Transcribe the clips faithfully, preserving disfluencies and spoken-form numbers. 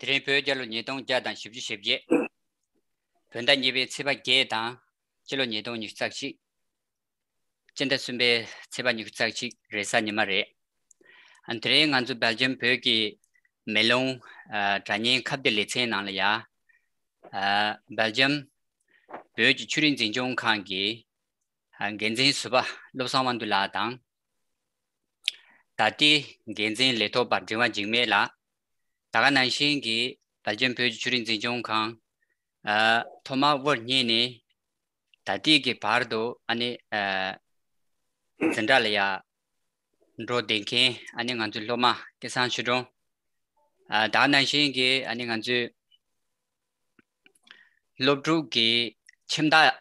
རིང་བོད་རྒྱལ་ལོ་ཉིས་སྟོང་བརྒྱ་དང་བཞི་བཅུ་ཞེ་བརྒྱད། བོད་ཟླ་གཉིས་པའི་ཚེས་པ་བརྒྱད་དང་སྤྱི་ལོ་ཉིས་སྟོང་ཉི་ཤུ་རྩ་གཅིག་སྤྱི་ཟླ་གསུམ་པའི་ཚེས་པ་ཉི་ཤུ་རྩ་གཅིག་རེས་གཟའ་ཉི་མ་རེད། ཨ་དེ་རིང་ང་ཚོ་སྦེལ་ཇམ་བོད་ཀྱི་མེ་ལོང་ཨ་དྲ་བརྙན་ཁ་བརྡའི་ལེ་ཚན་ནང་ལ་ཡ། ཨ་སྦེལ་ཇམ་བོད་ཀྱི་ཆོས་རིག་འཛིན་སྐྱོང་ཁང་གི་ཨ་འགན་འཛིན་ཟུར་པ་བློ་བཟང་དབང་འདུས་ལགས་དང་། ད་ལྟའི་འགན་འཛིན་ལས་ཐོག་པ་འབྲིང་བ་འཇིགས་མེད་ལགས། ད་ག་ནང་བཞིན་གྱི་སྦེལ་ཇམ་བོད་ཀྱི་ཆོས་རིག་འཛིན་སྐྱོང་ཁང་ཨ་ཐོག་མར་དབུ་བརྙེས་ནས་ད་ལྟའི་གི་བར་དུ་ཨ་ནི་ཨ་འཛིན་གྲྭ་ལ་ཡ་འགྲོ་བསྡད་མཁན་ཨ་ནི་ང་ཚོའི་སློབ་མ་སྐལ་བཟང་ཆོས་སྒྲོན། ཨ་ད་ག་ནང་བཞིན་གྱི་ཨ་ནི་ང་ཚོའི་སློབ་ཕྲུག་གི་ཁྱིམ་བདག་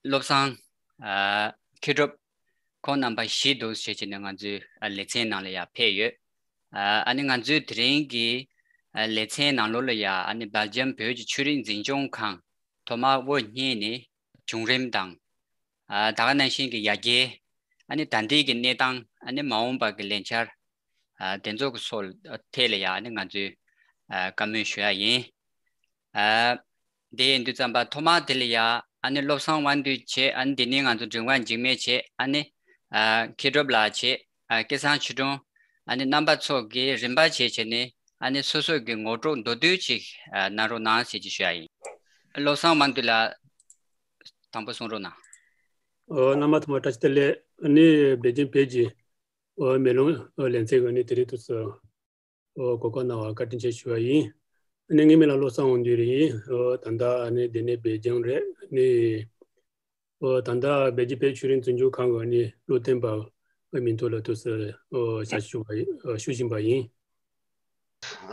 བློ་བཟང་ཨ་མཁས་གྲུབ། ཁོང་རྣམ་པ་བཞི་འདུག་ཟེར་བྱས་ནས་ང་ཚོའི་ཨ་ལེ་ཚན་ནང་ལ་ཡར་ཕེབས་ཡོད། ཨ་ཨ་ནི་ང་ཚོའི་དེ་རིང་གི་ཨ་ལེ་ཚན་ནང་ལོགས་ལ་ཡ་ཨ་ནི་སྦེལ་ཇམ་བོད་ཀྱི་ཆོས་རིག་འཛིན་སྐྱོང་ཁང་ཐོག་མར་དབུ་བརྙེས་ནས་བྱུང་རིམ་དང་། ཨ་ད་ག་ནང་བཞིན་གྱི་ཡར་རྒྱས། ཨ་ནི་ད་ལྟའི་གི་གནས་སྟངས་ཨ་ནི་མ་འོངས་པ་གི་ལས་འཆར་ཨ་དེ་ཚོ་གི་སོགས་ཐད་ལ་ཡ་ཨ་ནི་ང་ཚོས་ཨ་བཀའ་མོལ་ཞུ་ཡ་ཡིན། ཨ་དེ་ཡིན་དུས་ཙམ་པ་ཐོག་མར་དེ་ལ་ཡ་ཨ་ནི་བློ་བཟང་དབང་འདུས་བྱས། ཨ་ནི་དེ་ནས་ང་ཚོ་འབྲིང་བ་འཇིགས་མེད་བྱས། ཨ་ནི་ཨ་མཁས་གྲུབ་ལགས་བྱས། ཨ་སྐལ་བཟང་ཆོས་སྒྲོན། ཨ་ནི་རྣམ་པ་ཚོ་གིས་རིམ་པ་བྱས་བྱས་ནས་ཨ་ནི་སོ་སོ་གི་ངོ་སྤྲོད་མདོར་བསྡུས་ཅིག་ཨ་གནང་རོགས་གནང་ཟེར་གྱི་ཞུ་ཡ་ཡིན། བློ་བཟང་དབང་འདུས་ལགས་དང་པོ་གསུང་རོགས་གནང་། ཨོ་རྣམ་པ་ཚང་མ་བཀྲ་ཤིས་བདེ་ལེགས། ཨ་ནི་སྦེལ་ཇམ་བོད་ཀྱི་ཨོ་མེ་ལོང་ཨོ་ལེ་ཚན་གྱི་ཨ་ནི་དེ་རིང་དུས་སུ་ཨོ་གོ་སྐབས་གནང་བར་བཀའ་དྲིན་ཆེ་ཞུ་བ་ཡིན། ཨ་ནི་ངའི་མིང་ལ་བློ་བཟང་དབང་འདུས་རེད། ཨོ་ད་ལྟ་ཨ་ནི་འདི་ནས་སྦེལ་ཇམ་རེད། ཨ་ནི་ཨོ་ད་ལྟ་སྦེལ་ཇམ་བོད་ཆོས་རིག་འཛིན་སྐྱོང་ཁང་གི་ཨ་ནི་བློ་བསྟན་པ་ཨོ་མིང་ཐོག་ལ་དུས་སུ་ཨོ་ཞབས་ཞུ་བ་ཨོ་ཞུ་བཞིན་པ་ཡིན།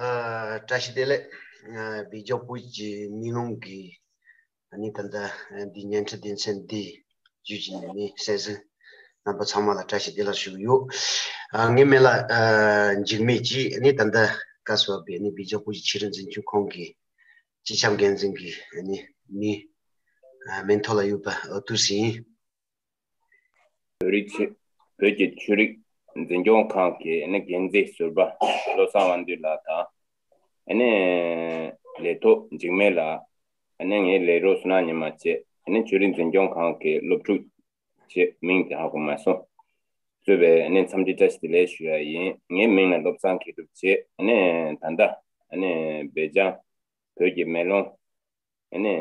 ཨ་བཀྲ་ཤིས་བདེ་ལེགས། ཨ་སྦེལ་ཇམ་བོད་ཀྱི་མེ་ལོང་གི་ཨ་ནི་ད་ལྟ་འདི་བརྙན་འཕྲིན་སྡེ་ཚན་འདི་བརྒྱུད་ཀྱི་ནས་ནི་གསན་གཟིགས་རྣམ་པ་ཚང་མ་ལ་བཀྲ་ཤིས་བདེ་ལེགས་ཞུ་གི་ཡོད། ཨ་ངའི་མིང་ལ་ཨ་འཇིགས་མེད་ཅེས། ཨ་ནི་ད་ལྟ་བཀའ་ཟུར་པའི་ཨ་ནི་སྦེལ་ཇམ་བོད་ཀྱི་ཆོས་རིག་འཛིན་སྐྱོང་ཁང་གི་སྤྱི་ཁྱབ་འགན་འཛིན་གྱི་ཨ་ནི་མི་ཨ་མིང་ཐོག་ལ་ཡོད་པ་ཨ་ཏུ་སི་ཡིན། བོད་རིགས་ཆོས་བོད་ཀྱི་ཆོས་རིག་འཛིན་སྐྱོང་ཁང་གི་ཨ་ནི་འགན་འཛིན་ཟུར་པ་བློ་བཟང་དབང་འདུས་ལགས་དང་། ཨ་ནི་ལས་ཐོག་འཇིགས་མེད་ལགས། ཨ་ནི་ངའི་ལས་རོགས་བསོད་ནམས་ཉི་མ་བཅས། ཨ་ནི་ཆོས་རིག་འཛིན་སྐྱོང་ཁང་གི་སློབ་ཕྲུག་བཅས། མིང་དེ་ཧ་གོ་མ་སོང་། གཙོས་པའི་ཨ་ནི་འཚམས་འདྲི་བཀྲ་ཤིས་བདེ་ལེགས་ཞུ་ཡ་ཡིན། ངའི་མིང་ལ་བློ་བཟང་མཁས་གྲུབ་བྱས། ཨ་ནི་ད་ལྟ་ཨ་ནི་སྦེལ་ཇམ་བོད་ཀྱི་མེ་ལོང་ཨ་ནི་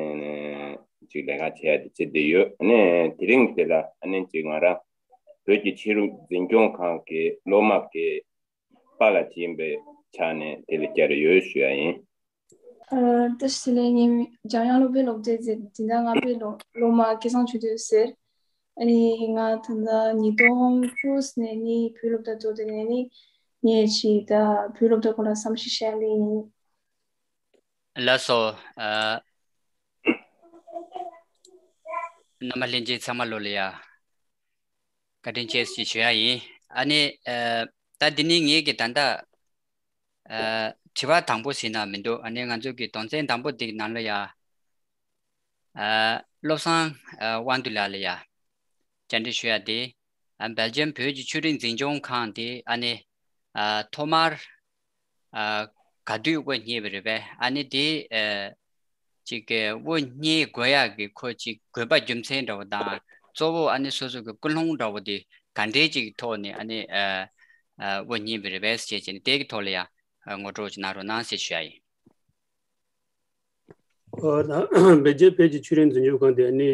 ཅིག་ལས་ཀ་བྱེད་ཡ་དེ་བྱེད་བསྡད་ཡོད། ཨ་ནི་དེ་རིང་དེ་ལ་ཨ་ནི་ཅིག་ང་རང་བོད་ཀྱི་ཆོས་རིག་འཛིན་སྐྱོང་ཁང་གི་སློབ་མ་གི་པཱ་ལགས་ཅིག་ཡིན་པའི་ཆ་ནས་དེ་ལ་བཅར་ཡོད་ཞུ་ཡ་ཡིན། ཨ་བཀྲ་ཤིས་བདེ་ལེགས། ངའི་མིང་འཇམ་དབྱངས་སློབ་དཔོན་ལོ་བརྒྱད་ཟེར། འཛིན་གྲྭ་ལྔ་པའི་སློབ་སློབ་མ་སྐལ་བཟང་ཆོས་སྒྲོན་ཟེར། ཨ་ནི་ང་ད་ལྟ་ཉིས་སྟོང་བཅུ་ནས་ནི་བོད་སློབ་གྲྭ་འགྲོ་དེ་ནས་ནི་ངས་ཅིག་ད་བོད་སློབ་གྲྭ་སྐོར་ལ་བསམ་ཤེས་བྱས་ལེ་ཡིན། ལགས་སོ། ཨ་རྣམ་པ་ལྷན་རྒྱས་ཚང་མ་ལོ་ལ་ཡ་བཀའ་དྲིན་ཆེ་ཞེས་ཞུ་ཡ་ཡིན། ཨ་ནི་ཨ་ད་འདི་ནི་ངེད་ཀྱི་ད་ལྟ་ཨ་དྲི་བ་དང་པོ་ཟེར་ན་མི་འདུག་ཨ་ནི་ང་ཚོ་གི་དོན་ཚན་དང་པོ་འདི་ནང་ལ་ཡ་ཨ་བློ་བཟང་ཨ་དབང་འདུས་ལགས་ལ་ཡ་བཅར་འདྲི་ཞུ་ཡ་དེ། ཨ་སྦེལ་ཇམ་བོད་ཀྱི་ཆོས་རིག་འཛིན་སྐྱོང་ཁང་དེ་ཨ་ནི་ཨ་ཐོག་མར་ཨ་ག་དུས་དབུ་བརྙེས་པ་རེད་པས། ཨ་ནི་དེ་ཨ་ཅིག་གི་དབུ་བརྙེས་དགོས་ཡག་གི་ཁོ་ཅིག་དགོས་པ་རྒྱུ་མཚན་འདྲ་བོ་དང་གཙོ་བོ་ཨ་ནི་སོ་སོ་གི་ཀུན་སློང་འདྲ་བོ་དེ་ག་འདྲའི་ཅིག་ཐོག་ནས་ཨ་ནི་ཨ་ཨ་དབུ་བརྙེས་པ་རེད་པས་ཞེས་བྱས་ནས་དེ་གི་ཐོག་ལ་ཡང་ཨ་ངོ་སྤྲོད་ཅིག་གནང་རོགས་གནང་ཞེས་ཞུ་ཡ་ཡིན། ཨོ་ད་སྦེལ་ཇམ་བོད་ཀྱི་ཆོས་རིག་འཛིན་སྐྱོང་ཁང་དེ་ནི་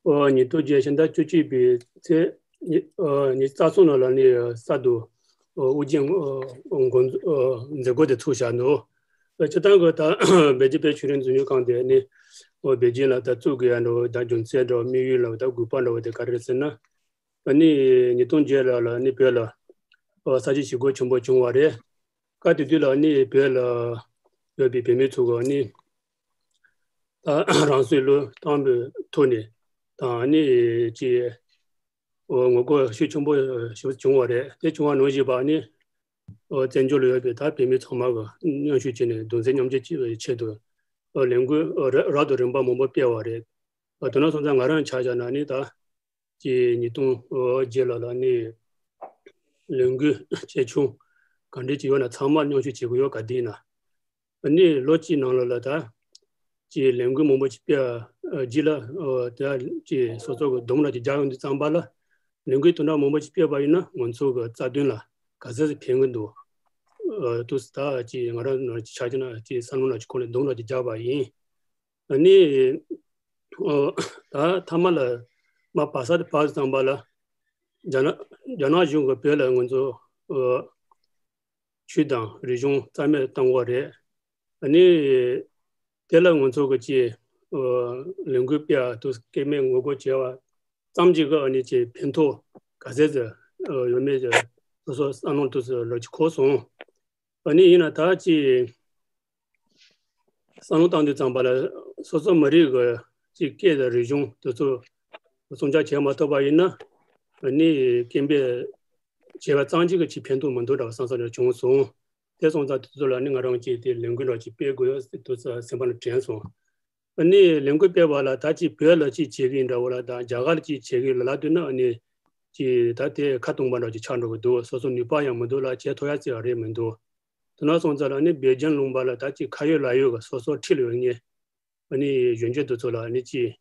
ཨོ་ཉིས་སྟོང་བརྒྱད་ཕྱི་ཟླ་བཅུ་གཅིག་པའི་ཚེས་ཉི་ཨོ་ཉི་ཤུ་རྩ་གསུམ་ལོ་ལ་ནི་གསར་དུ་ཨོ་དབུ་འབྱེད་ཨོ་འགོ་འཛུགས་ཨོ་མཛད་སྒོ་དེ་ཚུགས་བཞག་འདུག་ཨོ་སྤྱིར་བཏང་གི་ད་སྦེལ་ཇམ་བོད་ཆོས་རིག་འཛིན་སྐྱོང་ཁང་དེ་ནི་ཨོ་སྦེལ་ཇམ་ལ་ད་བཙུགས་དགོས་ཡ་འདྲ་བོ་ད་རྒྱུ་མཚན་འདྲ་བོ་དམིགས་ཡུལ་ལ་ད་དགོས་པ་འདྲ་བོ་དེ་ག་རེ་རེད་ཟེར་ན། ཨ་ནི་ཉིས་སྟོང་བརྒྱད་ལོ་ལ་ནི་བོད་ལ་ཨོ་ས་བྱི་ཞི་རྒོལ་ཆེན་པོ་བྱུང་བ་རེད། སྐབས་དེ་དུས་ལ་ནི་བོད་ལ་ཡོད་པའི་བོད་མི་ཚོ་ག་ནི་ད་རང་སྲོག་བློས་བཏང་བའི་ཐོག་ནས་དང་ནི་ཅི་ཨོ་ངོ་རྒོལ་ཤུགས་ཆེན་པོ་ཞིག་བྱུང་བ་རེད། དེ་བྱུང་བ་ནང་བཞིན་པ་ནི་ཨོ་བཙན་བྱོལ་ལ་ཡོད་པའི་ད་བོད་མི་ཚང་མ་གི་མཉམ་ཞུགས་བྱས་ནས་གདུང་སེམས་མཉམ་སྐྱེད་ཀྱི་ཆེད་དུ་ཨོ་ལས་འགུལ་ཨོ་ར་རབ་དང་རིམ་པ་མང་པོ་སྤེལ་བ་རེད། ཨོ་དེ་ནང་སོང་ཙང་ང་རང་ཆ་བཞག་ན་ནི་ད་ཀྱི་ཉིས་སྟོང་བརྒྱད་ལོ་ལ་ནི་ལས་འགུལ་ཆེ་ཆུང་ག་འདྲས་ཅིག་ཡོད་ན་ཚང་མ་མཉམ་ཞུགས་བྱེད་དགོས་ཡོད་ག་དེ་ཡིན་ན། ཨ་ནི་ལོ་གཅིག་ནང་ལོགས་ལ་ད་ཅིག་ལས་འགུལ་མང་པོ་ཅིག་སྤེལ་བ་རྗེས་ལ་ཨོ་ད་ཅིག་སོ་སོ་གི་སྡོམ་ར་ཅིག་རྒྱག་ཡོང་དུས་ཙམ་པ་ལ་ལས་འགུལ་དེ་འདྲ་མང་པོ་ཅིག་སྤེལ་བ་ཡིན་ན་ང་ཚོ་གི་རྩ་དོན་ལ་ག་ཚོད་ཅིག་ཕན་གི་འདུག་ཨོ་དུས་ད་ཅིག་ང་རང་ནང་ཅིག་ཆ་རྐྱེན་ན་ཅིག་བསམ་བློ་ནང་ཅིག་ཁོ་ནས་སྡོམ་ར་ཅིག་རྒྱག་པ་ཡིན། ཨ་ནི་ཨོ་ད་མཐའ་མ་ལ་མ་བར་ས་དེ་བར་ཙམ་པ་ལ་རྒྱ་ནག་རྒྱ་ནག་གཞུང་གི་བོད་ལ་ང་ཚོ་ཨོ་ཆོས་དང་རིག་གཞུང་རྩ་མེད་བཏང་བ་རེད། ཨ་ནི་དེ་ལ་ང་ཚོ་གི་ཅིག་ཨོ་ལས་འགུལ་སྤེལ་བ་དུ་སྐད་མེད་ངོ་རྒོལ་བྱས་པ་ཙམ་གྱིས་གི་ཨ་ནི་ཅིག་ཕན་ཐོགས་ག་ཚད་ཅིག་ཨོ་ཡོད་མེད་ཅིག་སོ་སོ་བསམ་བློ་དུ་ལོ་ཅིག་འཁོར་སོང་། ཨ་ནི་ཡིན་ན་ད་ཅིག་བསམ་བློ་བཏང་དུས་ཙམ་པ་ལ་སོ་སོ་མི་རིགས་ཀྱི་ཅིག་སྐད་དང་རིག་གཞུང་དེ་ཚོ་སྲུང་སྐྱོབ་བྱེད་མ་ཐུབ་པ་ཡིན་ན་ཨ་ནི་སྐད་འབོད་བྱས་པ་ཙམ་གྱིས་ཀྱི་ཅིག་ཕན་ཐོགས་མི་འདུག་འདྲ་བ་བསམ་བསམ་འདྲ་བྱུང་སོང་། དེ་སོང་ཙང་དེ་ཚོ་ལ་ནི་ང་རང་ཅིག་དེ་ལས་འགུལ་འདྲ་ཅིག་སྤེལ་དགོས་ཡོད་དུ་སེམས་པ་ལ་དྲན་སོང་། ཨ་ནི་ལས་འགུལ་སྤེལ་བ་ལ་ད་ཅིག་བོད་ལ་ཅིག་བྱེད་ཀྱི་འདྲ་བོ་ལ་དང་རྒྱ་གར་ལ་ཅིག་བྱེད་ཀྱི་ལ་ལ་དུས་ན་ཨ་ནི་ཅིག་ད་དེ་ཁ་སྟོང་པ་འདྲ་ཅིག་ཆགས་འགྲོ་གི་འདུག་སོ་སོ་ནུས་པ་ཡང་མི་འདུག་ལ་བྱེད་ཐུབ་ཡ་ཅིག་རེད་མི་འདུག་དེ་ན་སོང་ཙང་ལ་ནི་སྦེལ་ཇམ་ལུང་པ་ལ་ད་ཅིག་ཁ་ཡོད་ལག་ཡོད་གི་སོ་སོ་ཁྲིད་ལ་ཡོད་ངེས། ཨ་ནི་གཞོན་སྐྱེས་དེ་ཚོ་ལ་ཨ་ནི་ཅིག་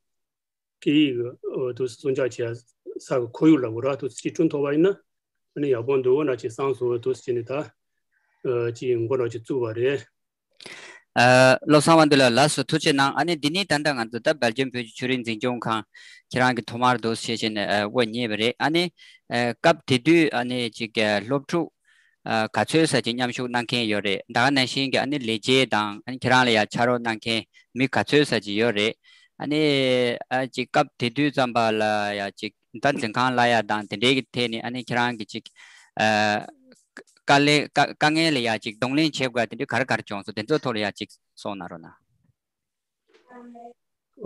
སྐད་ཡིག་གི་དུ་སྲུང་སྐྱོབ་བྱེད་ས་གི་ཁོར་ཡུག་ལ་འུ་ར་དུ་ཅིག་བསྐྲུན་ཐུབ་པ་ཡིན་ན་ཨ་ནི་ཡག་པོ་འདུག་འོ་ན་ཅིག་བསམ་སོང་དུ་ཅིག་ནི་ད་ཅིག་འགོ་འདྲ་ཅིག་བཙུགས་པ་རེད། ཨ། བློ་བཟང་དབང་འདུས་ལགས་ལགས་སོ་ཐུགས་རྗེ་གནང་། ཨ་ནི་འདི་ནི་ད་ལྟ་ང་ཚོ་ད་སྦེལ་ཇམ་བོད་ཀྱི་ཆོས་རིག་འཛིན་སྐྱོང་ཁང་ཁྱེད་རང་གི་ཐོག་མར་འདུག་ཞེས་བྱས་ནས་ཨ་དབུ་བརྙེས་པ་རེད། ཨ་ནི་ཨ་སྐབས་དེ་དུས་ཨ་ནི་ཅིག་ཨ་སློབ་ཕྲུག་ཨ་ག་ཚོད་ཙམ་ཅིག་མཉམ་ཞུགས་གནང་མཁན་ཡོད་རེད། ད་ག་ནང་བཞིན་གྱི་ཨ་ནི་ལས་བྱེད་དང་ཨ་ནི་ཁྱེད་རང་ལ་ཡང་ཕྱག་རོགས་གནང་མཁན་མི་ག་ཚོད་ཙམ་ཅིག་ཡོད་རེད། ཨ་ནི་ཨ་ཅིག་སྐབས་དེ་དུས་ཙམ་པ་ལ་ཡང་ཅིག་ད་འཛིན་ཁང་གླ་ཡ་དང་དེ་འདྲའི་གི་ཐད་ནས་ཨ་ནི་ཁྱེད་རང་གི་ཅིག་ཨ་དཀའ་ལས་དཀའ་དཀའ་ངལ་ལ་ཡ་ཅིག་གདོང་ལེན་བྱེད་དགོས་དེ་འདྲའི་ག་རེ་ག་རེ་བྱུང་སོང་དེ་ཚོའི་ཐོག་ལ་ཡ་ཅིག་གསུངས་གནང་རོགས་གནང་།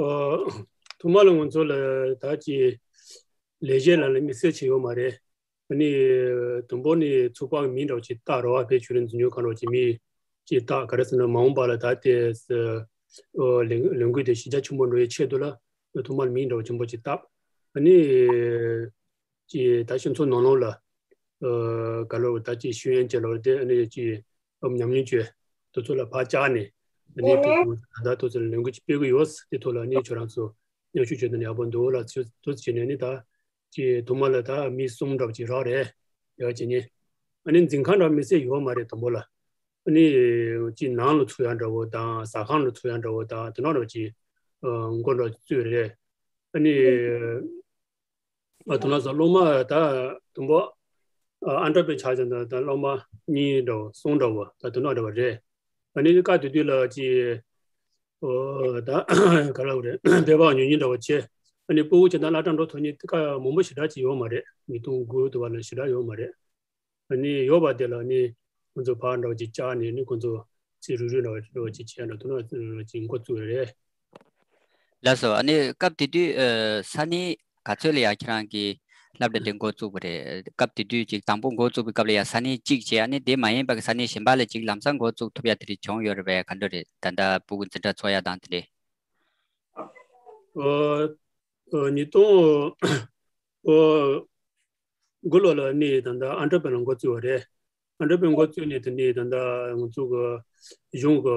ཨོ། ཐོག་མ་ལ་ང་ཚོ་ལ་ད་ཅིག་ལས་བྱེད་ལ་ལ་དམིགས་བསལ་བྱས་ཡོད་མ་རེད། ཨ་ནི་དང་པོ་ནི་ཚོགས་པ་མིང་འདྲ་བོ་ཅིག་བཏགས་རོགས་བོད་ཆོས་རིག་འཛིན་སྐྱོང་ཁང་འདྲ་བོ་ཅིག་མིང་ཅིག་བཏགས་ག་རེ་ཟེར་ན་མ་འོངས་པ་ལ་ད་དེ་ཨོ་ལས་ལས་འགུལ་དེ་གཞི་རྒྱ་ཆེན་པོ་འགྲོ་བའི་ཆེད་དུ་ལ་ཐོག་མར་མིང་འདྲ་བོ་ཆེན་པོ་ཅིག་བཏགས། ཨ་ནི་ཅིག་ད་ཕྱི་ཚོགས་ནང་ལོགས་ལ་ཨ་ག་ལོ་ད་ཅིག་ཤེས་ཡོན་ཅན་ལ་དེ་ཨ་ནི་ཅིག་ཉམས་མྱོང་ཅན་དེ་ཚོ་ལ་ཕར་བཅར་ནས་ཨ་ནི་དེ་ཚོ་ད་ལྟ་དེ་ཚོ་ལ་ལས་འགུལ་ཅིག་སྤེལ་གི་ཡོད། དེ་ཚོ་ལ་ཨ་ནི་ཁྱོད་རང་ཚོ་མཉམ་ཞུགས་བྱས་ན་ཡག་པོ་འདུག་ལ་ཚོད་ཚོད་བྱས་ནས་ཨ་ནི་ད་ཅིག་ཐོག་མ་ལ་ད་མི་གསུམ་འདྲ་བོ་ཅིག་རག་རེད་ཡག་བྱས་ནས་ཨ་ནི་འཛིན་ཁང་འདྲ་མི་སེ་ཡོད་མ་རེད་དང་པོ་ལ། ཨ་ནི་ཅིག་ནང་ལ་ཚུགས་ཡག་འདྲ་བོ་དང་ཟ་ཁང་ལ་ཚུགས་ཡག་འདྲ་བོ་དང་དེ་ནང་འདྲ་བོ་ཅིག་ཨ་འགོ་འདྲ་བོ་བཙུགས་རེད། ཨ་ནི་ཨ་དེ་ནང་ས་སློབ་མ་ད་དང་པོ་ཨ་ཨན་ཊར་པེ་ཆགས་ཀྱང་ད་ད་སློབ་མ་གཉིས་འདྲ་བོ་གསུམ་འདྲ་བོ་ད་དེ་ནང་འདྲ་བོ་རེད། ཨ་ནི་སྐབས་དེ་དུས་ལ་ཅིག་ཨོ་ད་ག་ལ་བ་རེད་བོད་པ་ཉུང་ཉུང་འདྲ་བོ་བྱས། ཨ་ནི་སྤུ་གུ་ཅིག་ད་སློབ་གྲྭ་འགྲོ་ཐུབ་མཁན་དེ་ག་མང་པོ་ཞེ་དྲག་ཅིག་ཡོད་མ་རེད། ཉིས་སྟོང་དགུ་དུ་བ་ལ་ཞེ་དྲག་ཡོད་མ་རེད། ཨ་ནི་ཡོད་པ་དེ་ལ་ནི་ཁོང་ཚོ་ཕར་འདྲ་བོ་ཅིག་བཅར་ནས་ནི་ཁོང་ཚོ་ཚིག་རུས་རུས་འདྲ་བོ་ཅིག་བྱས་ན་དུ་ན་ཅིག་འགོ་བཙུགས་རེད། ལགས་སོ། ཨ་ནི་སྐབས་དེ་དུས་ཨ་ས་གནས་ག་ཚོད་ལ་ཡ་ཁྱེད་རང་གི་སློབ་གྲྭ་དེ་འགོ་བཙུགས་པ་རེད། སྐབས་དེ་དུས་ཅིག་དང་པོ་འགོ་བཙུགས་པའི་སྐབས་ལ་ཡ་ས་གནས་གཅིག་བྱས་ཨ་ནི་དེ་མ་ཡིན་པ་གི་ས་གནས་གཞན་པ་ལ་ཅིག་ལམ་སང་འགོ་བཙུགས་ཐུབ་ཡ་དེ་རིགས་བྱུང་ཡོད་རེད་པས། ག་འདྲ་རེད། ད་ལྟ་སྤུ་གུ་འཛིན་གྲྭ་ཚོགས་ཡ་དང་དེ་འདྲས། ཨོ། ཨོ་ཉིས་སྟོང་ཨོ་དགུ་ལོ་ལ་ནི་ད་ལྟ་ཨན་ཊར་པེ་ལ་འགོ་བཙུགས་པ་རེད། ཨན་ཊར་པེ་འགོ་བཙུགས་ནས་དེ་ནས་ད་ལྟ་ང་ཚོ་གི་གཞུང་གི་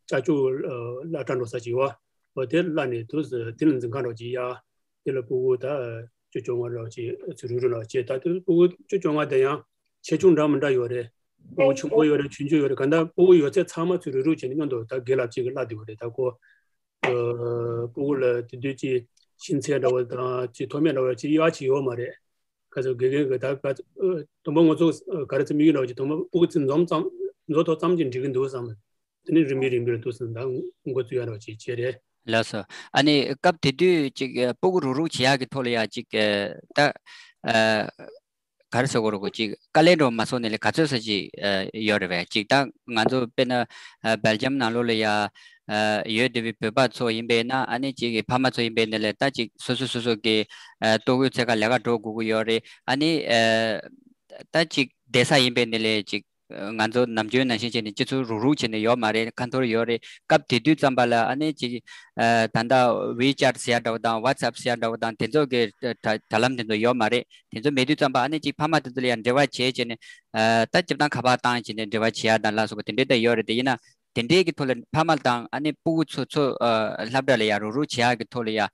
ཅ་ཅོ་སློབ་གྲྭ་འགྲོ་ས་ཅིག་ཡོད་པ་དེ་ལ་ནས་དུ་དེ་ལ་འཛིན་ཁང་འགྲོ་ཅིག་ཡ། དེ་ལ་སྤུ་གུ་ད་བཅུ་བཅོ་ལྔ་རོགས་ཅིག་ཚུར་རུག་རུག་ལ་བྱས། ད་དུ་སྤུ་གུ་བཅུ་བཅོ་ལྔ་དེ་ཡང་ཆེ་ཆུང་འདྲ་མི་འདྲ་ཡོད་རེད། སྤུ་གུ་ཆུང་པོ་ཡོད་རེད། ཆུང་ཆུང་ཡོད་རེད། ག་འདྲ་སྤུ་གུ་ཡོད་ཚད་ཚང་མ་ཚུར་རུག་རུག་བྱས་ནས་མཉམ་དུ་ད་དགེ་ལགས་གཅིག་གི་བསླབ་བསྡད་ཡོད་རེད། ད་ཁོ་ཨ་སྤུ་གུ་ལ་དེ་དུས་ཀྱི་ཤེས་ཚད་འདྲ་བོ་དང་ཅིག་མཐོ་དམན་འདྲ་བོ་ཅིག་ཡག་ཅིག་ཡོད་མ་རེད། ག་ཚོད་དགེ་རྒན་གྱི་ད་ག་ཨ་དུམ་བུ་ང་ཚོ་ཨ་ག་རེ་ཚོད་དམིགས་ཡུལ་འདྲ་བོ་ཅིག་དུམ་བུ་སྤུ་གུ་ཚོ་འཛོམས་ཙམ་འཛོམས་ཐོག་ཙམ་ཅིག་འགྲིག་གི་འདུག་བསམ། དེ་ནས་རིམ་པས་རིམ་པས་འདུག་སེ་ད་འགོ་བཙུགས་ཡ་འདྲ་བོ་ཅིག་བྱས་རེད། ལགས་སོ། ཨ་ནི་སྐབས་དེ་དུས་ཅིག་ཨ་སྤུ་གུ་རུག་རུག་བྱེད་ཡག་གི་ཐོག་ལ་ཡ་ཅིག་ཨ་ད་ཨ་ག་རེ་ཟེར་དགོས་རེད། ཅིག་དཀའ་ལས་འདྲ་བོ་མ་སོང་ནས་ལས་ག་ཚོད་ཙམ་ཅིག་ཨ་ཡོད་རེད་པས། ཅིག་ད་ང་ཚོ་དཔེར་ན་ཨ་སྦེལ་ཇམ་ནང་ལོགས་ལ་ཡ་ཨ་ཡོད་བསྡད་པའི་བོད་པ་ཚོ་ཡིན་པས་ན་ཨ་ནི་ཅིག་ཕ་མ་ཚོ་ཡིན་པས་ན་ལས་ད་ཅིག་སོ་སོ་སོ་སོ་གི་ཨ་ལྟོ་གོས་འཚོལ་ག་ལས་ཀ་འགྲོ་དགོས་ཀྱི་ཡོད་རེད། ཨ་ནི་ཨ་ད་ཅིག་བསྡད་ས་ཡིན་པས་ན་ལས་ཅིག་ང་ཚོ་ནམ་རྒྱུན་ནང་བཞིན་བྱས་ནས་སྤྱི་ཚོགས་རུག་རུག་བྱས་ནས་ཡོད་མ་རེད། ཁ་འཐོར་ཡོད་རེད། སྐབས་དེ་དུས་ཙམ་པ་ལ་ཨ་ནི་ཅིག་ཨ་ད་ལྟ་ཝི་ཅེཊ་ཟེར་ཡ་འདྲ་བོ་དང་ཝ་ཊི་སེབ་ཟེར་ཡ་འདྲ་བོ་དང་དེ་ཚོ་གི་དྲ་དྲ་ལམ་དེ་ཚོ་ཡོད་མ་རེད། དེ་ཚོ་མེད་དུས་ཙམ་པ་ཨ་ནི་ཅིག་ཕ་མ་དེ་ཚོ་ལ་ཡང་འབྲེལ་བ་བྱས་བྱས་ནས་ཨ་ད་སྤྱིར་བཏང་ཁ་པར་བཏང་བྱས་ནས་འབྲེལ་བ་བྱེད་ཡ་དང་ལ་སོགས་པ་དེ་འདྲས་ད་ཡོད་རེད། དེ་ཡིན་ན་ དེ་འདྲའི་གི་ཐོག་ལ་ཕ་མ་དང་ཨ་ནི་སྤུ་གུ་ཚོ་ཚོ་ཨ་སློབ་གྲྭ་ལ་ཡ་རུག་རུག་བྱེད་ཡག་གི་ཐོག་ལ་ཡ་ཨ་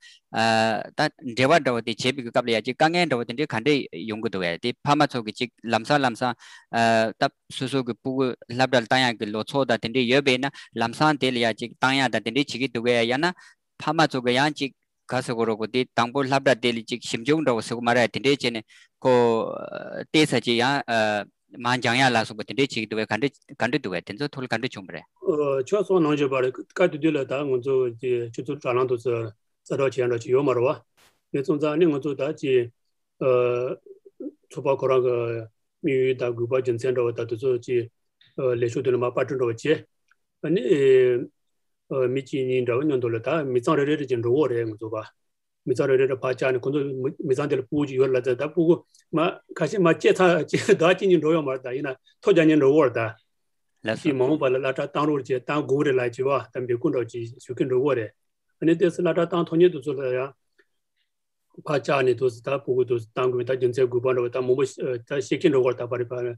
ད་འབྲེལ་བ་འདྲ་བོ་དེ་བྱེད་པའི་གི་སྐབས་ལ་ཡ་ཅིག་དཀའ་ངལ་འདྲ་བོ་དེ་འདྲའི་ག་འདྲས་ཡོང་གི་འདུག་གས། དེ་ཕ་མ་ཚོ་གི་ཅིག་ལམ་སང་ལམ་སང་ཨ་ད་སོ་སོ་གི་སྤུ་གུ་སློབ་གྲྭ་ལ་བཏང་ཡག་གི་ལོ་ཚོད་དང་དེ་འདྲས་ཡོད་པས་ན་ལམ་སང་དེ་ལ་ཡ་ཅིག་བཏང་ཡག་དང་དེ་འདྲས་བྱེད་ཀྱི་འདུག་གས། ཡང་ན་ཕ་མ་ཚོ་གི་ཡང་ཅིག་ག་ཟེར་དགོས་རེད། ཁོ་དེ་དང་པོ་སློབ་གྲྭ་དེ་ལ་ཅིག་ཞིབ་འཇུག་འདྲ་བོ་ཟེར་དགོས་མ་རེད། དེ་འདྲས་བྱས་ནས་ཁོ་ཨ་བལྟས་ཚར་ཅིག་ཡང་ཨ་མར་སྦྱང་ཡག་ལ་སོགས་པ་དེ་འདྲས་བྱེད་ཀྱི་འདུག་གས། ག་འདྲས་ག་འདྲས་བྱུང་བ་རེད། ཨོ། ཁྱོད་ཚོ་ཐོག་ལ་ག་འདྲས་བྱུང་བ་རེད། ཨོ། ཁྱོད་སོང་ནང་བཞིན་པ་རེད། སྐབས་དེ་དུས་ལ་ད་ང་ཚོ་ཀྱི་ཆུ་ཚོད་དྲ་ལམ་དུ་གསལ་བསྒྲགས་བྱེད་ཡག་འདྲ་ཅིག་ཡོད་མ་རེད་བ། དེ་སོང་ཙང་ནི་ང་ཚོ་ད་ཀྱི་ཨ་ཚོགས་པ་ཁོ་རང་གི་དམིགས་ཡུལ་དང་དགོས་པ་རྒྱུ་མཚན་འདྲ་བ་ད་དེ་ཚོ་ཀྱི་ཨ་ལས་ཤོག་དེ་ལ་མར་པར་སྐྲུན་འདྲ་བ་བྱས། ཨ་ནི་ཨ་མི་གཅིག་གཉིས་འདྲ་བ་མཉམ་དུ་ལ་ད་མི་ཚང་རེ་རེ་རེ་ཅིག་འགྲོ་གི་རེད། ང་ཚོ་བ། མི་ཚང་རེ་རེ་རེ་ཕར་བཅར་ནས་ཁོང་ཚོ་མི་མི་ཚང་དེ་ལ་སྤུ་གུ་ཅིག་ཡོད་ལབ་ཙང་ད་སྤུ་གུ་མ་ཁ་ཤས་མ་སྐྱེས་ཚར་ཅིག་ཟླ་གཅིག་གཉིས་འགྲོ་ཡོད་མ་རེད། ད་ཡིན་ན་ཐོ་རྒྱག་མཁན་འགྲོ་གི་རེད། ད་ལགས་སོ། ཅིག་མ་འོངས་པ་ལ་སློབ་གྲྭ་བཏང་རོགས་བྱེད་བཏང་དགོས་རེད་ལབ་ཅིག་བ། ད་འབོད་སྐུལ་འདྲ་བོ་ཅིག་ཞུ་མཁན་འགྲོ་གི་རེད། ཨ་ནི་དེ་སློབ་གྲྭ་བཏང་ཐོན་མཁན་དེ་ཚོ་ལ་ཡང་ཕར་བཅར་ནས་དེ་ཚོ་ད་སྤུ་གུ་དེ་ཚོ་བཏང་དགོས་མིན་ད་རྒྱུ་མཚན་དགོས་པ་འདྲ་བོ་ད་མང་པོ་ད་བཤད་མཁན་འགྲོ་གི་རེད། ད་པར་རེ་ཕར།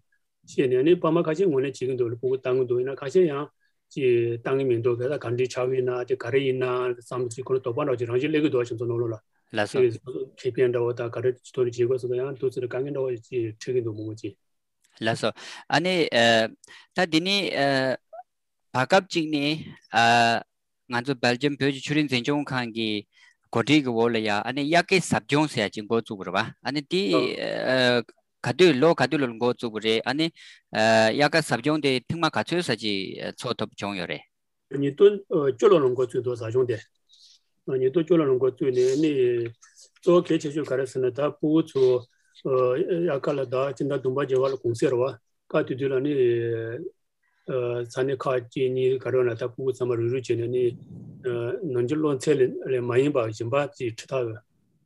བཤད་ནས་ནི་ཕ་མ་ཁ་ཤས་ངོས་ནས་བྱེད་ཀྱི་འདུག་ལ་སྤུ་གུ་བཏང་གི་འདུག་ཡིན་ན་ཁ་ཤས་ཡང་ཅིག་བཏང་གི་མི་འདུག་ག་ད་ག་འདྲའི་ཆགས་ཡིན་ན་དེ་ག་རེ་ཡིན་ན་བསམ་ཅིག་ཁོ་ལ་དོགས་པ་འདྲ་ཅིག་རང་བཞིན་སླེབས་ཀྱི་འདུག་ཁྱིམ་ཚང་ནང་ལོགས་ལ། ལགས་སོ། ཅིག་ཁེ་ཕན་འདྲ་བོ་དང་ག་རེ་ཐོག་ནས་བྱེད་དགོས་སོགས་དང་ཡང་དུས་ཚོད་དཀའ་ངལ་འདྲ་བོ་ཅིག་འཕྲད་ཀྱི་འདུག་མང་པོ་ཅིག་ལགས་སོ། ཨ་ནི་ཨ་ད་འདི་ནི་ཨ་བར་སྐབས་ཅིག་ནི་ཨ་ང་ཚོ་སྦེལ་ཇམ་བོད་ཀྱི་ཆོས་རིག་འཛིན་སྐྱོང་ཁང་གི་གོ་སྒྲིག་གི་འོག་ལ་ཡ་ཨ་ནི་དབྱར་ཁའི་ཟབ་སྦྱོང་ཟེར་ཡ་ཅིག་འགོ་བཙུགས་པ་རེད་པ། ཨ་ནི་དེ་ཨ་ག་དུས་ལོ་ག་དུས་ལོ་འགོ་བཙུགས་པ་རེད། ཨ་ནི་ཨ་དབྱར་ཁ་ཟབ་སྦྱོང་དེ་ཐེངས་མ་ག་ཚོད་ཙམ་ཅིག་ཚོགས་ཐུབ་བྱུང་ཡོད་རེད། ཉིས་སྟོང་བཅུ་ལོ་ལ་འགོ་བཙུགས་འདུག་ཟབ་སྦྱོང་དེ། ཉིས་སྟོང་བཅུ་ལོ་ལ་འགོ་བཙུགས་ནས་ནི་གཙོ་བོ་གལ་ཆེ་ཤོས་ག་རེ་ཟེར་ན་ད་སྤུ་གུ་ཚོ་དབྱར་ཁ་ལ་ད་སྤྱི་ཟླ་བདུན་པ་བརྒྱད་པ་ལ་གུང་སེང་རེད་པ། སྐབས་དེ་དུས་ལ་ནི་ས་གནས་ཁག་གཅིག་གཉིས་ག་རེ་ཡོད་ན་ད་སྤུ་གུ་ཚང་མ་རུག་རུག་བྱས་ནས་ནི་ནང་ཆོས་སློབ་ཚན་ལས་མ་ཡིན་པ་གཞན་པ་ཅིག་ཁྲིད་ཐབས་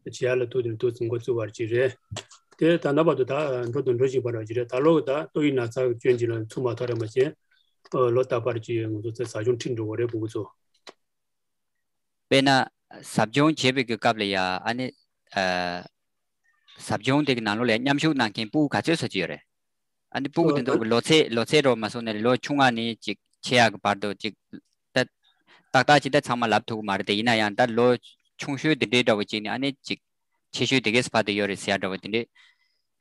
བྱེད་ཡ་ལ་ཐུག་དེ་ནས་ཐུག་འགོ་བཙུགས་པ་ཅིག་རེད། དེ་ད་ལྟ་བར་དུ་ད་འགྲོ་དང་འགྲོ་བཞིན་པ་འདྲ་ཅིག་རེད། ད་ལོ་ད་ཏོག་དབྱིབས་ན་ཚ་གི་སྐྱོན་ཅིག་ལ་ཚུད་མ་ཐག་རེད་མ་གཞི་ལོ་རྟག་པར་ཅིག་ང་ཚོ་ཚེ་ཟབ་སྦྱོང་ཁྲིད་འགྲོ་གི་རེད་སྤུ་གུ་ཚོ། དཔེར་ན་ཟབ་སྦྱོང་བྱེད་པའི་གི་སྐབས་ལ་ཡ་ཨ་ནི་ཨ་ཟབ་སྦྱོང་དེ་གི་ནང་ལོགས་ལ་ཡ་མཉམ་ཞུགས་གནང་མཁན་སྤུ་གུ་ག་ཚོད་ཙམ་ཅིག་ཡོད་རེད། ཨ་ནི་སྤུ་གུ་དེ་ཚོ་གི་ལོ་ཚད་ལོ་ཚད་འདྲ་བོ་མ་སོང་ནས་ལོ་ཆུང་བ་ནས་ཅིག་ཆེ་ཡག་གི་བར་དུ་ཅིག་ད་ཏག་ཏག་ཅིག་ད་ཚང་མ་ལབ་ཐུབ་ཀྱི་མ་རེད་དེ། ཡིན་ན་ཡང་ད་ལོ་ཆུང་ཤོས་དེ་འདྲའི་འདྲ་བོ་ཅིག་ནས་ཨ་ནི་ཅིག་ཆེ་ཤོས་དེ་གས་བར་དུ་ཡོད་རེད་ཟེར་ཡ་འདྲ་བོ་དེ་འདྲའི་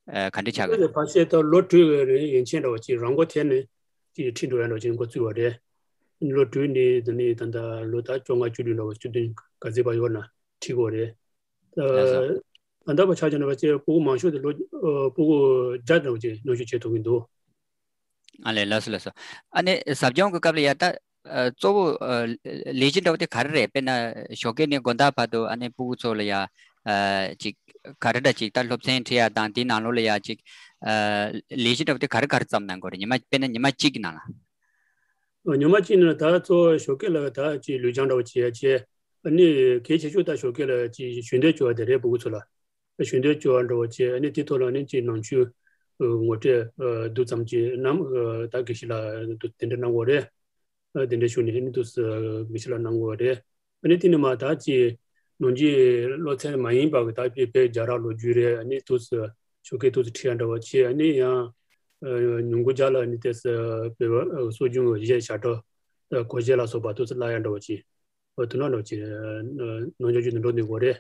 ཨ་ག་འདྲ་ཆགས་ཀྱི་ཡོད། ཕལ་ཆེར་ད་ལོ་དྲུག་གི་རིང་ཡན་ཆད་འདྲ་བོ་ཅིག་རང་མགོ་ཐོན་ནས་ཅིག་ཁྲིད་འགྲོ་ཡ་འདྲ་བོ་ཅིག་འགོ་བཙུགས་པ་རེད། ལོ་དྲུག་ནས་དེ་ནས་ད་ལྟ་ལོ་ད་བཅོ་ལྔ་བཅུ་དྲུག་འདྲ་བོ་བཅུ་བདུན་ག་ཚོད་བར་ཡོད་ན་ཁྲིད་དགོས་རེད། ལགས་སོ། ད་ལྟ་བར་ཆ་བཞག་ན་ཕལ་ཆེར་སྤུ་གུ་མང་ཤོས་དེ་ལོ་ཨ་སྤུ་གུ་བརྒྱ་འདྲ་བོ་ཅིག་མཉམ་ཞུགས་བྱེད་ཐུབ་ཀྱི་འདུག་ཨ་ལས་ལགས་སོ་ལགས་སོ། ཨ་ནི་ཟབ་སྦྱོང་གི་སྐབས་ལ་ཡ་ད་ཨ་གཙོ་བོ་ཨ་ལས་གཞི་འདྲ་བོ་དེ་ག་རེ་རེད། དཔེར་ན་ཞོགས་ཀས་ནས་དགོང་དག་བར་དུ་ཨ་ནི་སྤུ་གུ་ཚོ་ལ་ཡ་ཨ་ཅིག་ག་རེ་འདྲ་ཅིག་ད་སློབ་ཚན་ཁྲིད་ཡ་དང་དེའི་ནང་ལོགས་ལ་ཡ་ཅིག་ཨ་ལས་གཞི་འདྲ་བོ་དེ་ག་རེ་ག་རེ་བརྩམས་གནང་དགོས་རེད། ཉི་མ་དཔེར་ན་ཉི་མ་གཅིག་གི་ནང་ལ། ཉི་མ་གཅིག་ནང་ལ་ད་གཙོ་བོ་ཞོགས་ཀས་ལ་ད་ཅིག་ལུས་སྦྱོང་འདྲ་བོ་བྱེད་ཡ་བྱས། ཨ་ནི་གལ་ཆེ་ཤོས་ད་ཞོགས་ཀས་ལ་ཅིག་ཞུ་འདོད་བྱུང་བ་དེ་རེད་སྤུ་གུ་ཚོ་ལ། ཞུ་འདོད་བྱུང་བ་འདྲ་བོ་བྱས། ཨ་ནི་དེ་ཐོག་ལ་ནི་ཅིག་ནང་ཆོས་ངོ་སྤྲོད་བསྡུས་ཙམ་ཅིག་གནང་ད་དགེ་བཤེས་ལགས་དེ་འདྲ་གནང་དགོས་རེད། དེ་འདྲ་ཞུ་ནས་ཨ་ནི་དུས་སུ་དགེ་བཤེས་ལགས་གནང་དགོས་རེད། ཨ་ནི་དེ་ནས་མ་ད་ཅིག་ནང་ཆོས་སློབ་ཚན་མ་ཡིན་པ་གི་ད་དཔེ་དཔེ་རྒྱལ་རབས་ལོ་རྒྱུས་རེད། ཨ་ནི་དུས་སུ་ཞོགས་ཀས་དུས་སུ་ཁྲིད་ཡ་འདྲ་བོ་བྱས། ཨ་ནི་ཡང་ཉིན་གུང་རྒྱབ་ལ་ཨ་ནི་དེ་སུ་བོད་པ་སྲོལ་རྒྱུན་གྱི་གཞས་ཞབས་བྲོ་གོ་གཞས་ལ་སོགས་པ་དུས་སུ་བསླབ་ཡ་འདྲ་བོ་བྱས། དུས་ནམ་འདྲ་བོ་བྱས་ནང་ཆོས་ཅིག་འགྲོ་འདོད་དགོས་རེད།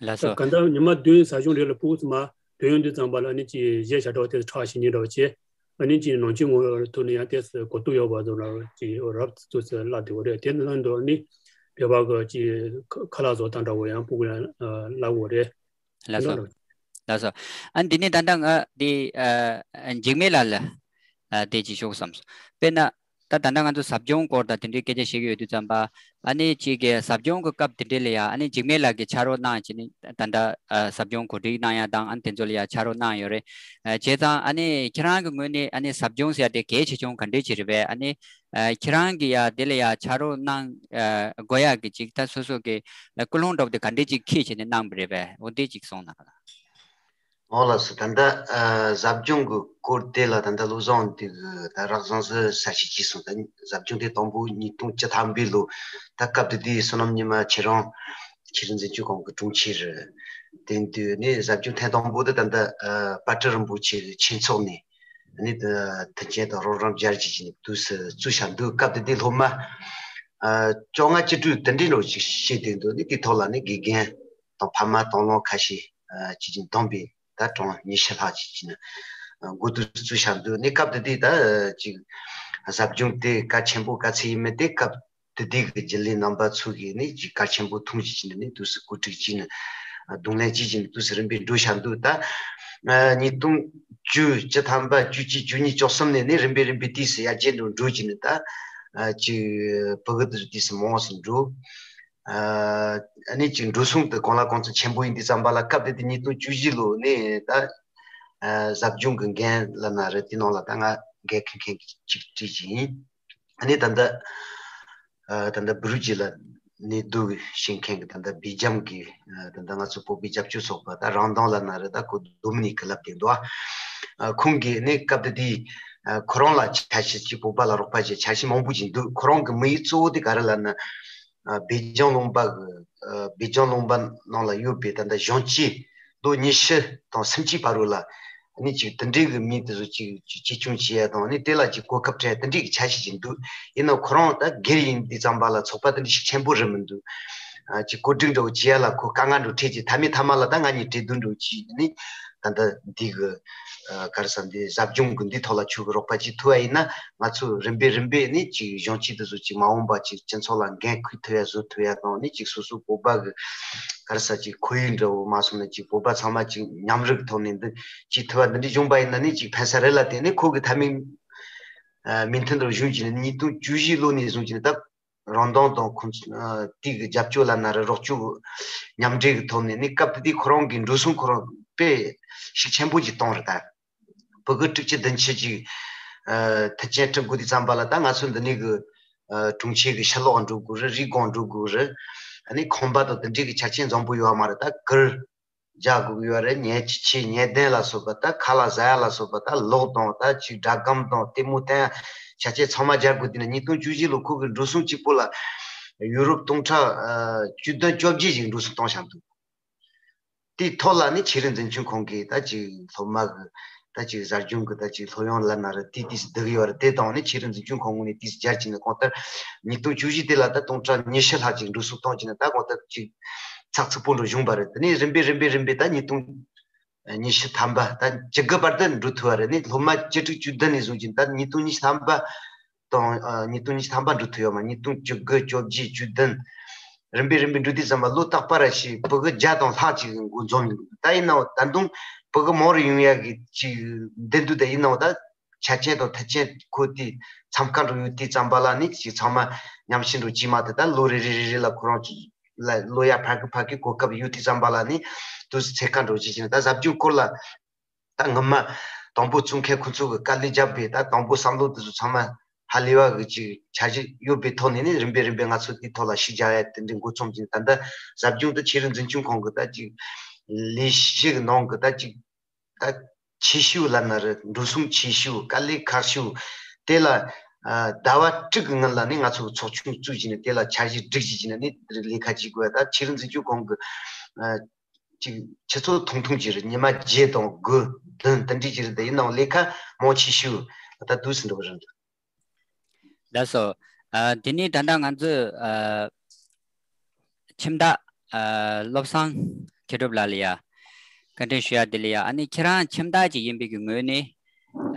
ལགས་སོ། གང་ལྟར་ཉི་མ་བདུན་ཟབ་སྦྱོང་རེ་ལ་སྤུ་གུ་ཚོ་མར་ཐོན་ཡོང་དུས་ཙམ་པ་ལ་ནི་ཅིག་གཞས་ཞབས་བྲོ་དེ་ཁྲག་ཤེས་མཁན་འདྲ་བོ་བྱས། ཨ་ནི་ཅིག་ནང་ཆོས་ངོ་ཐོག་ནས་ཡང་ཏོག་ཙམ་གོ་རྟོགས་ཡོད་པ་བཟོ་འདྲ་ཅིག་རབ་ཏོག་ཙམ་བསླབ་བསྡད་ཡོད་རེད། དེ་ནང་དུ་ནི་བོད་པ་གི་ཅིག་ཁ་ཁ་ལག་བཟོ་སྟངས་འདྲ་བོ་ཡང་སྤུ་གུ་ཡང་བསླབ་ཡོད་རེད། ལགས་སོ། ལགས་སོ། ཨ་ནི་འདི་ནས་ད་ལྟ་ང་འདི་ཨ་འཇིགས་མེད་ལགས་ལ་ཨ་དེ་ཅིག་ཞུ་དགོས་བསམ་སོང་། དཔེར་ན། ད་ད་ལྟ་ང་ཚོ་ཟབ་སྦྱོང་སྐོར་དང་དེ་འདྲའི་སྐད་ཆ་བཤད་ཀྱི་ཡོད་དུས་ཙམ་པ། ཨ་ནི་གཅིག་གི་ཟབ་སྦྱོང་གི་སྐབས་དེ་འདྲའི་ལ་ཡ་ཨ་ནི་འཇིགས་མེད་ལགས་ཀྱིས་ཕྱག་རོགས་གནང་བྱས་ནས་ད་ལྟ་ཨ་ཟབ་སྦྱོང་གོ་སྒྲིག་གནང་ཡ་དང་ཨ་ནི་དེ་ཚོ་ལ་ཡ་ཕྱག་རོགས་གནང་ཡོད་རེད། ཨ་བྱས་ཙང་ཨ་ནི་ཁྱེད་རང་གི་ངོས་ནས་ཨ་ནི་ཟབ་སྦྱོང་ཟེར་ཡ་དེ་གལ་ཆེ་ཆུང་ག་འདྲས་ཅིག་རེད་པས། ཨ་ནི་ཨ་ཁྱེད་རང་གིས་ཡ་དེ་ལ་ཡ་ཕྱག་རོགས་གནང་ཨ་དགོས་ཡ་གི་ཅིག་ད་སོ་སོ་གི་ཀུན་སློང་འདྲ་པོ་དེ་ག་འདྲས་ཅིག་འཁྱེར་བྱས་ནས་གནང་བ་རེད་པས། འོ་དེ་ཅིག་གསུངས་གནང་། འོ་ལགས་སོ། ད་ལྟ་ཨ་ཟབ་སྦྱོང་གི་སྐོར་དེ་ལ་ད་ལྟ་བློ་བཟང་འདི་གི་ད་རགས་ཙམ་ཟིག་གསལ་བཤད་བྱས་སོང་། ད་ཟབ་སྦྱོང་དེ་དང་པོ་ཉིས་སྟོང་བཅུ་ཐམ་པའི་ལོ་ད་སྐབས་དེ་དུས་བསོད་ནམས་ཉི་མ་ཁྱེད་རང་ཆོས་རིག་འཛིན་སྐྱོང་ཁང་གི་དྲུང་ཆེ་རེད། དེ་དུས་ནས་ཟབ་སྦྱོང་ཐེངས་དང་པོ་དེ་ད་ལྟ་ཨ་དཔལ་སྤྲུལ་རིན་པོ་ཆེ་གི་ཆོས་ཚོགས་ནས་ ནི་ད་མཐུན་རྐྱེན་དང་རོགས་རམ་སྦྱར་བྱས་ཀྱི་ནི་དུས་སུ་བཙུགས་བཞག་འདུག་སྐབས་དེ་དུས་སློབ་མ་ཨ་བཅོ་ལྔ་བཅུ་དྲུག་དེ་འདྲའི་འགྲོ་ཅིག་བྱས་བསྡད་འདུག་ནི་དེ་ཐོག་ལ་ནི་དགེ་རྒན་དང་ཕ་མ་དང་བློན་ཁ་ཤས་ཨ་ཅིག་ཅིག་བསྡོམས་པས་ད་གྲོང་ཉི་ཤུ་ལྷག་ཅིག་ཅིག་ནི་ཨ་འགོ་དུས་བཙུགས་བཞག་འདུག་ནི་སྐབས་དེ་དུས་ད་ཅིག་ཟབ་སྦྱོང་དེ་གལ་ཆེན་པོ་ག་ཚོད་ཡིན་མིན་དེ་སྐབས་དེ་དུས་ཀྱི་རྒྱུན་ལས་རྣམ་པ་ཚོ་གིས་ནི་ཅིག་གལ་ཆེན་པོ་མཐོང་བྱས་ཀྱི་ནི་དུས་སུ་གོ་སྒྲིག་བྱས་ནས་རྡུང་ལེན་བྱས་ཀྱི་ནི་དུས་སུ་རིམ་པས་འགྲོ་བཞག་འདུག་ད་ཉིས་སྟོང་བཅུ་བཅུ་ཐམ་པ་བཅུ་གཅིག་བཅུ་གཉིས་བཅུ་གསུམ་ནས་ནི་རིམ་པས་རིམ་པས་དུས་སུ་ཡར་རྒྱས་འགྲོ་འགྲོ་ཀྱི་ནི་ད་ཅིག་བུ་གུ་དེ་དུས་སུ་མང་སུ་འགྲོ། ཨ་ནི་ཅིག་འགྲོ་སོང་དེ་གང་ལ་གང་འཚམ་ཆེན་པོ་ཡིན་དུས་ཙམ་པ་ལ་སྐབས་དེ་དུས་ཉིས་སྟོང་བཅུ་བཞི་ལོ་ནས་ད་ཟབ་སྦྱོང་གི་འགན་ལབ་ན་རེད། དེ་ནང་ལ་ད་ང་འགན་འཁུར་མཁན་གྱི་ཅིག་བྲིས་ཀྱི་ཡིན། ཨ་ནི་ད་ལྟ་ཨ་ད་ལྟ་སྦི་རུ་ཇི་ལ་གནས་སྡོད་བྱེད་མཁན་གྱི་ད་ལྟ་སྦེལ་ཇམ་གྱི་ཨ་ད་ལྟ་ང་ཚོ་བོད་པའི་རྒྱབ་སྐྱོར་ཚོགས་པ་ད་རང་མདངས་ལབ་ན་རེད། ད་ཁོ་དོ་མི་ནི་ཀི་ལབ་བསྡད་འདུག་ཨ་ཁོང་གིས་ནི་སྐབས་དེ་དུས་ཨ་ཁོ་རང་ལ་འཆར་གཞི་ཅིག་བོད་པ་ལ་རོགས་པ་བྱེད་འཆར་གཞི་མང་པོ་ཅིག་འདུག་ཁོ་རང་གི་དམིགས་ཡུལ་གཙོ་བོ་དེ་ག་རེ་ལབ་ན། ཨ་སྦེལ་ཇམ་ལུང་པ་གི་ཨ་སྦེལ་ཇམ་ལུང་པ་ནང་ལ་ཡོད་པའི་ད་ལྟ་གཞོན་སྐྱེས་ལོ་ཉི་ཤུ་དང་སུམ་ཅུའི་བར་རུ་ལ་ནི་ཅིག་དེ་འདྲའི་གི་མི་དེ་ཚོ་ཅིག་ཅིག་གཅེས་སྐྱོང་བྱེད་ཡ་དང་ནི་དེ་ལ་ཅིག་གོ་སྐབས་སྤྲད་དེ་འདྲའི་གི་འཆར་གཞི་ཅིག་འདུག་ཡིན་ནའང་ཁོ་རང་ད་སྒེར་ཡིན་དུས་ཙམ་པ་ལ་ཚོགས་པ་དེ་འདྲ་ཞིག་ཆེན་པོ་རེད་མི་འདུག་ཨ་ཅིག་གོ་སྒྲིག་འདྲ་བོ་བྱེད་ཡ་ལ་ཁོ་དཀའ་ངལ་འདྲ་བོ་འཕྲད་ཅིག་མཐའ་མའི་མཐའ་མ་ལ་ད་ང་གཉིས་གྲོས་བསྡུར་འདྲ་བོ་བྱས་ནི་ད་ལྟ་འདི་གི་ཨ་ག་རེ་ཟེར་འདི་ཟབ་སྦྱོང་གི་འདི་ཐོག་ལ་ཁྱོད་ཀྱི་རོགས་པ་ཅིག་ཐུབ་པ་ཡིན་ན་ང་ཚོ་རིམ་པས་རིམ་པས་ནི་ཅིག་གཞོན་སྐྱེས་དེ་ཚོ་ཅིག་མ་འོངས་པ་ཅིག་སྤྱི་ཚོགས་ལ་འགན་འཁུར་ཐུབ་ཡ་བཟོ་ཐུབ་ཡ་དང་ནི་ཅིག་སོ་སོ་བོད་པ་གི་ག་རེ་ཟེར་ཅིག་ཁོར་ཡུག་འདྲ་བོ་མ་སོང་ན་ཅིག་བོད་པ་ཚང་མ་ཅིག་མཉམ་རུབ་ཀྱི་ཐོག་ནས་འདི་ཅིག་ཐུབ་པ་འདི་འདྲ་བྱུང་པ་ཡིན་ན་ནི་ཅིག་ཕན་ས་རེད་ལབ་དེ་ནི་ཁོ་གི་ཐ་མའི་ཨ་མོས་མཐུན་འདྲ་བོ་བྱུང་ཅིག་ནི་ཉིས་སྟོང་བཅུ་བཞི་ལོ་ནས་བཟུང་ཅིག་ནི་ད་རང་མདངས་དང་ཁོང་ཚོ་ཨ་དེ་གི་རྒྱབ་སྐྱོར་ལབ་ན་རེད། རོགས་སྐྱོར་མཉམ་འབྲེལ་གི་ཐོག་ནས་ནི་སྐབས་དེ་དུས་ཁོ་རང་གི་འགྲོ་སོང་ཁོ་རང་དཔེ་ཤུགས་ཆེན་པོ་ཅིག་བཏང་རེད་ད། བུ་གུ་དྲུག་ཅུ་བདུན་ཅུ་ཅིག་ཨ་མཐུན་རྐྱེན་སྒྲུབ་དགོས་དུས་ཙམ་པ་ལ་ད་ང་ཚོ་འདི་ནས་གི་ཨ་གྲོང་ཁྱེར་གི་ཕྱི་ལོགས་འགྲོ་དགོས་རེད། རི་སྒང་འགྲོ་དགོས་རེད། ཨ་ནི་ཁང་པ་དང་དེ་འདྲའི་གི་ཆ་རྐྱེན་འཛོམས་པོ་ཡོད་མ་རེད། ད་གུར་རྒྱག་དགོས་ཀྱི་ཡོད་རེད། ཉལ་ཆས་ཉལ་གདན་ལ་སོགས་པ་ད་ཁ་ལག་ཟ་ཡ་ལ་སོགས་པ་ད་ལོག་དང་ད་ཅིག་སྒྲ་སྒམ་དང་ལྟད་མོ་བསྟན་ཡ་ཆ་རྐྱེན་ཚང་མ་སྦྱར་དགོས། དེ་ནས་ཉིས་སྟོང་བཅུ་བཞི་ལོ་ཁོ་གི་འགྲོ་སོང་གཅིག་པོ་ལ་ཡུ་རོབ་སྟོང་ཕྲག་ཨ་བཅུ་བདུན་བཅོ་བརྒྱད་ཅིག་འགྲོ་སོང་བཏང་བཞག་འདུག་དེའི་ཐོག་ལ་ནི་ཆོས་རིག་འཛིན་སྐྱོང་ཁང་གིས་ད་ཅིག་སློབ་མ་གི་ད་ཅིག་ཟབ་སྦྱོང་གི་ད་ཅིག་སློབ་ཡོན་ལབ་ན་རེད། དེ་དུས་སུ་བསྡུ་གི་ཡོད་རེད། དེ་དང་ནི་ཆོས་རིག་འཛིན་སྐྱོང་ཁང་ངོས་ནས་དུས་སུ་སྦྱར་གྱི་ནི་གང་ལྟར་ཉིས་སྟོང་བཅུ་བཞི་དེ་ལ་ད་སྟོང་ཕྲག་ཉི་ཤུ་ལྷག་ཅིག་འགྲོ་སོང་བཏང་གྱི་ནི་ད་གང་ལྟར་ཅིག་ཚགས་ཚུད་པོ་འགྲོ་བྱུང་བ་རེད། དེ་ནས་རིམ་པས་རིམ་པས་རིམ་པས་ད་ཉིས་སྟོང་ཉི་ཤུ་ཐམ་པ་ད་བཅུ་དགུ་བར་དུ་འགྲོ་ཐུབ་པ་རེད། ནི་སློབ་མ་བཅུ་དྲུག་བཅུ་བདུན་ནས་བཟུང་གྱིན་ད་ཉིས་སྟོང་ཉི་ཤུ་ཐམ་པ་དང་ཨ་ཉིས་སྟོང་ཉི་ཤུ་ཐམ་པ་འགྲོ་ཐུབ་ཡོད་མ། ཉིས་སྟོང་བཅུ་དགུ་བཅོ་བརྒྱད་བཅུ་བདུན་རིམ་པས་རིམ་པས་འགྲོ་དུས་ཙམ་པ་ལོ་རྟག་པར་ར་ཞིག་བུ་གུ་བརྒྱ་དང་ལྷག་ཅིག་འགོ་འཛོམས་ཡོང་གི་འདུག་ད་ཡིན་ནའང་ད་དུང་བུ་གུ་མང་རུ་ཡོང་ཡག་གི་ཅིག་འདི་འདུག་ད་ཡིན་ནའང་ད་ཆ་རྐྱེན་དང་མཐུན་རྐྱེན་ཁོ་དེ་འཚམ་ཁ་འགྲོ་ཡོད་དུས་ཙམ་པ་ལ་ནི་ཅིག་ཚང་མ་ཉམས་ཞིབ་འགྲོ་ཅིག་མ་ཐུབ། ད་ལོ་རེ་རེ་རེ་རེ་ལ་ཁོ་རང་ཅིག་ལ་ལོ་ཡར་འཕར་གི་འཕར་གི་གོ་སྐབས་ཡོད་དུས་ཙམ་པ་ལ་ནི་དུས་སུ་འཚོལ་ཁ་འགྲོ་ཅིག་བྱས་ནས་ད་ཟབ་སྦྱོང་སྐོར་ལ་ད་ངོ་མ་དང་པོ་བཙུགས་མཁན་ཁོ་ཚོ་གི་དཀའ་ལས་བརྒྱབ་པའི་ད་དང་པོ་བསམ་བློ་དེ་ཚོ་ཚང་མ་ཧ་ལས་པ་གི་ཅིག་འཆར་གཞི་ཡོད་པའི་ཐོག་ནས་ནི་རིམ་པས་རིམ་པས་ང་ཚོ་དེའི་ཐོག་ལ་ཤུགས་རྒྱག་ཡ་དེ་འདྲའི་འགོ་རྩོམ་གྱིན། ད་ལྟ་ཟབ་སྦྱོང་དེ་ཆོས་རིག་འཛིན་སྐྱོང་ཁང་གི་ད་ཅིག་ལས་གཞི་གི་ནང་གི་ད་ཅིག་ད་ཆེ་ཤོས་ལབ་ན་རེད། འགྲོ་སོང་ཆེ་ཤོས་དཀའ་ལས་ཁག་ཤོས་དེ་ལ་ཨ་ཟླ་བ་དྲུག་གི་སྔོན་ལ་ནི་ང་ཚོ་གི་ཚོགས་ཆུང་བཙུགས་བྱས་ནས་དེ་ལ་འཆར་གཞི་སྒྲིག་བྱས་བྱས་ནས་ནི་དེར་ལས་ཀ་བྱེད་དགོས་ཡ། ད་ཆོས་རིག་འཛིན་སྐྱོང་ཁང་གི་ཨ་ཅིག་ཆུ་ཚོད་ཐུང་ཐུང་ཅིག་རེད། ཉི་མ་བརྒྱད་དང་དགུ་བདུན་དེ་འདྲ་ཅིག་རེད། དེ་ཡིན་ནའང་ལས་ཀ་མང་ཆེ་ཤོས་ད་དུས་སུ་འགྲོ་གི་རེད། ལགས་སོ། ཨ་དེ་ནས་ད་ལྟ་ང་ཚོས་ཨ་ཁྱིམ་བདག་ཨ་བློ་བཟང་མཁས་གྲུབ་ལགས་ལ་ཡ་བཀའ་འདྲི་ཞུ་ཡ་དེ་ལ་ཡ། ཨ་ནི་ཁྱེད་རང་ཁྱིམ་བདག་ཅིག་ཡིན་པའི་གི་ངོས་ནས་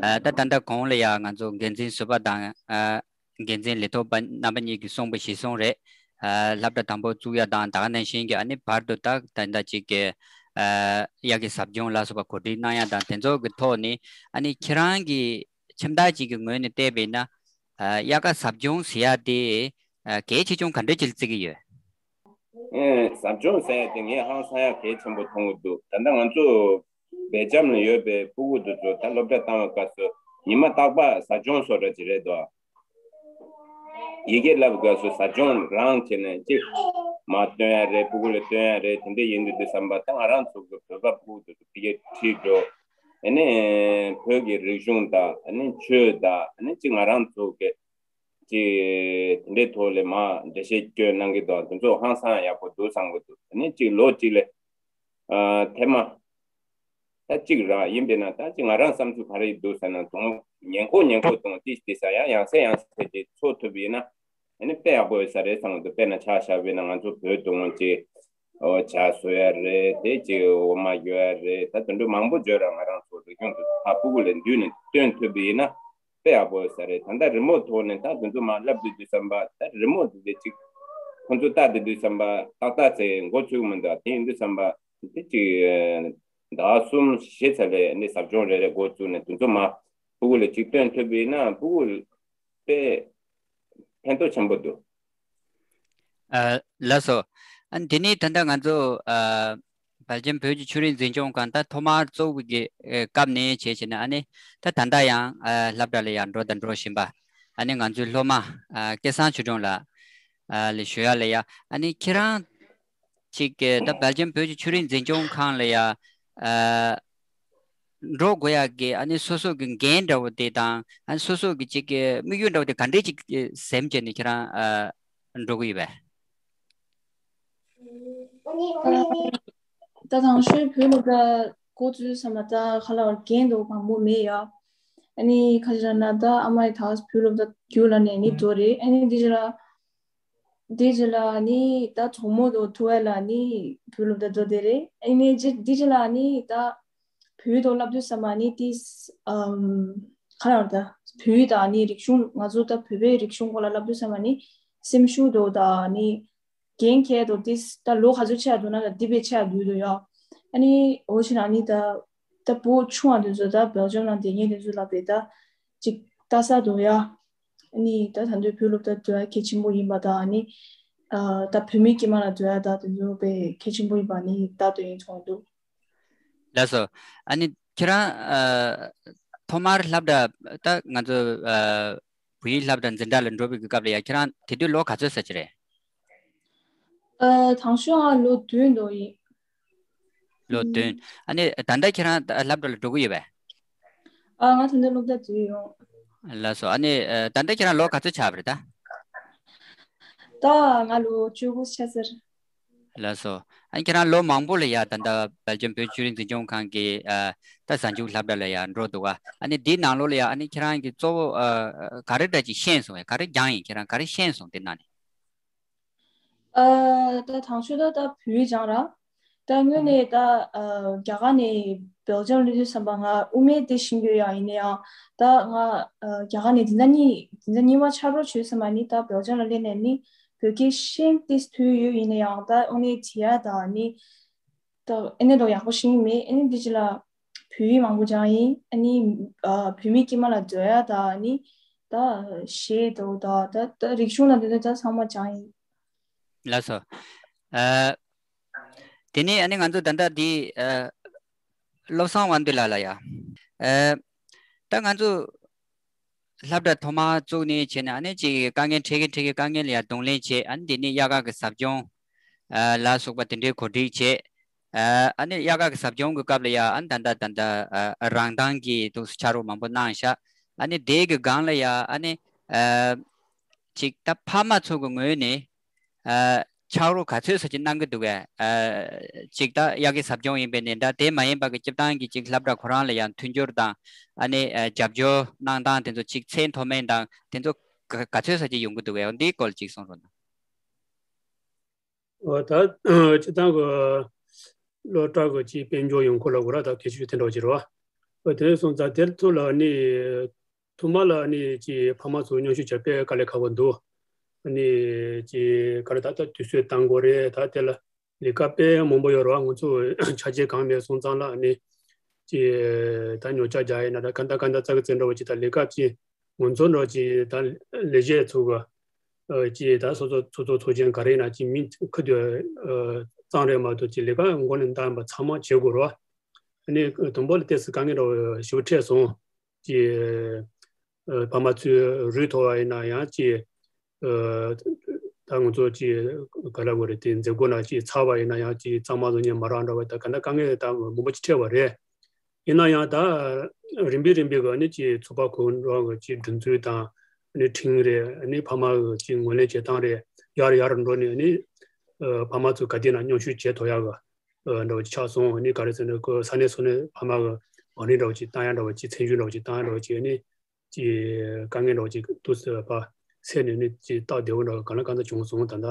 ཨ་ད་ད་ལྟ་གོང་ལ་ཡ་ང་ཚོ་འགན་འཛིན་ཟུར་པ་དང་ཨ་འགན་འཛིན་ལས་ཐོག་པ་རྣམ་པ་གཉིས་ཀྱིས་གསུངས་པ་གཞིར་བཟུང་རེད། ཨ་སློབ་གྲྭ་དང་པོ་བཙུགས་ཡ་དང་ད་ག་ནང་བཞིན་གྱི་ཨ་ནི་བར་དུ་ད་ད་ལྟ་ཅིག་གི་ཨ་དབྱར་གྱི་ཟབ་སྦྱོང་ལ་སོགས་པ་གོ་སྒྲིག་གནང་ཡ་དང་དེ་ཚོ་གི་ཐོག་ནས་ཨ་ནི་ཁྱེད་རང་གི་ཁྱིམ་བདག་ཅིག་གི་ངོས་ནས་བལྟས་པས་ན། ཨ་དབྱར་ཁ་ཟབ་སྦྱོང་ཟེར་ཡ་དེ་ཨ་གལ་ཆེ་ཆུང་ག་འདྲ་ཅིག་བརྩི་གི་ཡོད། ཨེ་ཟབ་སྦྱོང་ཟེར་ཡ་དེ་ངས་ཧང་སང་ཡ་གལ་ཆེན་པོ་མཐོང་གི་འདུག་ད་ལྟ་ང་ཚོ་སྦེལ་ཇམ་ལ་ཡོད་པའི་སྤུ་གུ་དེ་ཚོ་ད་སློབ་གྲྭ་བཏང་བའི་སྐབས་སུ་ཉི་མ་རྟག་པར་ཟབ་སྦྱོང་བཟོ་འདྲ་ཅིག་རེད་དོ། ཡི་གེ་བསླབ་སྐབས་སུ་ཟབ་སྦྱོང་རང་བྱས་ནས་ཅིག་མར་སྟོན་ཡ་རེད། སྤུ་གུ་ལ་སྟོན་ཡ་རེད། དེ་འདྲ་ཡིན་དུས་དུས་བསམ་པ་ད་ང་རང་ཚོ་གི་བོད་པ་སྤུ་གུ་དེ་ཚོ་ཕ་གིར་ཁྲིད་འགྲོ། ཨ་ནི་བོད་ཀྱི་རིག་གཞུང་དང་ཨ་ནི་ཆོས་དང་ཨ་ནི་ཅིག་ང་རང་ཚོ་གི་ཅིག་དེ་འདྲའི་ཐོག་ལ་མར་འགྲེལ་བཤད་སྐྱོན་གནང་གི་འདུག་དེ་ཚོ་ཧང་སང་ཡག་པོ་འདུག་བསམ་གི་འདུག་ཨ་ནི་ཅིག་ལོ་གཅིག་ལ་ཨ་ཐེངས་མ་ ད་གཅིག་ར་ཡིན་པས་ན་ད་ཅིག་ང་རང་བསམ་ཚུལ་ག་རེ་འདུག་ཟེར་ན་དུང་ཉེན་ཁོག་ཉེན་ཁོག་དང་ཏིས་ཏིས་ས་ཡང་ཡང་སེ་ཡང་སེ་དེ་ཚོ་ཐུབ་ཡིན་ན་ཨ་ནི་དཔེ་ཡག་པོ་ཡོད་ས་རེད་བསམ་གི་འདུག་དཔེར་ན་ཆ་བཞག་པས་ན་ང་ཚོ་བོད་དུ་འོང་ཅིག་ཨོ་ཇ་བཟོ་ཡ་རེད། དེ་ཅིག་འོ་མ་ཡོད་ཡ་རེད། ད་དུང་འདྲ་མང་པོ་བརྗོད་ར་ང་རང་ཚོ་རིག་གཞུང་དུ་ཕ་སྤུ་གུ་ལ་འདུས་ནས་སྟོན་ཐུབ་པ་ཡིན་ན་དཔེ་ཡག་པོ་ཡོད་ས་རེད། ད་ལྟ་རི་མོ་ཐོག་ནས་ད་དུང་འདྲ་མ་ལབ་དུས་དུས་བསམ་པ་ད་རི་མོ་དེ་དེ་ཅིག་ཁོང་ཚོ་ལྟ་དུས་དུས་བསམ་པ་ཏག་ཏག་ཚེ་འགོ་ཚུགས་མི་འདུག་དེ་ཡིན་དུས་བསམ་པ་དེ་ཅིག་ཟླ་གསུམ་བཞི་ཚ་ལས་ནི་ཟབ་སྦྱོང་རེ་རེ་འགོ་བཙུགས་ནས་དུས་ཚོད་མ་ཕྲུ་གུ་ལ་ཅིག་སྟོན་ཐུབ་པ་ཡིན་ན་ཕྲུ་གུ་དཔེ་ཕན་ཐོགས་ཆེན་པོ་འདུག་ཨ་ལགས་སོ། ཨ་ནི་དེ་ནས་ད་ལྟ་ང་ཚོ་ཨ་བལ་ཇམ་བོད་ཀྱི་ཆོས་རིག་འཛིན་སྐྱོང་ཁང་ད་ཐོག་མར་གཙོ་བོ་གི་ཨེ་སྐབས་ནས་བྱས་བྱས་ནས་ཨ་ནི་ད་ད་ལྟ་ཡང་ཨ་སློབ་གྲྭ་ལ་ཡང་འགྲོ་དང་འགྲོ་བཞིན་པ་ཨ་ནི་ང་ཚོའི་སློབ་མ་ཨ་སྐལ་བཟང་ཆོས་སྒྲོན་ལགས་ཨ་ལ་ཞུ་ཡ་ལ་ཡ། ཨ་ནི་ཁྱེད་རང་ཅིག་གི་ད་བལ་ཇམ་བོད་ཀྱི་ཆོས་རིག་འཛིན་སྐྱོང་ཁང་ལ་ཡ་ཨ་འགྲོ་དགོས་ཡག་གི་ཨ་ནི་སོ་སོ་གི་འགན་འདྲ་བོ་དེ་དང་ཨ་ནི་སོ་སོ་གི་ཅིག་གི་དམིགས་ཡུལ་འདྲ་བོ་དེ་ག་འདྲས་ཅིག་གི་སེམས་བྱས་ནས་ཁྱེད་རང་ཨ་འགྲོ་གི་ཡོད་པས། ད་དང་ཤོས་བོད་སློབ་གྲྭ་འགོ་བཙུགས་ས་མ་ད་ཁ་ལག་འགན་དུ་བང་པོ་མེད་ཡ། ཨ་ནི་ཁ་ཅིག་ན་ད་ཨ་མ་ཡི་ད་བོད་སློབ་གྲྭ་རྒྱུགས་ལ་ནས་ནི་འགྲོ་རེད། ཨ་ནི་འདི་ཅི་ལ་འདི་ཅི་ལ་ནི་ད་གྲོགས་མོ་དུ་ཐུ་བ་ལ་ནི་བོད་སློབ་གྲྭ་འགྲོ་དེ་རེད། ཨ་ནི་འདི་ཅི་ལ་ནི་ད་བོད་དུ་བསླབ་དུས་ས་མ་ནི་ཏིས་ཨམ་ཁ་ལག་ད་བོད་ད་ནི་རིག་གཞུང་ང་ཚོ་ད་བོད་པའི་རིག་གཞུང་སྐོར་ལ་བསླབ་དུས་ས་མ་ནི་སེམས་ཤུགས་དུ་ད་ནི། རྒན་ཁྱེད་དོ་ཏིས་ད་ལོ་ག་ཚོད་ཆགས་འདུག་ན་ད་འདི་པའི་ཆགས་འདུག་འདུག་ཡ། ཨ་ནི་འོ་ཆེ་ན་ནི་ད་ད་བུ་ཆུང་བ་དེ་ཚོ་ད་བེལ་ཇམ་ནང་དེ་ངས་དེ་ཚོ་ལ་བེ་ད་ཅིག་ལྟ་ས་འདུག་ཡ། ཨ་ནི་ད་ད་འདོད་བོད་སློབ་ད་འདོད་ཡ་གལ་ཆེན་པོ་ཡིན་པ་ད་ཨ་ནི་ད་བོད་མི་དཀྱིལ་མ་ལ་འདོད་ཡ་ད་དེ་ཚོ་བེ་གལ་ཆེན་པོ་ཡིན་པ་ནི་ད་དོན་ཡིན་ཚོང་འདུག་ལགས་སོ། ཨ་ནི་ཁྱེད་རང་ཨ་ཐོག་མར་སློབ་གྲྭ་ད་ང་ཚོ་ཨ་བོད་ཡིག་སློབ་གྲྭ་འཛིན་གྲྭ་ལ་འགྲོ་བའི་སྐབས་ལ་ཡ་ཁྱེད་རང་དེ་དུས་ལོ་ག་ཚོད་ཟེར་གྱི་རེད། ཨ་དང་ཤོས་ང་ལོ་བདུན་འདྲ་ཡིན། ལོ་བདུན། ཨ་ནི་ད་ལྟ་ཁྱེད་རང་ད་སློབ་གྲྭ་ལ་འགྲོ་གི་ཡོད་པས། ཨ་ང་ད་ལྟ་སློབ་གྲྭ་འཛུལ་ཡོང་། ལགས་སོ། ཨ་ནི་ཨ་ད་ལྟ་ཁྱེད་རང་ལོ་ག་ཚོད་ཆགས་པ་རེད་ད། ད་ང་ལོ་བཅུ་དགུ་ཆགས་ཟེར། ལགས་སོ། ཨ་ནི་ཁྱེད་རང་ལོ་མང་པོ་ལ་ཡ་ད་ལྟ་བེལ་ཇམ་བོད་ཆོས་རིག་འཛིན་སྐྱོང་ཁང་གི་ཨ་ད་གཟའ་མཇུག་སློབ་གྲྭ་ལ་ཡ་འགྲོ་འདུག་ག་ཨ་ནི་འདིའི་ནང་ལོགས་ལ་ཡ་ཨ་ནི་ཁྱེད་རང་གི་གཙོ་བོ་ཨ་ག་རེ་འདྲ་ཅིག་ཤེས་སོང་བས། ག་རེ་སྦྱངས་ཡིན། ཁྱེད་རང་ག་རེ་ཤེས་སོང་དེ་ནང་ནས། ཨ་ད་དང་ཤོས་ད་ད་བོད་ཡིག་སྦྱངས་ར། ད་དངོས་གནས་ད་ཨ་རྒྱ་གར་ནས་བེལ་ཇམ་སླེབས་དུས་ཙམ་པ་ང་དབུ་མའི་སྟེང་ཤེས་ཀྱི་ཡོད་ཡ། ཡིན་ན་ཡང་ད་ང་ཨ་རྒྱ་གར་ནས་འཛིན་གྲྭ་གཉིས་འཛིན་གྲྭ་གཉིས་པ་ཕྱག་རོགས་བྱས་ཙམ་པ་ནི་ད་བེལ་ཇམ་ལ་སླེབས་ནས་ནི་བོད་སྐད་ཤེས་ཏིས་ཐུབ་ཡོད། ཡིན་ན་ཡང་ད་དངོས་གནས་བྲིས་ཡ་ད་ནི་ད་ཨེ་ནས་ད་ཡག་པོ་ཤེས་ཀྱི་མེད། ཨེ་ནས་འདི་ཅི་ལ་བོད་ཡིག་མང་པོ་སྦྱངས་ཡིན། ཨ་ནི་ཨ་བོད་མི་དཀྱིལ་མ་ལ་སྡོད་ཡ་ད་ནི་ད་གཞས་དང་ད་ད་ད་རིག་གཞུང་ལ་འདི་ཚོ་ད་ཚང་མ་སྦྱངས་ཡིན། ལགས་སོ། ཨ་དེ་ནས་ཨ་ནི་ང་ཚོ་ད་ལྟ་འདི་ཨ་བློ་བཟང་དབང་འདུས་ལགས་ལ་ཡ། ཨ་ད་ང་ཚོ་སློབ་གྲྭ་ཐོག་མར་བཙུགས་ནས་བྱས་ནས་ཨ་ནི་ཅིག་དཀའ་ངལ་འཕྲད་ཀྱི་འཕྲད་ཀྱི་དཀའ་ངལ་ལ་ཡ་གདོང་ལེན་བྱས། ཨ་ནི་དེ་ནས་དབྱར་ཁ་གི་ཟབ་སྦྱོང་ཨ་ལ་སོགས་པ་དེ་འདྲའི་གོ་སྒྲིག་བྱས། ཨ་ཨ་ནི་དབྱར་ཁ་གི་ཟབ་སྦྱོང་གི་སྐབས་ལ་ཡ་ཨ་ནི་ད་ལྟ་ད་ལྟ་ཨ་རང་ཐང་གི་ཐོག་སུ་ཕྱག་རོགས་མང་པོ་གནང་ཤག་ཨ་ནི་དེ་གི་སྒང་ལ་ཡ་ཨ་ནི་ཨ་ཅིག་ད་ཕ་མ་ཚོ་གི་ངོས་ནས་ཨ་ཕྱག་རོགས་ག་ཚོད་ཙམ་ཅིག་གནང་གི་འདུག་གས། ཨ་ཅིག་ད་དབྱར་ཁའི་ཟབ་སྦྱོང་ཡིན་པས་ནས་ད་དེ་མ་ཡིན་པ་གི་སྤྱིར་བཏང་གི་ཅིག་སློབ་གྲྭ་ཁོ་རང་ལ་ཡང་མཐུན་འགྱུར་དང་ཨ་ནི་ཨ་རྒྱབ་སྐྱོར་གནང་སྟངས་དེ་ཚོ་ཅིག་ཚད་མཐོ་དམན་དང་དེ་ཚོ་ག་ག་ཚོད་ཙམ་ཅིག་ཡོང་གི་འདུག་གས། འོ་འདིའི་སྐོར་ཅིག་གསུང་རོགས་གནང་། འོ་ད་སྤྱིར་བཏང་གི་སློབ་གྲྭ་གི་ཅིག་དཔལ་འབྱོར་ཡོང་ཁུལ་ལ་གོ་ར་ད་གལ་ཆེ་ཤོས་དེ་འདྲ་བ་ཅིག་རེད་བ། འོ་དེ་སོང་ཙང་དེར་ཐུག་ལ་ནི། ཐོག་མ་ལ་ནི་ཅིག་ཕ་མ་ཚོ་མཉམ་ཞུགས་བྱ་དཔེ་དཀའ་ལས་ཁག་པོ་འདུག་ནི་ཅིག་ག་རེ་ད་ལྟ་དུས་ཚོད་བཏང་དགོས་རེད། ད་དེ་ལ་ལས་ཀ་དཔེ་མང་པོ་ཡོད་རེད་བ། ང་ཚོ་ཆ་རྐྱེན་གང་མེད་སོང་ཙང་ལ་ནི་ཅིག་ད་ཉོ་ཆ་རྒྱག་ཡིན་ན་ད་ག་འདྲ་ག་འདྲ་ཙག་གི་ཙེ་འདྲ་བོ་ཅིག་ད་ལས་ཀ་ཅིག་ང་ཚོ་འདྲ་ཅིག་ད་ལས་བྱེད་ཚོ་གི་ཅིག་ད་སོ་སོ་ཚོགས་གཙོ་ཚོགས་ཆེན་ག་རེ་ཡིན་ན་ཅིག་མི་ཁུ་དུ་ཙང་རེད་མ་གཏོགས་ཅིག་ལས་ཀ་མགོ་ནས་འདང་བ་ཚང་མ་བྱེད་དགོས་རེད་བ། ནི་དང་པོ་ལ་ཏོག་ཙམ་དཀའ་ངལ་འདྲ་བོ་ཞེ་པོ་འཕྲད་སོང་། ཅིག་ཨ་ཕ་མ་ཚོས་རུས་ཐོག་པ་ཡིན་ན་ཡང་ཅིག་ཨ་ད་ང་ཚོ་ཅིག་ག་རེ་དགོས་རེད། དེ་མཛད་སྒོ་ན་ཅིག་ཚར་བ་ཡིན་ན་ཡང་ཅིག་གཙང་མ་བཟོ་མཁན་མ་རག་འདྲ་བ་ད་ག་འདྲ་དཀའ་ངལ་ད་མང་པོ་ཅིག་འཕྲད་པ་རེད། ཡིན་ན་ཡང་ད་རིམ་པས་རིམ་པས་གི་ནི་ཅིག་ཚོགས་པ་ཁོ་རང་གི་ཅིག་སྒྲིག་འཛུགས་དང་ནི་ཁྲིམས་རེད། ནི་ཕ་མ་གི་ཅིག་ངོས་ལེན་བྱེད་སྟངས་རེད། ཡར་ཡར་འགྲོ་ནས་ནི་ཨ་ཕ་མ་ཚོ་ག་དུས་ན་མཉམ་ཞུགས་བྱེད་ཐུབ་ཡག་གི་ འདྲ་བོ་ཅིག་ཆགས་སོང་། ནི་ག་རེ་ཟེར་ན་ཁོ་ས་གནས་སོ་ནས་ཕ་མ་གི་འོ་ནི་འདྲ་བོ་ཅིག་བཏང་ཡ་འདྲ་བོ་ཅིག་ཚན་ཆུང་འདྲ་བོ་ཅིག་བཏང་ཡ་འདྲ་བོ་ཅིག་ནི་ཅིག་དཀའ་ངལ་འདྲ་བོ་ཅིག་ཏུ་སེ་བ་སེ་ནས་ནི་ཅིག་སྟབས་བདེ་བོ་འདྲ་ག་ལ་གང་ཙམ་བྱུང་སོང་ད་ལྟ།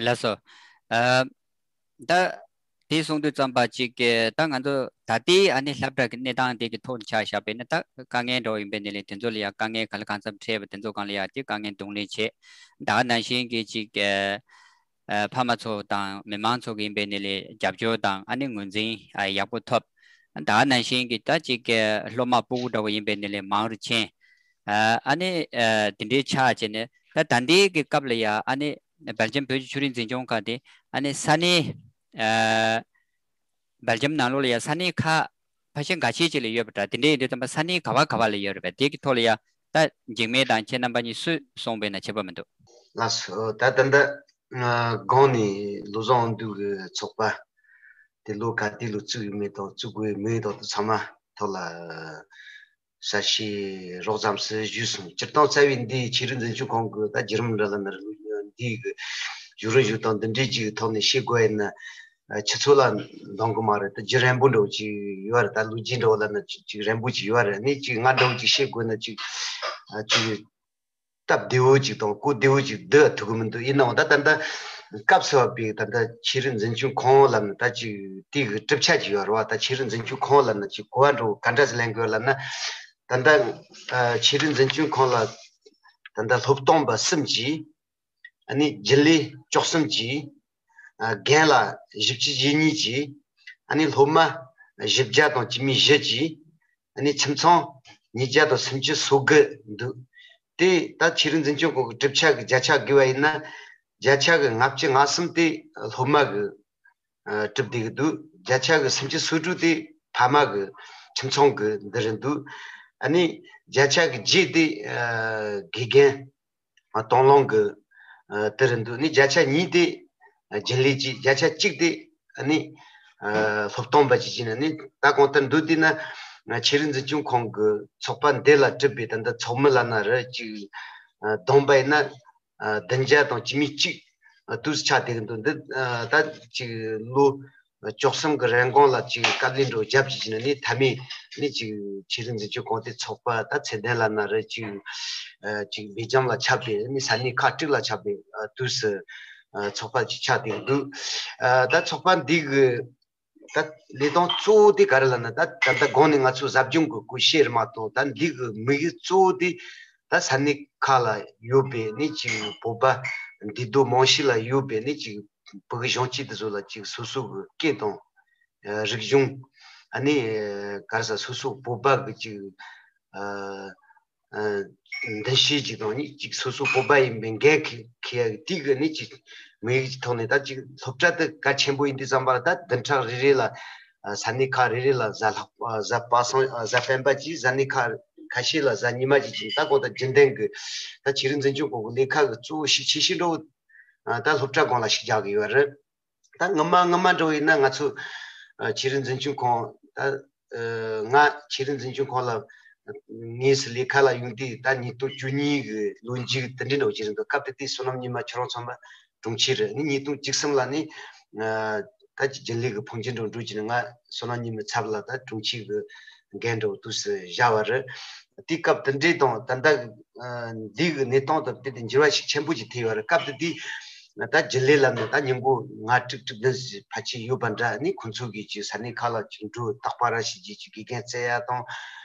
ལགས་སོ། ཨ། ད་དེ་གསུང་དུས་ཙམ་པ་ཅིག་གི་ད་ང་ཚོ་ད་ལྟའི་ཨ་ནི་སློབ་གྲྭ་གི་གནས་སྟངས་དེ་གི་ཐོག་ནས་ཆ་བཞག་པས་ན་ད་དཀའ་ངལ་འདྲ་བོ་ཡིན་པའི་ནི་ལས་དེ་ཚོ་ལ་ཡང་དཀའ་ངལ་ག་ལ་གང་འཚམ་འཕྲད་པ་དེ་ཚོ་སྒང་ལ་ཡང་དེ་དཀའ་ངལ་གདོང་ལེན་བྱེད། ད་ག་ནང་བཞིན་གྱི་ཅིག་གི་ཨ་ཕ་མ་ཚོ་དང་མི་མང་ཚོ་གི་ཡིན་པའི་ནི་ལས་རྒྱབ་སྐྱོར་དང་ཨ་ནི་ངོས་འཛིན་ཨ་ཡག་པོ་ཐོབ། ད་ག་ནང་བཞིན་གྱི་ད་ཅིག་གི་སློབ་མ་སྤུ་གུ་འདྲ་བོ་ཡིན་པའི་ནི་ལས་མང་རུ་ཕྱིན། ཨ་ནི་ཨ་དེ་འདྲའི་ཆགས་བྱས་ནས་ད་ད་ལྟའི་གི་སྐབས་ལ་ཡ་ཨ་ནི་སྦེལ་ཇམ་བོད་ཀྱི་ཆོས་རིག་འཛིན་སྐྱོང་ཁང་དེ་ཨ་ནི་ས་གནས་ཨ་སྦེལ་ཇམ་ནང་ལོགས་ལ་ཡ་ས་གནས་ཁག་ཕལ་ཆེར་འགའ་ཤས་ཅིག་ལ་ཡོད་པ་འདྲ། དེ་འདྲ་ཡིན་དུས་ཙམ་པ་ས་གནས་ག་བ་ག་བ་ལ་ཡོད་རེད་པས། དེ་གི་ཐོག་ལ་ཡ་ད་འཇིགས་མེད་དང་ཁྱེད་རྣམ་པ་གཉིས་སུས་གསུངས་པས་ན་ཁྱད་པར་མི་འདུག་ལགས་སོ། ད་ད་ལྟ་ང་སྒང་ནས་ལུ་ཟོང་འདུས་ཀྱི་ཚོགས་པ་དེ་ལོ་ག་དུས་ལ་བཙུགས་ཡོད་མེད་དང་བཙུགས་དགོས་མིན་དང་དེ་ཚང་མ་ཐོག་ལ་གསལ་བཤད་རོབ་ཙམ་ཞིག་ཞུས་སོང་། སྤྱིར་བཏང་རྩ་བའི་འདི་ཆོས་རིག་འཛིན་སྐྱོང་ཁང་གི་ད་བརྒྱུད་རིམ་འདྲ་ལ་ནི་འདི་གི་བརྒྱུད་རིམ་བརྒྱུད་སྟངས་འདི་འདྲའི་ཅིག་ཐོག་ནས་ཤེས་དགོས་ཡིན་ན་ཆུ་ཚོད་ལ་འདང་གི་མ་རེད། ད་རྒྱུན་རིང་པོ་འདྲ་བོ་ཅིག་ཡོད་རེད། ད་ལོ་རྒྱུས་འདྲ་བོ་ལ་ནི་ཅིག་ཅིག་རིང་པོ་ཅིག་ཡོད་རེད། ནི་ཅིག་ང་འདྲ་བོ་ཅིག་ཤེས་དགོས་ན་ཅིག་ཅིག་སྟབས་བདེ་བོ་ཅིག་དང་གོ་བདེ་བོ་ཅིག་བསྡུ་ཐུབ་ཀྱི་མི་འདུག་ཡིན་ནའང་ད་ད་ལྟ་སྐབས་སུ་བབས་པའི་ད་ལྟ་ཆོས་རིག་འཛིན་སྐྱོང་ཁང་ལབ་ན་ད་ཅིག་དེ་གི་གྲུབ་ཆ་ཅིག་ཡོད་རེད་བ། ད་ཆོས་རིག་འཛིན་སྐྱོང་ཁང་ལབ་ན་ཅིག་གོ་བ་འདྲ་བོ་ག་འདྲ་ཞིག་ལེན་དགོས་ལབ་ན། ད་ལྟ་ཨ་ཆོས་རིག་འཛིན་སྐྱོང་ཁང་ལ་ད་ལྟ་སློབ་སྟོན་པ་གསུམ་གྱིས། ཨ་ནི་རྒྱུན་ལས་བཅུ་གསུམ་གྱིས། ཨ་རྒན་ལགས་བཞི་བཅུ་ཞེ་གཉིས་ཀྱིས། ཨ་ནི་སློབ་མ་བཞི་བརྒྱ་དང་བཅུ་མེད་བཞི་གྱིས། ཨ་ནི་ཁྱིམ་ཚང་ཉིས་བརྒྱ་དང་སུམ་ཅུ་སོ་དགུ་འདུག་དེ་ད་ཆོས་རིག་འཛིན་སྐྱོང་ཁང་གི་གྲུབ་ཆ་གི་བརྒྱ་ཆ་བགོས་པ་ཡིན་ན། བརྒྱ་ཆ་གི་ལྔ་བཅུ་ང་གསུམ་དེ་སློབ་མ་གི་ཨ་གྲུབ་བསྡད་ཀྱི་འདུག་བརྒྱ་ཆ་གི་སུམ་ཅུ་སོ་དྲུག་དེ་ཕ་མ་གི་ཁྱིམ་ཚང་གི་འདི་རེད་འདུག་ཨ་ནི་བརྒྱ་ཆ་གི་བརྒྱད་དེ་ཨ་དགེ་རྒན་ཨ་དང་བླངས་ཀྱི་ཨ་དེ་རེད་འདུག་ནི་བརྒྱ་ཆ་གཉིས་དེ་ཨ་རྒྱུན་ལས་ཀྱི། བརྒྱ་ཆ་གཅིག་དེ་ཨ་ནི་ཨ་སློབ་སྟོན་པ་ཅིག་བྱས་ན་ནི་ད་གང་ལྟར་འདུག་དེ་ན་ང་ཆོས་རིག་འཛིན་སྐྱོང་ཁང་གི་ཚོགས་པ་འདི་ལ་གྲུབ་པའི་ད་ལྟ་ཚོགས་མི་ལབ་ན་རེད། ཅིག་ཨ་བསྡོམས་པ་ཡིན་ན་ཨ་བདུན་བརྒྱ་དང་བཅུ་མེད་གཅིག་ཨ་དུས་ཆ་དེ་གི་འདུག་འདི་ཨ་ད་ཅིག་ལོ་བཅུ་གསུམ་གི་རིང་གོང་ལ་ཅིག་དཀའ་ལས་འགྲོ་རྒྱབ་ཅིག་བྱས་ན་ནི་མཐའ་མའི་ནི་ཅིག་ཆོས་རིག་འཛིན་སྐྱོང་ཁང་དེ་ཚོགས་པ་ད་ཚད་ལྡན་ལབ་ན་རེད། ཅིག་ཨ་ཅིག་སྦེལ་ཇམ་ལ་ཁྱབ་པའི་ནི་ས་གནས་ཁག་དྲུག་ལ་ཁྱབ་པའི་ཨ་དུས་སུ་ཨ་ཚོགས་པ་ཅིག་ཆགས་བསྡད་འདུག་ཨ་ད་ཚོགས་པ་འདི་གི་ད་ལས་དོན་གཙོ་བོ་དེ་ག་རེ་ལབ་ན། ད་ད་ལྟ་གོང་ནས་ང་ཚོ་ཟབ་སྦྱོང་གི་སྐོར་བཤད་རེད་མ་གཏོགས། ད་འདི་གི་དམིགས་ཡུལ་གཙོ་བོ་དེ་ད་ས་གནས་ཁག་ལ་ཡོད་པའི་ནི་ཅིག་བོད་པ་འདུས་སྡོད་རྨང་གཞི་ལ་ཡོད་པའི་ནི་ཅིག་བོད་ཀྱི་གཞོན་སྐྱེས་དེ་ཚོ་ལ་ཅིག་སོ་སོ་གི་སྐད་དང་ཨ་རིག་གཞུང་། ཨ་ནི་ཨ་ག་རེ་ཟེར། སོ་སོ་བོད་པ་གི་ཅིག་ཨ་ཨ་མདུན་ཤེས་ཅིག་དང་ནི་ཅིག་སོ་སོ་བོད་པ་ཡིན་པའི་འགན་འཁྱེར་འཁྱེར་ཡ་གི་དེ་གི་ནི་ཅིག་དམིགས་ཡུལ་གྱི་ཐོག་ནས། ད་ཅིག་སློབ་གྲྭ་དེ་གལ་ཆེན་པོ་ཡིན་དུས་ཙམ་པ་ལ་ད་བདུན་ཕྲག་རེ་རེ་ལ་ཨ་ས་གནས་ཁག་རེ་རེ་ལ་གཟའ་ལྷག་པ་གཟའ་པ་སངས་གཟའ་སྤེན་པ་གཅིག་ས་གནས་ཁག་ཁ་ཤས་ལ་གཟའ་ཉི་མ་གཅིག་ཅིག་ད་གང་ལྟར་རྒྱུན་ལྡན་གྱི་ད་ཆོས་རིག་འཛིན་སྐྱོང་ཁང་གི་ལས་ཀ་གི་གཙོ་བོ་ཤུགས་ཆེ་ཤོས་འདྲ་བོ་ཨ་ད་སློབ་གྲྭ་སྒང་ལ་ཤུགས་རྒྱག་གི་ཡོད་རེད། ད་སྔོན་མ་སྔོན་མ་འདྲ་བོ་ཡིན་ན་ང་ཚོ་ཨ་ཆོས་རིག་འཛིན་སྐྱོང་ཁང་ད་ཨ་ང་ཆོས་རིག་འཛིན་སྐྱོང་ཁང་ལ་དངོས་སུ་ལས་ཀ་ལ་ཡོང་དུས་ད་ཉིས་སྟོང་བཅུ་གཉིས་གི་ལོ་མཇུག་དེ་འདྲའི་འདྲ་བོ་ཅིག་རེད་འདུག་སྐབས་དེ་དུས་བསོད་ནམས་ཉི་མ་ཁྱོད་རང་ཚང་མ་དྲུང་ཆེ་རེད། ནི་ཉིས་སྟོང་བཅུ་གསུམ་ལ་ནི་ཨ་ད་ཅིག་རྒྱུན་ལས་ཀྱི་ཕོ་འགྱུར་འདྲ་བོ་འགྲོ་བྱས་ནས་ང་བསོད་ནམས་ཉི་མའི་ཚབ་ལ་ད་དྲུང་ཆེ་གི་འགན་འདྲ་བོ་དུས་སུ་བཞག་པ་རེད། དེའི་སྐབས་དེ་འདྲའི་དང་ད་ལྟ་ཨ་འདི་གི་གནས་སྟངས་དང་དེ་དེ་འགྱུར་བ་ཤུགས་ཆེན་པོ་ཅིག་ཐེབས་ཡོད་རེད། སྐབས་དེ་དུས་ད་རྒྱུན་ལས་ལབ་ན་ད་ཉིན་གུང་ལྔ་དྲུག་དྲུག་བདུན་ཕལ་ཆེར་ཡོད་པ་འདྲ། ནི་ཁོང་ཚོ་གིས་ཅིག་ས་གནས་ཁག་ལ་ཅིག་འགྲོ་རྟག་པར་ར་བྱས་རྗེས་ཅིག་དགེ་རྒན་བཙལ་ཡ་དང་།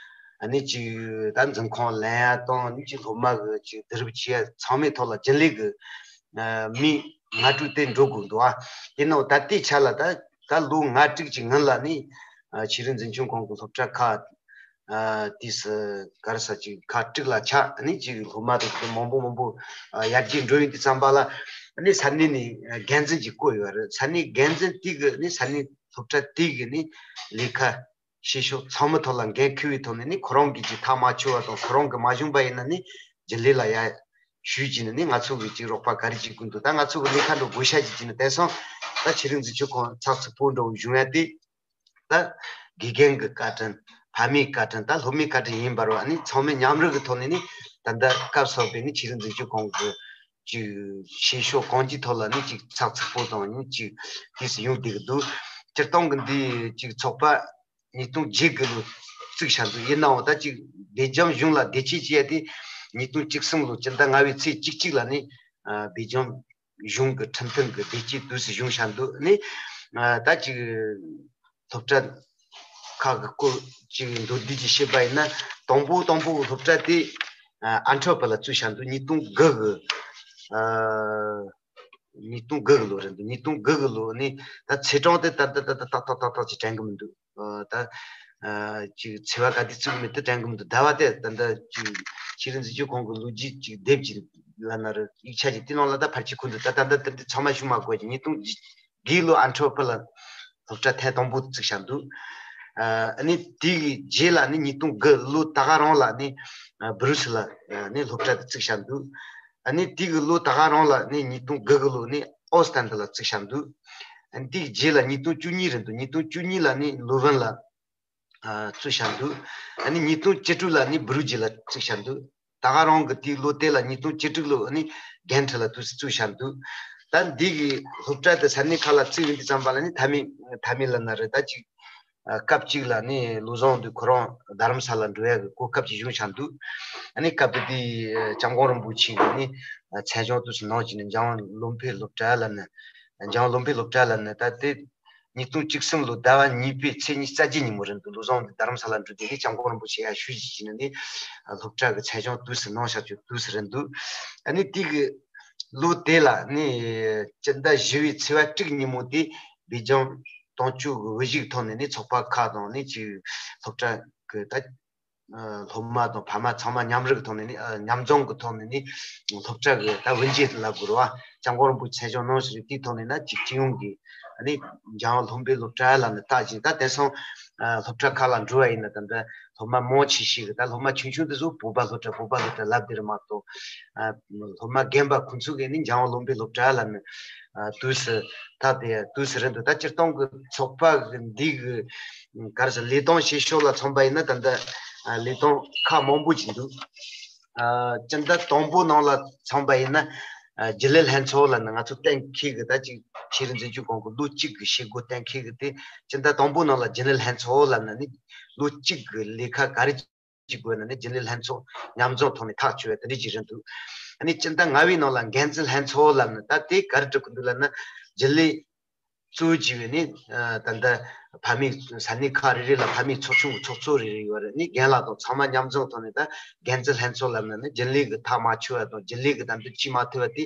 ཨ་ནི་ཅིག་ད་འཛིན་ཁང་ལེན་ཡ་དང་། ནི་ཅིག་སློབ་མ་གི་ཅིག་བསྡུ་རུབ་བྱེད་ཡ་ཚང་མའི་ཐོག་ལ་རྒྱུན་ལས་གི་ཨ་མི་ལྔ་དྲུག་དེ་འགྲོ་དགོས་འདུག་ཨ་དེ་ནང་ད་ལྟའི་ཆ་ལ་ད་ད་ལོ་ལྔ་དྲུག་ཅིག་སྔོན་ལ་ནི་ཨ་ཆོས་རིག་འཛིན་སྐྱོང་ཁང་གི་སློབ་གྲྭ་ཁག་ཨ་དུས་སུ་ག་རེ་ཟེར་ཅིག་ཁག་དྲུག་ལ་ཆགས། ཨ་ནི་ཅིག་སློབ་མ་དང་དེ་མང་པོ་མང་པོ་ཨ་ཡར་རྒྱས་འགྲོ་ཡོང་དུས་ཙམ་པ་ལ། ཨ་ནི་ས་གནས་ནས་འགན་འཛིན་ཅིག་བསྐོས་ཡོད་རེད། ས་གནས་འགན་འཛིན་དེ་གི་ནི་ས་གནས་སློབ་གྲྭ་དེ་གི་ནི་ལས་ཀ་བྱེད་ཕྱོགས་ཚང་མའི་ཐོག་ལ་འགན་འཁུར་བའི་ཐོག་ནས་ནི་ཁོ་རང་གིས་ཅིག་ཐག་མ་ཆོད་པ་དང་། ཁོ་རང་གིས་མ་བྱུང་པ་ཡིན་ན་ནི་རྒྱུན་ལས་ལ་ཡར་ཞུས་བྱས་ནས་ནི་ང་ཚོ་གིས་ཅིག་རོགས་པ་ག་རེ་བྱེད་དགོས་འདུག་ད་ང་ཚོ་གི་ལས་ཀ་འདྲ་བོ་བགོ་བཤའ་ཅིག་བྱས་ནས། དེང་སང་ད་ཆོས་རིག་འཛིན་སྐྱོང་ཁང་ཚགས་ཚུད་པོ་འདྲ་བོ་བྱུང་ཡ་དེ། ད་དགེ་རྒན་གྱི་བཀའ་དྲིན། ཕ་མའི་བཀའ་དྲིན། ད་སློབ་མའི་བཀའ་དྲིན་ཡིན་པ་རེད། ཨ་ནི་ཚང་མས་མཉམ་རུབ་ཀྱི་ཐོག་ནས་ནི་ད་ལྟ་སྐབས་སུ་བབས་པའི་ནི་ཆོས་རིག་འཛིན་སྐྱོང་ཁང་གི་ ཅིག་བྱེད་ཕྱོགས་གང་ཅིའི་ཐོག་ལ་ནི་ཅིག་ཚགས་ཚུད་པོ་དང་ནི་ཅིག་དུས་སུ་ཡོང་བསྡད་ཀྱི་འདུག་སྤྱིར་བཏང་གི་འདི་ཅིག་ཚོགས་པ་ཉིས་སྟོང་བརྒྱད་གི་ལོ་བཙུགས་བཞག་འདུག་ཡིན་ནའང་ད་ཅིག་སྦེལ་ཇམ་གཞུང་ལ་བདེ་སྐྱིད་ཅེས་ཏེ་ཉིས་སྟོང་བཅུ་གསུམ་ལོ་སྤྱི་ཟླ་ལྔ་པའི་ཚེས་བཅུ་གཅིག་ལ་ནི་ཨ་སྦེལ་ཇམ་གཞུང་གི་ཁྲིམས་མཐུན་གྱི་བདེ་སྐྱིད་དུས་སུ་བྱུང་བཞག་འདུག་ནི་ཨ་ད་ཅིག་སློབ་གྲྭ་ཁག་གི་སྐོར་ཅིག་མདོར་བསྡུས་ཅིག་བཤད་པ་ཡིན་ན། དང་པོ་དང་པོ་གི་སློབ་གྲྭ་དེ་ཨ་ཨན་ཁྲོ་པ་ལ་བཙུགས་བཞག་འདུག་ཉིས་སྟོང་དགུ་གི་ཨ་ཉིས་སྟོང་དགུ་གི་ལོ་རེད་འདུག་ཉིས་སྟོང་དགུ་གི་ལོ་ནི་ད་ཚེས་གྲངས་དེ་ད་ད་ད་ད་ཏག་ཏག་ཏག་ཏག་ཅིག་དྲན་གི་མི་འདུག་ཨ་ད་ཨ་ཅིག་ཚེས་པ་ག་དུས་བཙུགས་མེད་དེ་དྲན་གི་མི་འདུག་ཟླ་བ་དེ་ད་ལྟ་ཅིག་ཤེས་རིག་འཛིན་སྐྱོང་ཁང་གི་ལོ་རྒྱུས་ཅིག་དེབ་ཅིག་ལ་ན་རུ་ཡིག་ཆ་ཅིག་དེ་ནང་ལ་ད་ཕལ་ཆེར་འཁོད་འདུག་ད་ད་ལྟ་དེ་འདི་ཚང་མ་ཞུ་མ་དགོས་ཀྱི། ཉིས་སྟོང་དགུའི་ལོ་ཨན་ཁྲོ་པ་ལ་སློབ་གྲྭ་ཐེངས་དང་པོ་བཙུགས་བཞག་འདུག་ཨ་ནི་དེ་གི་རྗེས་ལ་ནི་ཉིས་སྟོང་དགུ་ལོ་ད་ག་རང་ལ་ནི་ཨ་སྦུ་རུ་སི་ལ་ཨ་ནི་སློབ་གྲྭ་དེ་བཙུགས་བཞག་འདུག་ཨ་ནི་དེ་གི་ལོ་ད་ག་རང་ལ་ནི་ཉིས་སྟོང་དགུ་གི་ལོ་ནི་ཨོ་སི་ཏན་ཏ་ལ་བཙུགས་བཞག་འདུག་ཨ་ནི་དེ་གི་རྗེས་ལ་ཉིས་སྟོང་བཅུ་གཉིས་རེད་འདུག་ཉིས་སྟོང་བཅུ་གཉིས་ལ་ནི་ལུ་ཝན་ལ་ཨ་བཙུགས་བཞག་འདུག་ཨ་ནི་ཉིས་སྟོང་བཅུ་དྲུག་ལ་ནི་སྦུ་རུ་ཇི་ལ་བཙུགས་བཞག་འདུག་ད་ག་རང་གི་དེའི་ལོ་དེ་ལ་ཉིས་སྟོང་བཅུ་དྲུག་ལོ་ནི་གྷན་ཁྲི་ལ་དུས་སུ་བཙུགས་བཞག་འདུག་ད་འདི་གི་སློབ་གྲྭ་དེ་ས་གནས་ཁག་ལ་བཙུགས་ཡོང་དུས་ཙམ་པ་ལ་ནི་མཐའ་མའི་མཐའ་མའི་ལ་ན་རེ་ད་ཅིག་ཨ་སྐབས་གཅིག་ལ་ནི་བློ་བཟང་དུ་ཁོ་རང་རྡ་རམ་ས་ལ་འགྲོ་ཡ་གི་གོ་སྐབས་ཅིག་བྱུང་བཞག་འདུག་ཨ་ནི་སྐབས་དེ་དུས་ཨ་སྐྱབས་མགོན་རིན་པོ་ཆེ་གི་ནི་ཨ་མཚན་བྱང་དུས་སུ་གནང་བྱས་ནས་འཇམ་དབྱངས་བློ་འཕེལ་སློབ་གྲྭ་ལ་ནི་འཇམ་དབྱངས་བློ་འཕེལ་སློབ་གྲྭ་ལ་ནི་ད་དེ། ཉིས་སྟོང་བཅུ་གསུམ་ལོ་ཟླ་བ་གཉིས་པའི་ཚེས་ཉི་ཤུ་རྩ་བརྒྱད་ཉིན་མོ་རིན་དུ་བློ་བཟང་དུ་རྡ་རམ་ས་ལ་འགྲོ་དེ་གི་སྐྱབས་མགོན་རིན་པོ་ཆེ་ཡར་ཞུ་ཞིག་བྱས་ནས་ནི་སློབ་གྲྭ་གི་མཚན་བྱང་དུས་སུ་གནང་བཞག་ཆོག་དུས་སུ་རིན་དུ། ཨ་ནི་དེ་གི་ལོ་དེ་ལ་ནི་སྤྱི་ཟླ་བཞི་པའི་ཚེས་པ་དྲུག་ཉིན་མོ་དེ་སྦེལ་ཇམ་དོན་གཅོད་ཀྱི་དབུ་བཞུགས་ཐོག་ནས་ནི་ཚོགས་པ་ཁག་དང་ནི་ཅིག་སློབ་གྲྭ་གི་ད། སློབ་མ་དང་ཕ་མ་ཚང་མ་མཉམ་རུབ་ཀྱི་ཐོག་ནས་ནི་མཉམ་འཛོམས་ཀྱི་ཐོག་ནས་ནི་སློབ་གྲྭ་གི་ད་དབུ་འབྱེད་ལབ་དགོས་རེད་བ། སྐྱབས་མགོན་རིན་པོ་ཆེ་མཚན་བྱང་གནང་ཞིག་རེད། དེའི་ཐོག་ནས་ན་ཅིག་སྤྱི་ཡོངས་ཀྱི་ནི་འཇམ་དབྱངས་བློ་འཕེལ་སློབ་གྲྭ་ལ་ནི་བཏགས་ཤིང་ད་དེང་སང་སློབ་གྲྭ་ཁག་ལ་འགྲོ་བ་ཡིན་ན་ད་ལྟ་སློབ་མ་མང་ཆེ་ཤོས་ཀྱི་ད་སློབ་མ་ཆུང་ཆུང་དེ་ཚོ་བོད་པ་སློབ་གྲྭ་བོད་པ་སློབ་གྲྭ་ལབ་དེ་རེད་མ་གཏོགས། སློབ་མ་རྒན་པ་ཁོང་ཚོ་གིས་ནི་འཇམ་དབྱངས་བློ་འཕེལ་སློབ་གྲྭ་ལ་ནི་དུས་སུ་ད་དེ་དུས་སུ་རིན་དུ་ད་སྤྱིར་བཏང་གི་ཚོགས་པ་གི་འདི་གི་ག་རེ་ཟེར་ལས་དོན་བྱེད་ཕྱོགས་ལ་མཚོན་པ་ཡིན་ན་ད་ལྟ་ལས་དོན་ཁག་མང་པོ་ཅིག་འདུག་སྤྱི་ཟླ་དང་པོ་ནང་ལ་མཚོན་པ་ཡིན་ན་རྒྱུན་ལས་ལྷན་ཚོགས་ལ་ནི་ང་ཚོ་གཏན་འཁེལ་གི་ད་ཅིག་ཤེས་རིག་འཛིན་སྐྱོང་ཁང་གི་ལོ་གཅིག་གི་བྱེད་སྒོ་གཏན་འཁེལ་གི་དེ་སྤྱི་ཟླ་དང་པོ་ནང་ལ་རྒྱུན་ལས་ལྷན་ཚོགས་ལ་ནི་ལོ་གཅིག་གི་ལས་ཀ་ག་རེ་ཅིག་དགོས་ན་ནི་རྒྱུན་ལས་ལྷན་ཚོགས་མཉམ་འཛོམས་ཐོག་ནས་ཐག་གཅོད་པ་དེ་འདྲ་ཅིག་རེད་འདུག་ཨ་ནི་སྤྱི་ཟླ་ལྔ་པའི་ནང་ལ་འགན་འཛིན་ལྷན་ཚོགས་ལབ་ནི་ད་དེ་ག་རེ་འགྲོ་གི་འདུག་ལབ་ན་རྒྱུན་ལས་གཙོ་བོ་བྱས་པའི་ནི་ད་ལྟ་ཕ་མའི་ས་གནས་ཁག་རེ་རེ་ལ་ཕ་མའི་ཚོགས་ཆུང་གི་ཚོགས་གཙོ་རེ་རེ་ཡོད་རེད། ནི་རྒན་ལགས་དང་ཚང་མ་མཉམ་འཛོམས་ཐོག་ནས་ད་འགན་འཛིན་ལྷན་ཚོགས་ལབ་ན་ནི་རྒྱུན་ལས་ཀྱི་ཐག་མ་ཆོད་པ་དང་རྒྱུན་ལས་ཀྱི་ད་འདི་བྱེད་མ་ཐུབ་པ་དེ་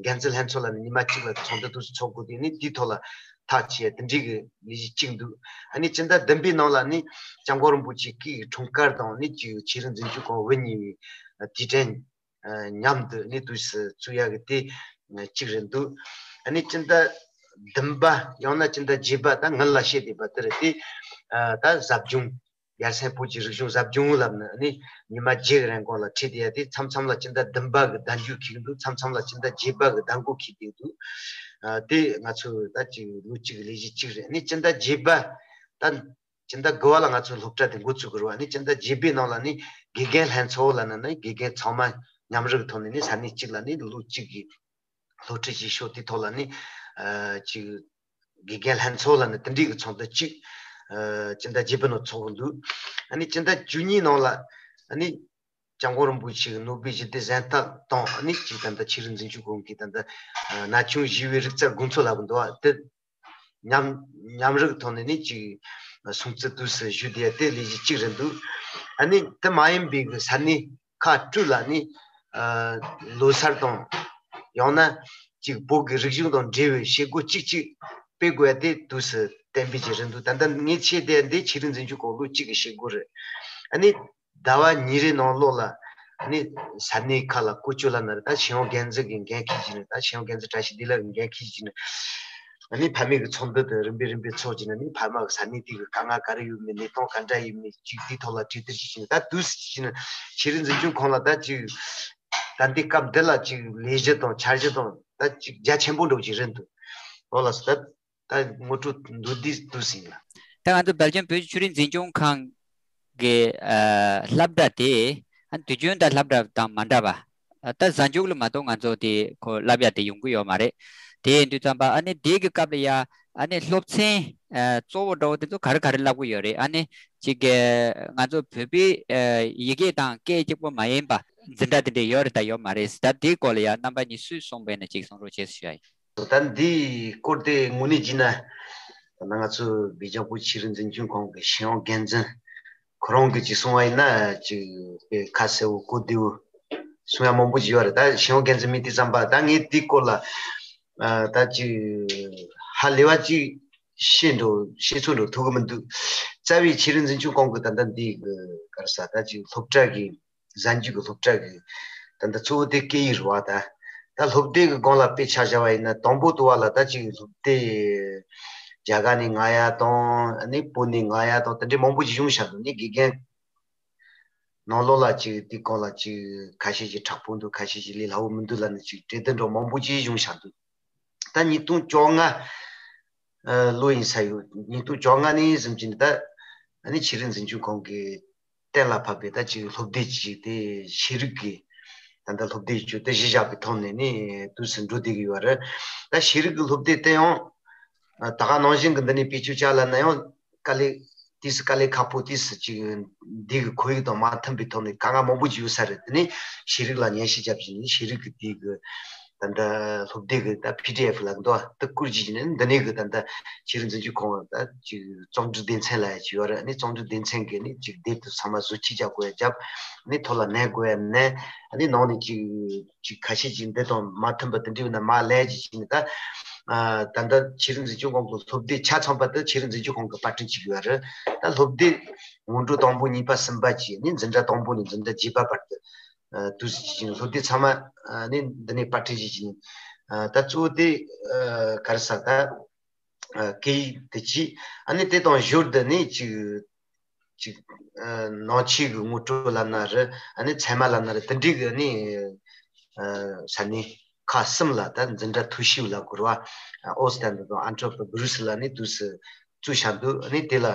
འགན་འཛིན་ལྷན་ཚོགས་ལབ་ནི་ཉི་མ་གཅིག་ལ་ཚོགས་འདུ་དུ་ཚོགས་དགོས་དེ་ནི་དེའི་ཐོག་ལ་ཐག་བཅད་དེ་འདྲའི་གི་ལས་གཞི་གཅིག་འདུག་ཨ་ནི་སྤྱི་ཟླ་བདུན་པའི་ནང་ལ་ནི་སྐྱབས་མགོན་རིན་པོ་ཆེ་སྐུའི་འཁྲུངས་སྐར་དང་ནི་ཅིག་ཆོས་རིག་འཛིན་སྐྱོང་ཁང་དབུ་བརྙེས་པའི་དུས་དྲན་མཉམ་དུ་ནི་དུས་སུ་བཙུགས་ཡག་གི་དེ་གཅིག་རེད་འདུག་ཨ་ནི་སྤྱི་ཟླ་བདུན་པ་ཡང་ན་སྤྱི་ཟླ་བརྒྱད་པ་ད་སྔོན་ལ་བཤད་བསྡད་པ་དེ་རེད་དེ། ད་ཟབ་སྦྱོང་ཡར་སེང་བོད་ཀྱི་རིག་གཞུང་ཟབ་སྦྱོང་ལབ་ནི་ནི་ཉི་མ་བརྒྱད་ཀྱི་རིང་གོང་ལ་ཁྲིད་བསྡད་ཡ་དེ་མཚམས་མཚམས་ལ་སྤྱི་ཟླ་བདུན་པ་གི་ཟླ་མཇུག་འཁེལ་གི་འདུག་མཚམས་མཚམས་ལ་སྤྱི་ཟླ་བརྒྱད་པ་གི་ཟླ་མགོ་འཁེལ་བསྡད་འདུག་ཨ་དེ་ང་ཚོ་ད་ཅིག་ལོ་གཅིག་གི་ལས་གཞི་གཅིག་རེད། ཨ་ནི་སྤྱི་ཟླ་བརྒྱད་པ་ད་སྤྱི་ཟླ་དགུ་པ་ལ་ང་ཚོ་སློབ་གྲྭ་དེ་འགོ་བཙུགས་གི་རེད་བ། ཨ་ནི་སྤྱི་ཟླ་བརྒྱད་པའི་ནང་ལ་ནི་དགེ་རྒན་ལྷན་ཚོགས་ལབ་ནི་ནི་དགེ་རྒན་ཚང་མ་མཉམ་རུབ་ཐོག་ནས་ནི་ས་གནས་གཅིག་ལ་ནི་ལོ་གཅིག་གི་སློབ་ཁྲིད་བྱེད་ཕྱོགས་དེ་ཐོག་ལ་ནི་ཨ་ཅིག་དགེ་རྒན་ལྷན་ཚོགས་ལབ་ནི་དེ་འདྲའི་གི་ཚོགས་འདུ་གཅིག་ཨ་སྤྱི་ཟླ་བརྒྱད་པའི་ནང་ཚོགས་གི་འདུག་ཨ་ནི་སྤྱི་ཟླ་བཅུ་གཉིས་ནང་ལ་ཨ་ནི་སྐྱབས་མགོན་རིན་པོ་ཆེ་གི་ནོ་བེལ་ཞི་བདེ་གཟེངས་རྟགས་དང་ཨ་ནི་ཅིག་ད་ལྟ་ཆོས་རིག་འཛིན་སྐྱོང་ཁང་གི་ད་ལྟ་ཨ་ན་ཆུང་ཞི་བའི་རིག་རྩལ་དགོང་ཚོགས་ལབ་གི་འདུག་ཨ་དེ་མཉམ་མཉམ་རུབ་ཐོག་ནས་ནི་ཅིག་སྲུང་བརྩི་དུས་སུ་ཞུ་བསྡད་དེ་ལས་གཞི་གཅིག་རེད་འདུག་ཨ་ནི་དེ་མ་ཡིན་པའི་གི་ས་གནས་ཁག་དྲུག་ལ་ནི་ཨ་ལོ་གསར་དང་ཡང་ན་ཅིག་བོད་ཀྱི་རིག་གཞུང་དང་འབྲེལ་བའི་བྱེད་སྒོ་གཅིག་གཅིག་སྤེལ་དགོས་ཡ་དེ་དུས་སུ་གཏན་འབེབས་ཀྱི་རེད་འདུག་ད་ལྟ་ངས་བྱས་བསྡད་འདི་ཆོས་རིག་འཛིན་སྐྱོང་ཁང་ལོ་གཅིག་གི་བྱེད་སྒོ་རེད། ཨ་ནི་ཟླ་བ་གཉིས་རེའི་ནང་ལོགས་ལ་ནི་ས་གནས་ཁག་ལ་བསྐོ་སྤྱོད་ལབ་ན་རེད། ད་ཤེས་ཡོན་འགན་འཛིན་གྱི་འགན་འཁྱེར་གྱི་ནི་ད་ཤེས་ཡོན་འགན་འཛིན་བཀྲ་ཤིས་བདེ་ལེགས་ཀྱི་འགན་འཁྱེར་གྱི་ནི་ཨ་ནི་ཕ་མེས་ཀྱི་ཚོགས་འདུ་དེ་རིམ་པས་རིམ་པས་ཚོགས་ཀྱི་ནི་ནི་ཕ་མ་གི་ས་གནས་དེ་གི་དཀའ་ངལ་ག་རེ་ཡོད་མེད་གནས་སྟངས་ག་འདྲ་ཡོད་མེད་ཅིག་དེའི་ཐོག་ལ་གྲོས་བསྡུར་བྱེད་ཀྱི་ནི་ད་དུས་སུ་བྱེད་ཀྱི་ནི་ཆོས་རིག་འཛིན་སྐྱོང་ཁང་ལ་ད་ཅིག་ད་འདི་སྐབས་འདི་ལ་ཅིག་ལས་གཞི་དང་འཆར་གཞི་དང་ད་ཅིག་རྒྱ་ཆེན་པོ་འགྲོ་གི་རེད་འདུག་འོ་ལགས་སོ། ད་ད་ངོ་སྤྲོད་མདོར་བསྡུས་དུས་ཟིན་ལ། ད་ང་ཚོ་སྦེལ་ཇམ་བོད་ཀྱི་ཆོས་རིག་འཛིན་སྐྱོང་ཁང་གི་ཨ་སློབ་གྲྭ་དེ་ཨ་དུས་རྒྱུན་དང་སློབ་གྲྭ་དང་མ་འདྲ་བ་ ད་གཟའ་མཇུག་ལ་མ་གཏོགས་ང་ཚོ་དེ་ཁོ་བསླབ་ཡ་དེ་ཡོང་གི་ཡོད་མ་རེད། དེ་ཡིན་དུས་ཙམ་པ་ཨ་ནི་དེ་གི་སྐབས་ལ་ཡ་ཨ་ནི་སློབ་ཚན་གཙོ་བོ་འདྲ་བོ་དེ་ཚོ་ག་རེ་ག་རེ་བསླབ་གི་ཡོད་རེད། ཨ་ནི་ཅིག་གི་ང་ཚོ་བོད་པའི་ཡི་གེ་དང་སྐད་གཅིག་པོ་མ་ཡིན་པ་འཛིན་གྲྭ་དེ་འདྲ་ཡོད་རེད་ད་ཡོད་མ་རེད། ད་དེའི་སྐོར་ལ་ཡ་རྣམ་པ་གཉིས་སུས་གསུངས་པ་ཡིན་ན་ཅིག་གསུང་རོགས་བྱེད་ཞུ་ཡ་ཡིན། ད་འདིའི་སྐོར་དེ་དངོས་གནས་བྱས་ན། ད་ང་ཚོ་བོད་ལྗོངས་བོད་ཆོས་རིག་འཛིན་སྐྱོང་ཁང་གི་ཤེས་ཡོན་འགན་འཛིན་ཁོ་རང་གིས་ཅིག་གསུང་བ་ཡིན་ན་ཅིག་དཔེ་ཁ་གསལ་བོ་གོ་བདེ་བོ་གསུང་ཡ་མང་པོ་ཅིག་ཡོད་རེད། ད་ཤེས་ཡོན་འགན་འཛིན་མིན་དུས་ཙམ་པ་ད་ངས་དེའི་སྐོར་ལ་ཨ་ད་ཅིག་ཧ་ལས་པ་ཅིག་ཤེས་འགྲོ་ཤེས་ཚོད་འགྲོ་ཐུབ་གི་མི་འདུག་རྩ་བའི་ཆོས་རིག་འཛིན་སྐྱོང་ཁང་གི་ད་ལྟ་འདི་གི་ག་རེ་ཟ་ད་ཅིག་སློབ་གྲྭ་གི་གཟའ་མཇུག་གི་སློབ་གྲྭ་གི་ད་ལྟ་གཙོ་བོ་དེ་སྐད་ཡིག་རེད་བ། ད་ད་སློབ་དེབ་གི་སྒང་ལ་དཔེ་ཆ་བཞག་པ་ཡིན་ན་དང་པོ་དུ་བ་ལ་ད་ཅིག་སློབ་དེབ་རྒྱ་གར་ནས་མངགས་ཡ་དང་ཨ་ནི་བོད་ནས་མངགས་ཡ་དང་དེ་འདྲའི་མང་པོ་ཅིག་བྱུང་བཞག་འདུག་ནི་དགེ་རྒན་ནང་ལོགས་ལ་ཅིག་དེ་སྒང་ལ་ཅིག་ཁ་ཤས་ཅིག་དྲག་པོ་འདུག་ཁ་ཤས་ཅིག་ལས་སླ་བོ་མི་འདུག་ལབ་ནས་ཅིག་གྲོས་བསྡུར་འདྲ་མང་པོ་ཅིག་བྱུང་བཞག་འདུག་ད་ཉིས་སྟོང་བཅོ་ལྔ་ལོ་ཡིན་ས་ཡོད། ཉིས་སྟོང་བཅོ་ལྔ་ནས་བཟུང་ཅིག་ནི་ད་ཨ་ནི་ཆོས་རིག་འཛིན་སྐྱོང་ཁང་གིས་གཏན་ལ་ཕབ་པའི་ད་ཅིག་སློབ་དེབ་ཅིག་དེ་ཤེས་རིག་གི་ད་ལྟ་སློབ་དེབ་ཅིག་དེ་གཞི་བཞག་པའི་ཐོག་ནས་ནི་དུས་སུ་འགྲོ་བསྡད་ཀྱི་ཡོད་རེད། ད་ཤེས་རིག་གི་སློབ་དེབ་དེ་ཡང་ད་ག་ནང་བཞིན་གྱི་འདི་ནས་བེད་སྤྱོད་བྱ་ལབ་ན་ཡང་དཀའ་ལས་དུས་སུ་དཀའ་ལས་ཁག་པོ་དུས་སུ་ཅིག་འདི་གི་ཁོར་ཡུག་དང་མ་མཐུན་པའི་ཐོག་ནས་དཀའ་ངལ་མང་པོ་ཅིག་ཡོད་ས་རེད། དེ་ནས་ཤེས་རིག་ལ་ཉན་ཞིབ་བྱ་བཞིན་ནི་ཤེས་རིག་གི་དེ་གི་ད་ལྟ་སློབ་དེབ་གི་ད་པི་ཌི་ཨེཕ་ལ་འདུག་ཨ་དེ་བསྐུར་བྱས་ནས་འདི་ནས་གི་ད་ལྟ་ཆོས་རིག་འཛིན་སྐྱོང་ཁང་ད་ཅིག་རྩོམ་སྒྲིག་སྡེ་ཚན་ལ་ཡ་ཅིག་ཡོད་རེད། ཨ་ནི་རྩོམ་སྒྲིག་སྡེ་ཚན་གི་ནི་ཅིག་དེབ་དེ་ཚང་མ་བཟོ་བཅོས་རྒྱག་དགོས་ཡ་རྒྱབ། ཨ་ནི་ཐོག་ལ་ནན་དགོས་ཡ་ནན། ཨ་ནི་ནང་ནས་ཅིག་ཅིག་ཁ་ཤས་ཅིག་འདི་དང་མ་མཐུན་པ་དེ་འདྲ་ཡོད་ན་མར་ལེན་བྱས་བྱས་ནས་ད་ཨ་ད་ལྟ་ཆོས་རིག་འཛིན་སྐྱོང་ཁང་གི་སློབ་དེབ་ཆ་ཚང་པ་དེ་ཆོས་རིག་འཛིན་སྐྱོང་ཁང་གི་པར་སྐྲུན་བྱེད་དགོས་ཡ་རེད། ད་སློབ་དེབ་སྔོན་འགྲོ་དང་པོ་གཉིས་པ་གསུམ་པ་བཅས་ནི་འཛིན་གྲྭ་དང་པོ་ནས་འཛིན་གྲྭ་བརྒྱད་པ་བར་དུ། ཨ་དུས་སུ་ཅིག་སློབ་དེབ་ཚང་མ་ཨ་ནི་འདི་ནས་པར་སྐྲུན་བྱེད་ཀྱི་ཡིན། ཨ་ད་གཙོ་བོ་དེ་ཨ་ག་རེ་ཟ་ད་ཨ་སྐད་ཡིག་དེ་གཅིག་ཨ་ནི་དེ་དང་ཞོར་དུ་ནི་ཅིག་ཅིག་ཨ་ནང་ཆོས་ཀྱི་ངོ་སྤྲོད་ལབ་ན་རེད། ཨ་ནི་ཚད་མ་ལབ་ན་རེད། དེ་འདྲའི་གི་ནི་ཨ་ས་གནས་ཁག་གསུམ་ལ་ད་འཛིན་གྲྭ་མཐོ་ཤོས་ལ་གོ་ར་ཨོ་སི་ཏན་དང་ཨན་ཊོ་པ་སྦུ་རུ་སི་ལ་ནི་དུས་སུ་བཙུགས་བཞག་འདུག་ཨ་ནི་དེ་ལ་ཨ་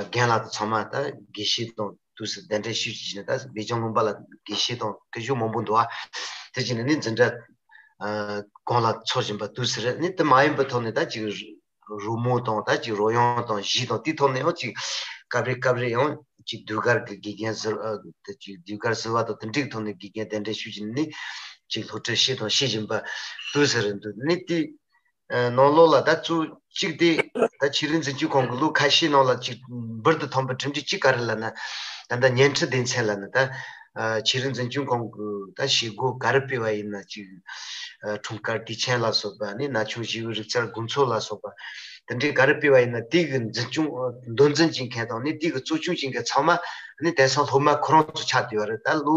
རྒན་ལགས་དང་ཚང་མ་ད་དགེ་བཤེས་དང་དུས་སུ་གདན་འདྲེན་ཞུས་ཀྱི་ནི་ད་སྦས་སྦྱོང་ལུང་པ་ལ་དགེ་བཤེས་དང་སྐད་ཤུགས་མང་པོ་འདུག་ཨ་དེ་བྱས་ནས་ནི་འཛིན་གྲྭ་ཨ་གོང་ལ་འཚོགས་བཞིན་པ་དུས་སུ་རེད། ནི་དེ་མ་ཡིན་པའི་ཐོག་ནས་ད་ཅིག་རོལ་མོ་དང་ད་ཅིག་རོལ་དབྱངས་དང་གཞས་དང་དེའི་ཐོག་ནས་ཡང་ཅིག་སྐབས་རེ་སྐབས་རེ་ཡང་ཅིག་ཟློས་གར་གྱི་དགེ་རྒན་ཟུར་ཨ་ད་ཅིག་ཟློས་གར་ཟུར་པ་དང་དེ་འདྲའི་ཐོག་ནས་དགེ་རྒན་གདན་འདྲེན་ཞུས་ཀྱི་ནི་ཅིག་སློབ་ཁྲིད་བྱེད་དང་བྱེད་བཞིན་པ་དུས་སུ་རེད་འདུག་ནི་དེ། ཨ་ནང་ལོགས་ལ་ད་གཙོ་གཅིག་དེ་ད་ཆོས་རིག་འཛིན་སྐྱོང་ཁང་གི་ལོ་ཁ་ཤས་ནང་ལ་ཅིག་འབུར་དུ་ཐོན་པའི་གྲུབ་འབྲས་གཅིག་ག་རེ་ལབ་ན། ད་ལྟ་བརྙན་འཕྲིན་སྡེ་ཚན་ལབ་ན་ད་ཨ་ཆོས་རིག་འཛིན་སྐྱོང་ཁང་གི་ད་བྱེད་སྒོ་ག་རེ་སྤེལ་བ་ཡིན་ན་ཅིག་ཨ་འཁྲུངས་སྐར་དུས་ཆེན་ལ་སོགས་པ་ནི་ན་ཆུང་ཞི་བའི་རིག་རྩལ་དགོང་ཚོགས་ལ་སོགས་པ་དེ་འདྲའི་ག་རེ་སྤེལ་བ་ཡིན་ན་དེ་གི་འཛིན་སྐྱོང་མདོ་འཛིན་བྱེད་མཁན་དང་ནི་དེ་གི་གཙོ་སྐྱོང་བྱེད་མཁན་ཚང་མ་ནི་དེང་སང་སློབ་མ་ཁོ་རང་ཚོ་ཆགས་བསྡད་པ་རེད། ད་ལོ་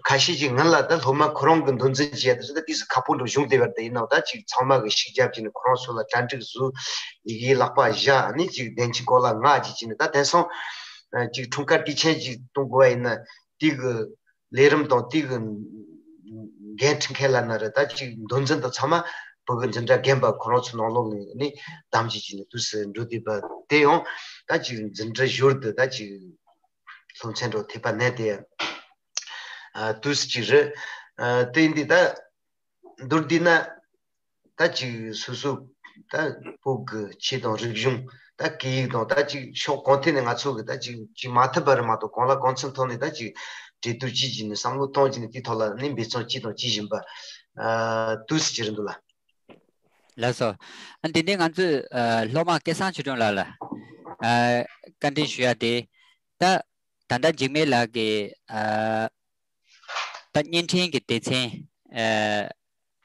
ཁ་ཤས་ཀྱི་ངང་ལ་ད་སློབ་མ་ཁོ་རང་གི་མདོ་འཛིན་བྱས་ཏེ་ད་དུས་སུ་ཁག་པོ་འགྲོ་བྱུང་བསྡད་པ་དེ་ཡིན་ནའང་ད་ཅིག་ཚང་མ་གི་ཤུགས་རྒྱབ་ཀྱི་ནི་ཁོ་རང་ཚོ་ལ་གྲ་སྒྲིག་བཟོས། ཡི་གེ་ལག་པ་བཞག་ནི་ཅིག་བདེན་ཅིག་སྐོར་ལ་ངག་ཅིག་བྱས་ནས་ད་དེང་སང་ཅིག་འཁྲུངས་སྐར་དུས་ཆེན་ཅིག་གཏོང་དགོས་པ་ཡིན་ན་དེ་གི་ལས་རིམ་དང་དེ་གི་འགན་འཁྲི་མཁན་ལབ་ན་རེད། ད་ཅིག་མདོ་འཛིན་དང་ཚང་མ་བོད་གི་འཛིན་གྲྭ་རྒན་པ་ཁོ་རང་ཚོ་ནང་ལོགས་ནས་ནི་གདམ་གྱི་བྱས་ནས་དུས་སུ་འགྲོ་བསྡད་པ་དེ་ཡང་ད་ཅིག་འཛིན་གྲྭ་ཞོར་དུ་ད་ཅིག་སློབ་ཚན་འགྲོ་ཐེབས་པ་ནས་དེ་ཨ་དུས་སུ་ཅིག་རེད། ཨ་དེ་འདི་ད་མདོར་བསྡུས་ན་ད་ཅིག་སོ་སོ་ད་བོད་ཀྱི་ཆོས་དང་རིག་གཞུང་ད་སྐད་ཡིག་དང་ད་ཅིག་ཕྱོགས་གང་ཐད་ནས་ང་ཚོ་གི་ད་ཅིག་ཅིག་མ་ཐུབ་པ་རེད་མ་གཏོགས་གང་ལ་གང་འཚམ་ཐོག་ནས་ད་ཅིག་གྲོས་བསྡུར་བྱས་བྱས་ནས་བསམ་བློ་གཏོང་བྱས་ནས་དེའི་ཐོག་ལ་ནི་འབད་བརྩོན་བྱས་དང་བྱེད་བཞིན་པ་ཨ་དུས་སུ་ཅིག་རེད་འདུག་ལ། ལགས་སོ། ཨ་འདི་ནས་ང་ཚོས་ཨ་སློབ་མ་སྐལ་བཟང་ཆོས་སྒྲོན་ལགས་ལ་ཨ་བཀའ་འདྲི་ཞུ་ཡ་དེ་ད་ད་ལྟ་འཇིགས་མེད་ལགས་ཀྱིས་ཨ་ད་བརྙན་འཕྲིན་གྱི་སྡེ་ཚན་ཨ་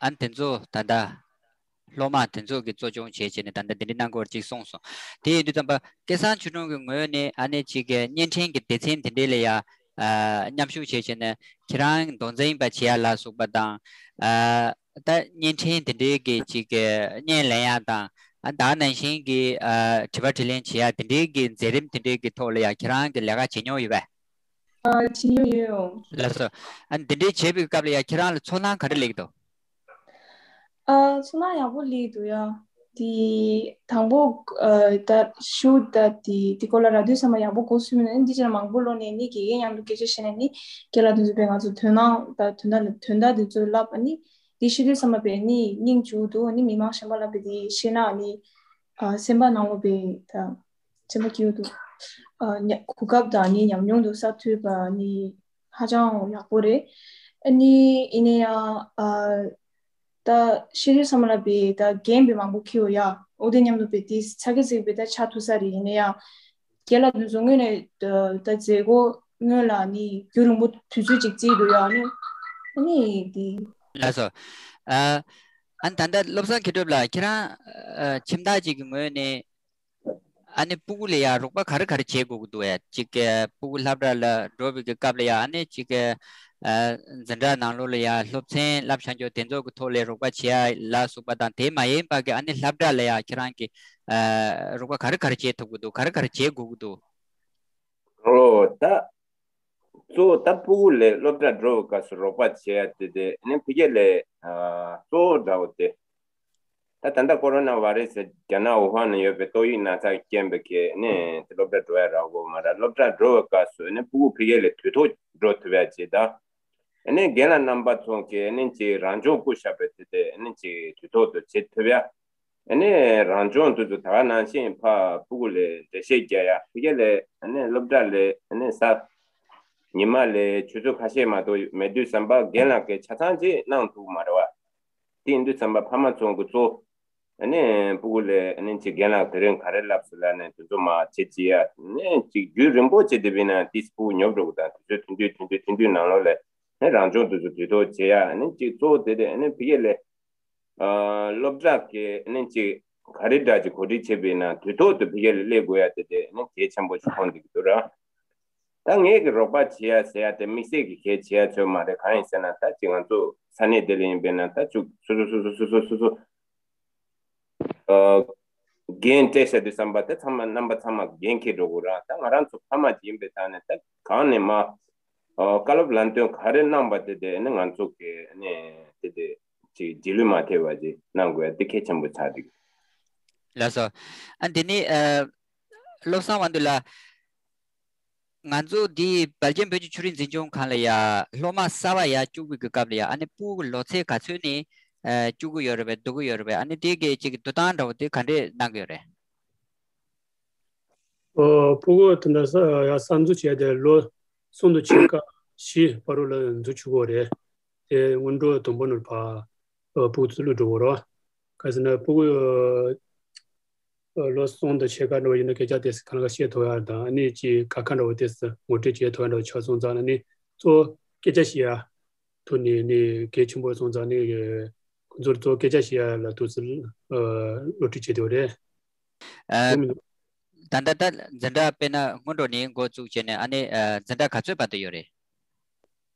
ཨ་དེ་ཚོ་ད་ལྟ་སློབ་མ་དེ་ཚོ་གིས་གཙོ་སྐྱོང་བྱས་བྱས་ནས་ད་ལྟ་འདི་འདྲའི་གནང་སྐོར་ཅིག་གསུངས་སོང་། དེ་ཡིན་དུས་ཙམ་པ་སྐལ་བཟང་ཆོས་སྒྲོན་གྱི་ངོས་ནས་ཨ་ནི་ཅིག་གི་བརྙན་འཕྲིན་གྱི་སྡེ་ཚན་དེ་འདྲའི་ལ་ཡ་ཨ་མཉམ་ཞུགས་བྱས་བྱས་ནས་ཁྱེད་རང་མདོ་འཛིན་པ་བྱེད་ཡ་ལ་སོགས་པ་དང་ཨ་ད་བརྙན་འཕྲིན་དེ་འདྲའི་གི་ཅིག་གི་བརྙན་ལེན་ཡ་དང་ཨ་ད་ནང་བཞིན་གྱི་ཨ་དྲི་བ་དྲིས་ལན་བྱེད་ཡ་དེ་འདྲའི་གི་མཛད་རིམ་དེ་འདྲའི་གི་ཐོག་ལ་ཡ་ཁྱེད་རང་གི་ལས་ཀ་བྱེད་མྱོང་ཡོད་པས། ཨ་བྱེད་མྱོང་ཡོད། ལགས་སོ། ཨ་འདི་འདྲའི་བྱེད་པའི་སྐབས་ལ་ཡ་ཁྱེད་རང་ལ་ཚོར་སྣང་ག་རེ་སླེབས་ཀྱི་འདུག་ཨ་ཚོར་སྣང་ཡག་པོ་སླེབས་འདུག་ཡ། དེ་དང་པོ་ཨ་ད་ཤུ་ད་དེ་དེ་སྐོར་ལ་རག་དུས་ཙམ་པ་ཡག་པོ་གོ་སོང་མིན་ན་འདི་ཕྱིར་མང་པོ་ལོ་ནས་ནི་དགེ་རྒན་མཉམ་དུ་སྐད་ཆ་བཤད་ནས་ནི་རྒན་ལགས་དེ་ཚོ་པས་ང་ཚོ་དོན་སྣང་ད་དོན་དག་དོན་དག་དེ་ཚོ་ལབ་ཨ་ནི་དེ་ཤེས་དུས་ཙམ་པ་པས་ནི་སྙིང་རྗེ་པོ་འདུག་ཨ་ནི་མི་མང་གཞན་པ་ལ་པས་དེ་ཤེས་ན་ཨ་ནི་ཨ་སེམས་པ་ནང་ལོགས་པས་ད་སེམས་པ་སྐྱིད་པོ་འདུག་ཨ་ཉ་གོ་སྐབས་དང་ཨ་ནི་ཉམས་མྱོང་དུ་ས་མཐོས་པ་ཨ་ནི་ཧ་ཅང་ཡག་པོ་རེད། ཨ་ནི་ཡིན་ན་ཡང་ཨ། ད་ཤེས་རིག་ཚང་མ་ལ་བི་ད་རྒན་བི་མང་པོ་ཁེའོ་ཡ། འོ་དེ་མཉམ་དུ་བི་དེ་ཚ་གི་ཚིག་བི་ད་ཆ་ཐུ་ས་རེ་ཡིན་ན་ཡང་རྒན་ལགས་དུ་ཚོ་སྔོན་ནས་ད་མཛད་སྒོ་སྔོན་ལ་ནི་རྒྱུ་རིང་པོ་དུས་ཚོད་ཅིག་བརྩིས་འདུག་ཡ་ནི་ཨ་ནི་དེ། ལགས་སོ། ཨ་ཨ་ནི་ད་ལྟ་བློ་བཟང་མཁས་གྲུབ་ལགས་ཁྱེད་རང་ཨ་ཁྱིམ་བདག་ཅིག་གི་ངོས་ནས། ཨ་ནི་སྤུ་གུ་ལ་ཡ་རོགས་པ་ག་རེ་ག་རེ་བྱེད་དགོས་ཀྱི་འདུག་ཡ། གཅིག་གི་སྤུ་གུ་སློབ་གྲྭ་ལ་འགྲོ་བའི་གི་སྐབས་ལ་ཡ་ཨ་ནི་གཅིག་གི་ཨ་འཛིན་གྲྭ་ནང་ལོགས་ལ་ཡ་སློབ་ཚན་བསླབ་བྱ་འཇོག་དེ་ཚོ་གི་ཐོག་ལ་རོགས་པ་བྱེད་ཡ་ལ་སོགས་པ་དང་དེ་མ་ཡིན་པ་གི་ཨ་ནི་སློབ་གྲྭ་ལ་ཡ་ཁྱེད་རང་གི་ཨ་རོགས་པ་ག་རེ་ག་རེ་བྱེད་ཐུབ་ཀྱི་འདུག་ག་རེ་ག་རེ་བྱེད་དགོས་ཀྱི་འདུག་ཨོ་ད། གཙོ་བོ་ད་སྤུ་གུ་ལས་སློབ་གྲྭ་འགྲོ་བའི་སྐབས་སུ་རོགས་པ་བྱེད་ཡ་དེ་དེ་ནི་ཕ་གི་ལས་གཙོ་བོ་འདྲ་བོ་དེ། ད་ད་ལྟ་ཀོ་རོ་ན་བྷ་རེ་སི་རྒྱ་ནག་ཝུ་ཧན་ན་ཡོད་པའི་ཏོག་དབྱིབས་ན་ཚ་རྐྱེན་པས་ཁེ་ནས་དེ་སློབ་གྲྭ་འགྲོ་ཡ་རག་གོ་མ་ར། སློབ་གྲྭ་འགྲོ་བའི་སྐབས་སུ་ནི་སྤུ་གུ་ཕ་གི་ལས་དུས་ཐོག་འགྲོ་ཐུབ་ཡ་བྱེད་ད། ནི་རྒན་ལགས་རྣམ་པ་ཚོ་གིས་ནི་ཅིག་རང་སྦྱོང་བསྐུལ་བཞག་པའི་དེ་དེ་ནི་ཅིག་དུས་ཐོག་ཏུ་བྱེད་ཐུབ་ཡ། ཨ་ནི་རང་སྦྱོང་དུས་ཚོད་ད་ག་ནང་བཞིན་ཕ་སྤུ་གུ་ལ་འགྲེལ་བཤད་རྒྱག་ཡ། ཕ་གི་ལ་ཨ་ནི་སློབ་གྲྭ་ལ་ཨ་ནི་ས་ཉི་མ་ལ་ཆུ་ཚོད་ཁ་ཤས་མ་གཏོགས་མེད་དུས་ཙམ་པ་རྒན་ལགས་ཀྱིས་ཆ་ཚང་ཅིག་གནང་ཐུབ་མ་རེད་བ། དེ་ཡིན་དུས་ཙམ་པ་ཕ་མ་ཚོ་གི་གཙོ་ཨ་ནི་སྤུ་གུ་ལ་ཨ་ནི་ཅིག་རྒན་ལགས་དེ་རིང་ག་རེ་ལབ་སོང་ལབ་ནས་དེ་ཚོ་མ་བྱེད་ཅི་ཡ། ཨ་ནི་ཅིག་རྒྱུན་རིང་པོ་བྱེད་དེ་བས་ན་དེ་སྤུ་གུ་ཉོབ་འགྲོ་གི་དང་དུས་ཚོད་ཐུང་ཐུང་ཐུང་ཐུང་ཐུང་ཐུང་ནང་ལོགས་ལ་ཨ་ནི་རང་སྦྱོང་དུས་ཚོད་དུས་ཐོག་བྱེད་ཡ། ཨ་ནི་ཅིག་གཙོ་བོ་དེ་དེ་ཨ་ནི་ཕ་གི་ལ། ཨ་སློབ་གྲྭ་གི་ནི་ཅིག་ག་རེ་འདྲ་ཅིག་གོ་སྒྲིག་བྱེད་པའི་ནང་དུས་ཐོག་ཏུ་ཕ་གི་ལ་སླེབས་དགོས་ཡ་དེ་དེ་ནི་གལ་ཆེན་པོ་ཞིག་མཐོང་བསྡད་ཀྱི་འདུག་ར། ད་ངས་ཀྱི་རོགས་པ་བྱེད་ཡ་ཟེར་ཡ་དེ་དམིགས་བསལ་གྱི་གལ་ཆེ་ཡ་ཚོད་མ་རེད། གང་ཡིན་ཟེར་ན་ད་ཅིག་ང་ཚོ་ས་གནས་དེ་ལ་ཡིན་པས་ན་ད་ཅིག་སོ་སོ་སོ་སོ་སོ་སོ་སོ་སོ་ཨ་འགན་སྤྲད་བྱ་དུས་ཙམ་པ་དེ་ཚང་མ་རྣམ་པ་ཚང་མ་འགན་འཁྱེར་འགྲོ་དགོས་ར། ད་ང་རང་ཚོ་ཕ་མ་ཅིག་ཡིན་པའི་ཐོག་ནས་ད་གང་ནས་མ། ཨོ། བཀའ་སློབ་ལམ་སྟོན་ག་རེ་གནང་པ་དེ་དེ་ནི་ང་ཚོ་གི་ནི་དེ་དེ་ཅིག་རྗེས་ལུས་མ་ཐེབས་པ་ཅིག་གནང་དགོས་ཡ་དེ་གལ་ཆེན་པོ་ཆགས་འདུག་ལགས་སོ། ཨ་འདི་ནི་ཨ་བློ་བཟང་དབང་འདུས་ལགས། ང་ཚོ་འདི་སྦེལ་ཇམ་བོད་ཀྱི་ཆོས་རིག་འཛིན་སྐྱོང་ཁང་ལ་ཡ་སློབ་མ་གསར་པ་ཡ་བཅུག་པའི་གི་སྐབས་ལ་ཡ་ཨ་ནི་སྤུ་གུ་ལོ་ཚད་ག་ཚོད་ནས་ཨ་བཅུག་གི་ཡོད་རེད་པས་འདུག་གི་ཡོད་རེད་པས། ཨ་ནི་དེ་གི་ཅིག་བསྡུ་སྟངས་འདྲ་བོ་དེ་ག་འདྲས་གནང་གི་ཡོད་རེད། ཨོ། སྤུ་གུ་དེ་འདྲ་ས་ཡ་གསར་འཛུགས་བྱས་ཏེ་ལོ་གསུམ་དང་ཕྱེད་ཀ་བཞི་བར་དུ་ལ་འཛུགས་ཆོག་གི་རེད། དེ་སྔོན་འགྲོ་དང་པོ་ནོར་བ་ཨོ་སྤུ་གུ་ཚོ་བླུག་འགྲོ་གི་རེད། ག་ཟེར་ན་སྤུ་གུ་ཨོ་ལོ་གསུམ་དང་ཕྱེད་ཀ་འདྲ་བ་ཡིན་ན་སྐད་ཆ་དེ་གང་ག་བཤད་ཐུབ་ཡ་དང་ཨ་ནི་ཅིག་ཁ་ཁ་འདྲ་བ་དེ་ངོ་སྤྲོད་བྱེད་ཐུབ་ཡ་འདྲ་བ་ཆགས་སོང་ཙང་ཨ་ནི་གཙོ་བོ་སྐད་ཆ་བཤད་ཡ་ཐུག་ནས་ནི་གལ་ཆེན་པོ་སོང་ཙང་ནི་ཁོང་ཚོར་གཙོ་བོ་སྐད་ཆ་བཤད་ཡ་ལ་ཐུག་ཚུལ་ཨོ་སློབ་ཁྲིད་བྱེད་ཐུབ་རེད། ཨ། ད་ལྟ་ད་འཛིན་གྲྭ་དཔེར་ན་སྔོན་འགྲོ་ནས་འགོ་བཙུགས་བྱས་ནས་ཨ་ནི་ཨ་འཛིན་གྲྭ་ག་ཚོད་བར་དུ་ཡོད་རེད།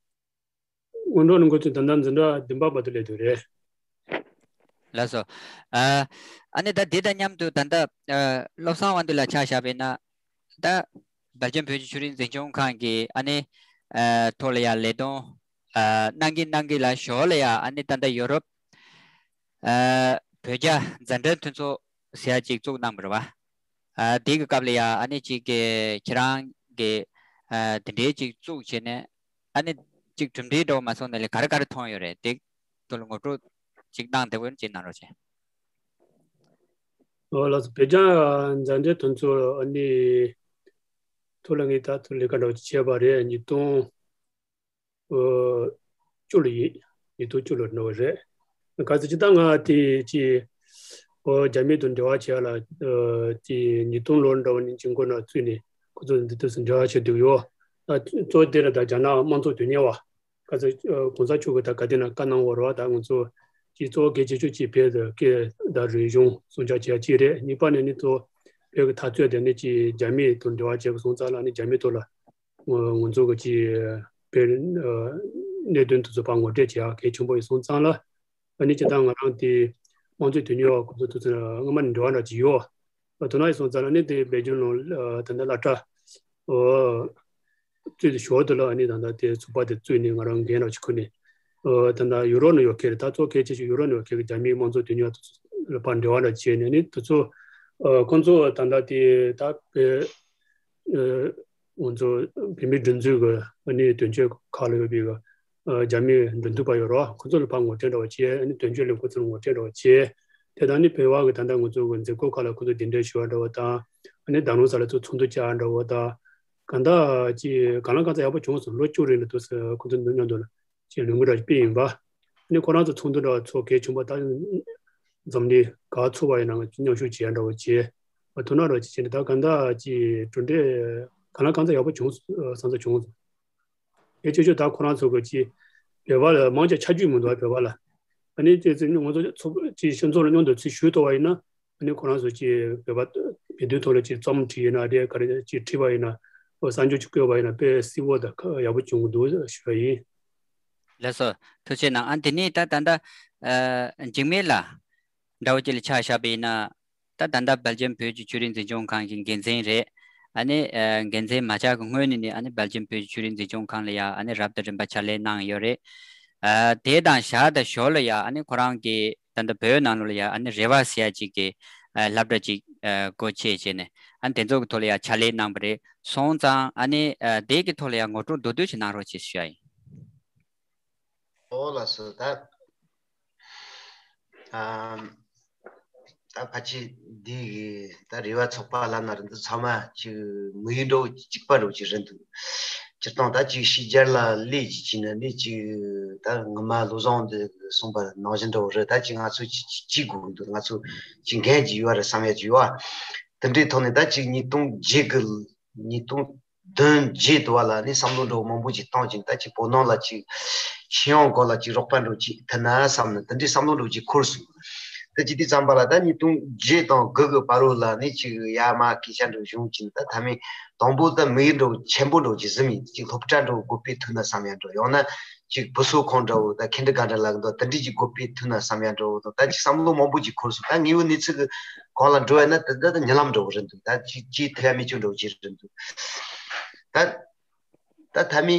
སྔོན་འགྲོ་ནས་འགོ་བཙུགས་ད་ལྟ་འཛིན་གྲྭ་བདུན་པ་བར་དུ་སླེབས་ཡོད་རེད། ལགས་སོ། ཨ་ཨ་ནི་ད་འདི་དང་མཉམ་དུ་ད་ལྟ་ཨ་བློ་བཟང་དབང་འདུས་ལགས་ཆ་བཞག་པས་ན་ད་སྦེལ་ཇམ་བོད་ཀྱི་ཆོས་རིག་འཛིན་སྐྱོང་ཁང་གི་ཨ་ནི་ཨ་ཐོག་ལ་ཡང་ལས་དོན་ཨ་གནང་གིན་གནང་གིན་ལ་ཞོར་ལ་ཡང་ཨ་ནི་ད་ལྟ་ཡོ་རོབ་ཨ་བོད་རྒྱ་མཛའ་འབྲེལ་མཐུན་ཚོགས་ཟེར་ཡ་ཅིག་བཙུགས་གནང་བ་རེད་བ། ཨ་དེ་གི་སྐབས་ལ་ཡ་ཨ་ནི་ཅིག་གི་ཁྱེད་རང་གི་ཨ་དེ་འདྲའི་ཅིག་བཙུགས་བྱས་ནས་ཨ་ནི་ཅིག་གྲུབ་འབྲས་འདྲ་བོ་མ་སོང་ན་ལས་ག་རེ་ག་རེ་མཐོང་ཡོད་རེད་དེ་ཐོག་ལ་ངོ་སྤྲོད་ཅིག་གནང་བདེ་པོ་ཅིག་གནང་རོགས་བྱས། ཨོ་ལགས་སོ། བོད་རྒྱ་མཛའ་འབྲེལ་མཐུན་ཚོགས་ཨ་ནི་ཐོག་ལ་ངས་ད་ཐོག་ལས་ཀ་འདྲ་བོ་ཅིག་བྱས་པ་རེད། ཉིས་སྟོང་ཨོ་བཅུ་ལོ་ཡིན། ཉིས་སྟོང་བཅུ་ལོ་འདྲ་བོ་རེད། ག་ཚོད་ཅིག་ད་ང་དེ་ཅི་ཨོ་རྒྱ་མི་དང་འབྲེལ་བ་བྱས་ལ་ཨོ་དེ་ཉིས་སྟོང་ལོ་འདྲ་བོ་ནས་ཅིག་མགོ་ནས་བཙུགས་ནས་ཁོ་ཚོ་འདི་དུས་སུ་འབྲེལ་བ་བྱས་འདུག་ཡོད། ད་གཙོ་བོ་དེ་ལ་ད་རྒྱ་ནག་དམངས་གཙོ་དོན་གཉེར་བ་ག་ཚོད་ཨོ་གོང་ས་མཆོག་གིས་ད་ག་དེ་ན་བཀའ་གནང་བ་རེད་བ། ད་ང་ཚོ་ཅིག་གཙོ་བོ་གལ་ཆེ་ཤོས་ཅིག་བོད་དུ་སྐད་དང་རིག་གཞུང་སྲུང་སྐྱོབ་བྱེད་ཡ་གཅིག་རེད། གཉིས་པ་ནས་ནི་གཙོ་བོ་བོད་ཀྱི་འཐབ་རྩོད་དེ་ནི་ཅིག་རྒྱ་མི་དང་འབྲེལ་བ་བྱས་པ་སོང་ཙང་ལ་ནི་རྒྱ་མི་ཐོག་ལ། ང་ང་ཚོ་གི་ཅིག་བོད་གནད་དོན་དེ་ཚོ་ཕར་ངོ་སྤྲོད་བྱེད་ཡག་གལ་ཆེན་པོ་ཡིན་སོང་ཙང་ལ། ཨ་ནི་སྤྱིར་བཏང་ང་རང་དེ་དམངས་གཙོའི་དོན་གཉེར་བ་ཁོ་ཚོ་དེ་ཚོ་སྔོན་མ་ནས་འབྲེལ་བ་འདྲ་ཅིག་ཡོད། ཨ་དོ་སྣང་ཡིན་སོང་ཙང་ལ་ནི་དེ་སྦེལ་ཇམ་ནང་ད་ལྟ་སློབ་གྲྭ་ཨོ་བཙུགས་ཏེ་ཞོར་དུ་ལ་ཨ་ནི་ད་ལྟ་དེ་ཚོགས་པ་དེ་བཙུགས་ནས་ང་རང་འགན་འདྲ་ཅིག་ཁུར་ནས་ཨོ་ད་ལྟ་ཡུ་རོབ་ནང་ཡོད་མཁན་རེད། ད་གཙོ་གལ་ཆེ་ཤོས་ཡུ་རོབ་ནང་ཡོད་མཁན་གྱི་རྒྱ་མིའི་དམངས་གཙོའི་དོན་གཉེར་བ་དེ་ ལ་ཕར་འབྲེལ་བ་འདྲ་བྱས་ནས་ནི་དེ་ཚོ་ཨ་ཁོང་ཚོ་ད་ལྟ་དེ་ད་བོད་ཨ་ང་ཚོ་བོད་མིའི་སྒྲིག་འཛུགས་ཀྱི་ཨ་ནི་དོན་གཅོད་ཁག་ལ་ཡོད་པའི་གི་ཨ་རྒྱ་མིའི་འབྲུ་མཐུད་པ་ཡོད་རོགས། ཁོང་ཚོ་ལ་ཕར་ངོ་སྤྲོད་འདྲ་བ་བྱས། ཨ་ནི་དོན་གཅོད་ལས་ཁོང་ཚོ་ལ་ངོ་སྤྲོད་འདྲ་བ་བྱས། དེ་དང་ནི་བོད་པ་གི་ད་ལྟ་ང་ཚོ་གི་མཛད་སྒོ་ཁག་ལ་ཁོང་ཚོ་གདན་འདྲེན་ཞུ་བ་འདྲ་བ་དང་། ཨ་ནི་ཟླ་ནོར་ས་ལ་ཚོ་ཚོགས་འདུ་བཅར་འདྲ་བ་དང་། གང་ལྟར་ཅིག་གང་ལ་གང་འཚམ་ཡག་པོ་བྱུང་སོང་། ལོ་བཅུ་རིང་ལ་དུས་སུ་ཁོང་ཚོ་མཉམ་དུ་ལ་ཅིག་ལས་འགུལ་འདྲ་སྤེལ་ཡིན་པ། ཨ་ནི་ཁོ་རང་ཚོ་ཚོགས་འདུ་འདྲ་བ་ཚོགས་གལ་ཆུང་པ་ད་འཛམ་གླིང་ག་ཚོགས་པ་ཡིན་ན་མཉམ་ཞུགས་བྱེད་ཡ་འདྲ་བ་བྱས་པ་ཐུག་ན་འདྲ་བ་ཅིག་བྱས་ནས། ད་གང་ལྟར་ཅིག་གྲུབ་འབྲས་གང་ལ་གང་འཚམ་ཡག་པོ་བྱུང་སོང་། ས་མཚམས་བྱུང་སོང་། གལ་ཆེ་ཤོས་ད་ཁོ་རང་ཚོ་གི་ཅིག་བོད་པ་ལ་མང་ཆེ་ཆ་རྒྱུས་མི་འདུག་བ། བོད་པ་ལ་ཨ་ནི་ཅིག་ང་ཚོ་ཚོགས་ཅིག་སྤྱི་ཚོགས་ལ་མཉམ་དུ་ཚུར་ཞུགས་ཐུབ་པ་ཡིན་ན། ཨ་ནི་ཁོ་རང་ཚོ་ཅིག་བོད་པ་བོད་དོན་ཐོག་ལ་ཅིག་རྩོམ་བྲིས་ཡིན་ན་རེད། ག་རེ་ཅིག་བྲིས་པ་ཡིན་ན། ཨོ་གསར་འགྱུར་ཅིག་བཀོད་པ་ཡིན་ན་དཔེ་བསིལ་པོ་དང་ཡག་པོ་བྱུང་གི་འདུག་ཞུ་བ་ཡིན། ལགས་སོ། ཐུགས་རྗེ་གནང་། ཨ་དེ་ནས་ད་ད་ལྟ་ཨ་འཇིགས་མེད་ལགས་འདྲ་བོ་ཅིག་ལ་ཆ་བཞག་པ་ཡིན་ན། ད་ད་ལྟ་སྦེལ་ཇམ་བོད་ཀྱི་ཆོས་རིག་འཛིན་སྐྱོང་ཁང་གི་འགན་འཛིན་རེད། ཨ་ནི་ཨ་འགན་འཛིན་མ་ཆགས་ཀྱི་སྔོན་ནས་ནི་ཨ་ནི་སྦེལ་ཇམ་བོད་ཀྱི་ཆོས་རིག་འཛིན་སྐྱོང་ཁང་ལ་ཡ་ཨ་ནི་རབ་དང་རིམ་པ་ཕྱག་ལས་གནང་ཡོད་རེད། ཨ་དེ་དང་ཞར་དང་ཞོར་ལ་ཡ་ཨ་ནི་ཁོ་རང་གི་ད་ལྟ་བོད་ནང་ལོགས་ལ་ཡ་ཨ་ནི་རེ་བ་ཟེར་ཡ་ཅིག་གི་ཨ་སློབ་གྲྭ་ཅིག་ཨ་སྒོ་ཕྱེ་བྱས་ནས། ཨ་ནི་དེ་ཚོ་གི་ཐོག་ལ་ཡ་ཕྱག་ལས་གནང་བ་རེད། སོང་ཙང་ཨ་ནི་ཨ་དེ་གི་ཐོག་ལ་ཡ་ངོ་སྤྲོད་མདོར་བསྡུས་ཤིག་གནང་རོགས་ཞེས་ཞུ་ཡ་ཡིན། ཨོ་ལགས་སོ། ད་ཨ་ད་ཕལ་ཆེར་འདི་གི་ད་རེ་བ་ཚོགས་པ་ལབ་ན་རེད། འདི་ཚང་མ་ཅིག་དམིགས་ཡུལ་འདྲ་བོ་གཅིག་པ་འདྲ་བོ་ཅིག་རེད་འདུག་སྤྱིར་བཏང་ད་ཅིག་ཕྱི་རྒྱལ་ལ་སླེབས་ཅིག་བྱས་ནས་ནི་ཅིག་ད་ངོ་མ་བློ་བཟང་འདི་གསུངས་པ་ནང་བཞིན་འདྲ་བོ་རེད། ད་ཅིག་ང་ཚོ་ཅིག་ཅིག་བྱེད་དགོས་འདུག་ང་ཚོ་ཅིག་འགན་ཅིག་ཡོད་རེད་བསམ་ཡ་ཅིག་ཡོད་ཨ། དེ་འདྲའི་ཐོག་ནས་ད་ཅིག་ཉིས་སྟོང་བརྒྱད་གི་ཉིས་སྟོང་བདུན་བརྒྱད་དུ་བ་ལ་ནི་བསམ་བློ་འདྲ་བོ་མང་པོ་ཅིག་བཏང་ཅིང་། ད་ཅིག་བོད་ནང་ལ་ཅིག་ཤེས་ཡོན་སྐོར་ལ་ཅིག་རོགས་པ་འདྲ་བོ་ཅིག་ཐུབ་ན་བསམ་ནས་དེ་འདྲའི་བསམ་བློ་འདྲ་བོ་ཅིག་འཁོར་སོང་། ད་ཅིག་དེ་ཙམ་པ་ལ་ད་ཉིས་སྟོང་བརྒྱད་དང་དགུ་གི་བར་རོ་ལ་ནི་ཅིག་ཡར་མར་སྐད་ཆ་འདྲ་བོ་བྱུང་ཅིང་། ད་མཐའ་མའི་དང་པོ་ད་དམིགས་ཡུལ་འདྲ་བོ་ཆེན་པོ་འདྲ་བོ་ཅིག་བཟུང་ཡིན། ཅིག་སློབ་གྲྭ་འདྲ་བོ་སྒོ་ཕྱེ་ཐུབ་ན་བསམ་ཡ་འདྲ་བོ། ཡང་ན་ཅིག་བུ་གསོ་ཁང་འདྲ་བོ་ད་ཁེན་ཌར་གྷར་ཌེན་ལ་འདུག་དེ་འདྲའི་ཅིག་སྒོ་ཕྱེ་ཐུབ་ན་བསམ་ཡ་འདྲ་བོ་དང་། ད་ཅིག་བསམ་བློ་མང་པོ་ཅིག་འཁོར་སོང་། ད་དངོས་པོའི་གནས་ཚུལ་གྱི་སྒང་ལ་འགྲོ་ཡ་ན་ད་ད་ད་ཉེ་ལམ་འདྲ་བོ་རེད་འདུག་ད་ཅིག་ཅིག་ཐུབ་ཡ་མེད་ཅོ་འདྲ་བོ་ཅིག་རེད་འདུག་ད་ད་མཐའ་མའི་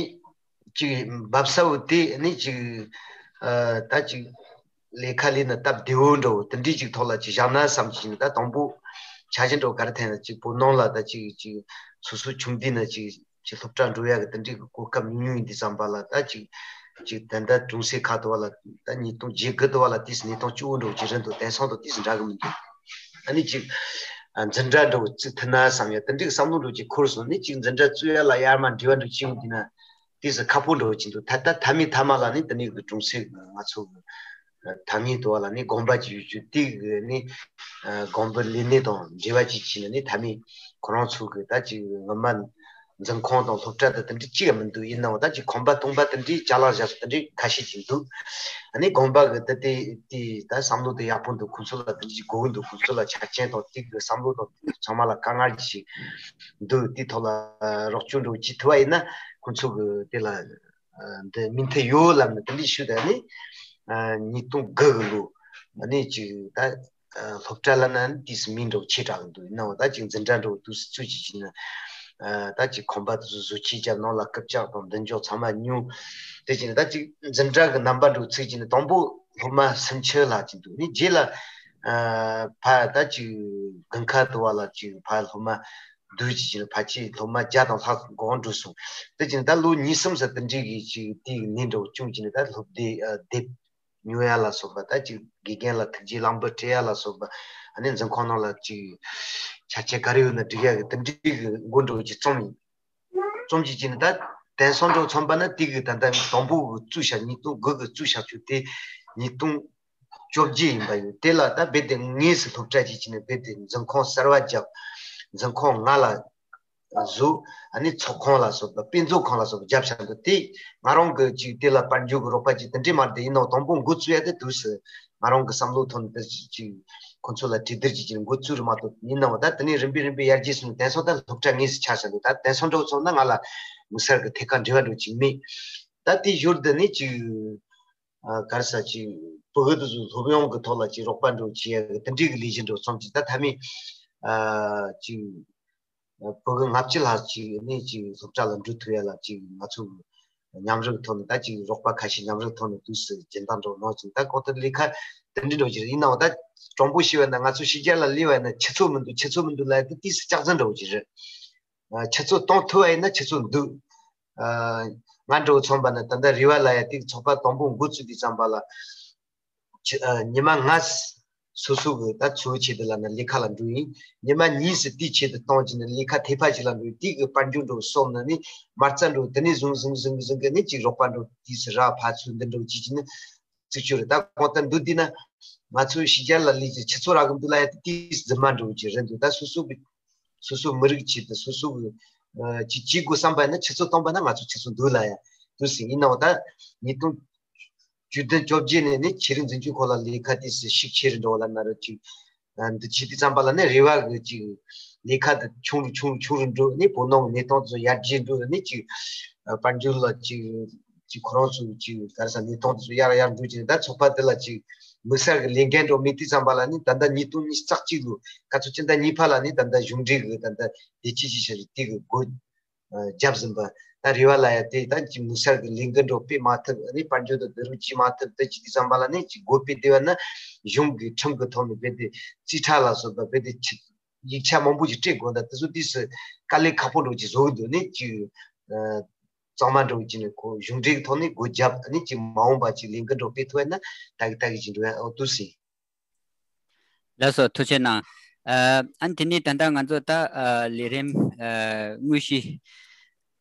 ཅིག་འབབ་ས་བོ་དེ་ནི་ཅིག་ཨ་ད་ཅིག་ལས་ཀ་ལས་ན་སྟབས་བདེ་བོ་འདྲ་བོ་དེ་འདྲའི་ཅིག་ཐོག་ལ་ཅིག་བཞག་ན་བསམ་གྱི་ཡིན། ད་དང་པོ་འཆར་གཞི་འདྲ་བོ་ག་རེ་འཐེན་ན། ཅིག་བོད་ནང་ལ་ད་ཅིག་ཅིག་སོ་སོའི་ཁྱིམ་སྡེ་ན་ཅིག་ཅིག་སློབ་གྲྭ་འགྲོ་ཡ་གི་དེ་འདྲའི་གི་གོ་སྐབས་ཉུང་ཉུང་ཡིན་དུས་ཙམ་པ་ལ། ད་ཅིག་ཅིག་ད་ལྟ་གྲོང་གསེབ་ཁག་ཏུ་བ་ལ་ད་ཉིས་སྟོང་བརྒྱད་དགུ་ཏུ་བ་ལ་དེ་གནས་སྟངས་སྐྱོ་བོ་འདྲ་བོ་ཅིག་རེད་འདུག་དེང་སང་དང་དེ་འདྲ་གི་མི་འདུག་ཨ་ནི་ཅིག་ཨ་འཛིན་གྲྭ་འདྲ་བོ་བཙུགས་ཐུབ་ན་བསམ་ཡ་དེ་འདྲའི་བསམ་བློ་འདྲ་བོ་ཅིག་འཁོར་སོང་། ནི་ཅིག་འཛིན་གྲྭ་བཙུགས་ཡ་ལ་ཡར་མར་འབྲེལ་བ་འདྲ་བོ་བྱེད་འོང་དུས་ན་དེ་སུ་ཁག་པོ་འདྲ་བོ་ཅིག་འདུག་ད་ད་མཐའ་མའི་མཐའ་མ་ལ་ནི་དེ་ནས་གི་གྲོང་གསེབ་ང་ཚོ་གི་ཐ་སྙད་དུ་བ་ལ་ནི་དགོན་པ་ཅིག་ཡོད་རྒྱུ་དེ་གི་ནི་དགོན་པ་ལས་གནས་དང་འབྲེལ་བ་ཅིག་བྱས་ནས་ནི་མཐའ་མའི་ཁོ་རང་ཚོ་གི་ད་ཅིག་ངོ་མ་འཛིན་ཁང་དང་སློབ་གྲྭ་དང་དེ་འདྲ་གཅིག་ཡང་མི་འདུག་ཡིན་ནའང་ད་ཅིག་ཁང་པ་སྟོང་པ་དེ་འདྲའི་ཅ་ལག་བཞག་ས་དེ་འདྲའི་ཁ་ཤས་ཅིག་འདུག་ཨ་ནི་དགོན་པ་གི་ད་དེ་དེ་ད་བསམ་བློ་དེ་ཡག་པོ་འདུག་ཁོང་ཚོ་ལ་དེ་འདྲའི་ཅིག་དགོས་ཀྱི་འདུག་ཁོང་ཚོ་ལ་ཆ་རྐྱེན་དང་དེ་གི་བསམ་བློ་དང་ཚང་མ་ལ་དཀའ་ངལ་ཅིག་འདུག་དེ་ཐོག་ལ་རོགས་སྐྱོར་འདྲ་བོ་ཅིག་ཐུབ་པ་ཡིན་ན་ཁོང་ཚོ་གི་དེ་ལ་འདི་མིང་མཐའ་ཡོད་ལབ་ནས་དེ་འདྲའི་ཞུ་ད་ནི་ཉིས་སྟོང་དགུ་གི་ལོ་ནི་ཅིག་ད་སློབ་གྲྭ་ལ་ན་དུས་སུ་མིང་འདྲ་བོ་ཆེ་དྲགས་འདུག་ཡིན་ནའང་ད་ཅིག་འཛིན་གྲྭ་འདྲ་བོ་དུས་སུ་ཚུད་ཅིག་བྱས་ན་ད་ཅིག་ཁང་པ་དེ་ཚོ་བཟོ་བཅོས་བརྒྱབ་ནང་ལ་རྐུབ་བཀྱག་དང་མདུན་ཅོག་ཚང་མ་ཉོ། དེ་བྱས་ན་ད་ཅིག་འཛིན་གྲྭ་གི་རྣམ་པ་འདྲ་བོ་ཚུད་ཅིག་ནི་དང་པོ་སློབ་མ་སུམ་ཅུ་ལྷག་ཅིག་འདུག་ནི་རྗེས་ལ་ཕར་ད་ཅིག་དགུན་ཁ་དུ་བ་ལ་ཅིག་ཕར་སློབ་མ་བསྡུས་ཅིག་བྱས་ན་ཕལ་ཆེར་སློབ་མ་བརྒྱ་དང་ལྷག་གོང་འགྲོ་སོང་། དེ་བྱས་ན་ད་ལོ་གཉིས་གསུམ་ཙམ་དེ་འདྲའི་གི་ཅིག་དེའི་ནས་འདྲ་བོ་བྱུང་ཅིག་ནི་ད་སློབ་དེབ་ཨ་དེབ་ཉོ་ཡ་ལ་སོགས་པ། ད་ཅིག་དགེ་རྒན་ལ་ཐུགས་རྗེ་གླང་པོ་སྤྲད་ཡ་ལ་སོགས་པ། ཨ་ནི་འཛིན་ཁང་ནང་ལ་ཅིག་ཆ་རྐྱེན་ག་རེ་ཡོད་ན་སྒྲིག་ཡ་གི་དེ་འདྲའི་གི་འགོ་འདྲ་བོ་ཅིག་རྩོམ་ཡིན། རྩོམ་ཅིག་བྱས་ནས་ད་དེང་སང་འདྲ་བོ་མཚོན་པ་ན་དེ་གི་ད་ལྟ་དང་པོ་གི་བཙུགས་བཞག་ཉིས་སྟོང་དགུ་གི་བཙུགས་བཞག་རྒྱུ་དེ་ཉིས་སྟོང་བཅོ་བརྒྱད་ཡིན་པ་ཡོད། དེ་ལ་ད་རྦད་དེ་དངོས་སུ་སློབ་གྲྭ་ཅིག་བྱས་ནས་རྦད་དེ་འཛིན་ཁང་གསར་བ་བརྒྱབ། འཛིན་ཁང་ལྔ་ལ་བཟོ། ཨ་ནི་ཚོགས་ཁང་ལ་སོགས་པ་དཔེ་མཛོད་ཁང་ལ་སོགས་པ་བརྒྱབ་བཞག་འདུག་དེ་ང་རང་གི་ཅིག་དེ་ལ་དཔལ་འབྱོར་གྱི་རོགས་པ་ཅིག་དེ་འདྲས་མ་རེད་དེ། ཡིན་ནའང་དང་པོ་འགོ་བཙུགས་ཡ་དེ་དུས་སུ་ང་རང་གི་བསམ་བློ་ཐོག་ནས་དེ་ཅིག་ཁོ་ཚོ་ལ་གྲོས་བསྡུར་ཅིག་བྱས་འགོ་བཙུགས་རེད་མ་གཏོགས། ཡིན་ནའང་ད་དེ་ནས་རིམ་པས་རིམ་པས་ཡར་རྒྱས་སོང་ནས་དེང་སང་ད་སློབ་གྲྭ་དངོས་སུ་ཆགས་བཞག་འདུག་ད་དེང་སང་འདྲ་བོ་མཚོན་ན་ང་ལ་དམིགས་བསལ་གྱི་ཐད་ཀར་འབྲེལ་བ་འདྲ་བོ་ཅིག་མེད། ད་དེའི་ཞོར་དུ་ནི་ཅིག་ཨ་ག་རེ་ཟེར་ཅིག་བུ་གུ་དེ་ཚོ་སློབ་ཡོན་གྱི་ཐོག་ལ་ཅིག་རོགས་པ་འདྲ་བོ་བྱེད་ཡ་གི་དེ་འདྲའི་གི་ལས་གཞི་འདྲ་བོ་བརྩམས་ཅིག་ད་མཐའ་མའི་ཨ་ཅིག་བུ་གུ་ལྔ་བཅུ་ལྷག་ཅིག་ནི་ཅིག་སློབ་གྲྭ་ལ་འགྲོ་ཐུབ་ཡ་ལ་ཅིག་ང་ཚོ་ མཉམ་རུབ་ཐོག་ནས་ད་ཅིག་རོགས་པ་ཁ་ཤས་མཉམ་རུབ་ཐོག་ནས་དུས་སུ་སྦྱིན་བདག་འགྲོ་གནང་ཅིང་ད་གང་ལྟར་ལས་ཁ་དེ་འདྲ་འགྲོ་གི་རེད། ཡིན་ནའང་ད་དྲང་པོ་ཞུས་པ་ན་ང་ཚོ་ཕྱི་རྒྱལ་ལ་ལུས་པ་ན་ཆུ་ཚོད་མི་འདུག་ཆུ་ཚོད་མི་འདུག་ལབ་ཡ་དེ་དུས་སུ་སྐྱག་རྫུན་འགྲོ་གི་རེད། ཆུ་ཚོད་གཏོང་ཐུབ་པ་ཡིན་ན་ཆུ་ཚོད་འདུག་ང་འགྲོ་ཚོང་པ་ན་ད་ལྟ་རེ་བ་ལ་ཡ་དེ་ཚོགས་པ་དང་པོ་འགོ་བཙུགས་དུས་ཙམ་པ་ལ། ཆུ་ཨ་ཉི་མ་ལྔ་སོ་སོ་གི་ད་འཚོ་བའི་ཆེད་དུ་ལ་ན་ལས་ཀ་ལ་འགྲོ་ཡིན། ཉི་མ་གཉིས་སུ་དེའི་ཆེད་དུ་གཏོང་གྱི་ནི་ལས་ཀ་ཐེ་ཕ་ཅིག་ལ་འགྲོ་ཡིན། དེ་གི་དཔལ་འབྱོར་འགྲོ་སོང་ན་ནི་མ་རྩ་འགྲོ་དེ་ནས་བཟུང་བཟུང་བཟུང་བཟུང་གི་ནི་ཅིག་རོགས་པ་འགྲོ་དུས་སུ་ར་ཕ་ཚུར་འདི་འགྲོ་ཅིག་ཅིག་ནི་ཚིག་ཆུ་རེད། ད་གོང་ལྟར་འདུག་འདི་ན་ང་ཚོའི་ཕྱི་རྒྱལ་ལ་ལས་ཀྱི་ཆུ་ཚོད་རག་གི་འདུག་ལ་ཡ་དེ་དུས་རྫུན་མ་འགྲོ་གི་རེད་འདུག་ད་སོ་སོ་གི་སོ་སོ་མི་རིགས་ཆེད་དུ་སོ་སོ་གི་ཅིག་བྱེད་དགོས་བསམ་པ་ཡིན་ན་ཆུ་ཚོད་གཏོང་པ་ན་ང་ཚོ་ཆུ་ཚོད་འདུག་ལ་ཡ་འདུག་ཟིན་ཡིན་ནའང་ད་ཉིས་སྟོང་བཅུ་བདུན་བཅོ་བརྒྱད་ནས་ནི་ཆོས་རིག་འཛིན་སྐྱོང་ཁོ་ལ་ལས་ཀ་དེ་སུ་ཤུགས་ཆེ་རུ་འགྲོ་བ་ལ་ན་རུ་ཅིག་འདི་བྱེད་དུས་ཙམ་པ་ལ་ནི་རེ་བ་གི་ཅིག་ལས་ཀ་དེ་ཆུང་རུ་ཆུང་རུ་ཆུང་རུ་འགྲོ་ནི་བོད་ནང་གི་གནས་སྟངས་དེ་ཚོ་ཡར་རྒྱས་འགྲོ་ནི་ཅིག་དཔལ་འབྱོར་ལ་ཅིག་ཅིག་ཁོ་རང་ཚོ་ཅིག་ག་རེ་ཟ་གནས་སྟངས་དེ་ཚོ་ཡར་ཡར་འགྲོ་ཅིག་ད་ཚོགས་པ་དེ་ལ་ཅིག་དམིགས་བསལ་གི་ལས་འགན་འགྲོ་མེད་དུས་ཙམ་པ་ལ་ནི་ད་ལྟ་ཉིས་སྟོང་ཉི་ཤུ་རྩ་གཅིག་ལོ་ག་ཚོད་ཅི་ད་གཉིས་ཕ་ལ་ནི་ད་ལྟ་གཞུང་འབྲེལ་གི་ད་ལྟ་བདེ་སྐྱིད་ཅིག་བྱ་རེད་དེ་གི་སྒོ་རྒྱབ་ཟིན་པ། ད་རེ་བ་ལ་ཡ་དེ་ད་ཅིག་དམིགས་བསལ་གྱི་ལས་འགུལ་འགྲོ་སྤེལ་མ་ཐུབ་ཨ་ནི་དཔལ་འབྱོར་དང་བསྡུ་རུབ་བྱེད་མ་ཐུབ་དེ་ཅིག་དུས་ཙམ་པ་ལ་ནི་ཅིག་སྒོ་སྤེལ་བསྡད་པ་ན་གཞུང་གི་ཁྲིམས་ཀྱི་ཐོག་ནས་རྦད་དེ་རྩིས་ཁྲ་ལ་སོགས་པ་རྦད་དེ་ཆི་ཡིག་ཆ་མང་པོ་ཅིག་སྤྲད་དགོས། ད་དེ་ཚོ་དུས་སུ་དཀའ་ལས་ཁག་པོ་འགྲོ་ཅིག་བཟོ་གི་འདུག་ནི་ཅིག་གཙང་མ་འགྲོ་ཅིག་ནི་ཁོ་གཞུང་འབྲེལ་གྱི་ཐོག་ནས་སྒོ་བརྒྱབ་ཨ་ནི་ཅིག་མ་འོངས་པ་ཅིག་ལས་འགུལ་འགྲོ་སྤེལ་ཐུབ་པ་ན་ད་གི་ད་གི་ཅིག་འགྲོ་ཡ་ཨོ་དུས་སུ་ཡིན། ལགས་སོ་ཐུགས་རྗེ་གནང་། ཨ་ནི་དེ་ནས་ད་ལྟ་ང་ཚོ་ད་ལས་རིམ་དངོས་གཞི་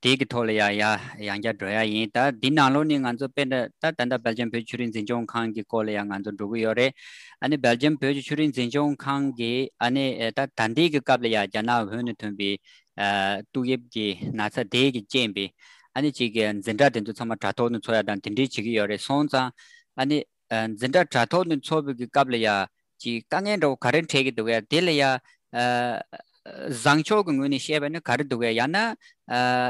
དེ་གི་ཐོག་ལ་ཡ་ཡ་ཡང་བསྐྱར་འགྲོ་ཡ་ཡིན། ད་འདི་ནང་ལོགས་ནས་ང་ཚོ་དཔེར་ན་ད་ད་ལྟ་སྦེལ་ཇམ་བོད་ཀྱི་ཆོས་རིག་འཛིན་སྐྱོང་ཁང་གི་སྐོར་ལ་ཡ་ང་ཚོ་འགྲོ་གི་ཡོད་རེད། ཨ་ནི་སྦེལ་ཇམ་བོད་ཀྱི་ཆོས་རིག་འཛིན་སྐྱོང་ཁང་གི་ཨ་ནི་ད་ད་ལྟའི་གི་སྐབས་ལ་ཡ་རྒྱ་ནག་བོད་ནས་ཐོན་པའི་ཏོག་དབྱིབས་ཀྱི་ན་ཚ་དེ་གི་རྐྱེན་པས་ཨ་ནི་ཅིག་གི་འཛིན་གྲྭ་དེ་ཚོ་ཚང་མ་དྲ་ཐོག་ནས་འཚོགས་ཡ་དང་དེ་འདྲས་བྱེད་ཀྱི་ཡོད་རེད། སོང་ཙང་ཨ་ནི་འཛིན་གྲྭ་དྲ་ཐོག་ནས་འཚོགས་པའི་གི་སྐབས་ལ་ཡ་ཅིག་དཀའ་ངལ་འདྲ་བོ་ག་རེ་འཕྲད་ཀྱི་འདུག་ཡ། དེ་ལ་ཡ་བཟང་ཕྱོགས་ཀྱི་ངོས་ནས་བཤད་པ་ནི་ག་རེ་འདུག་ཡ། ཡང་ན་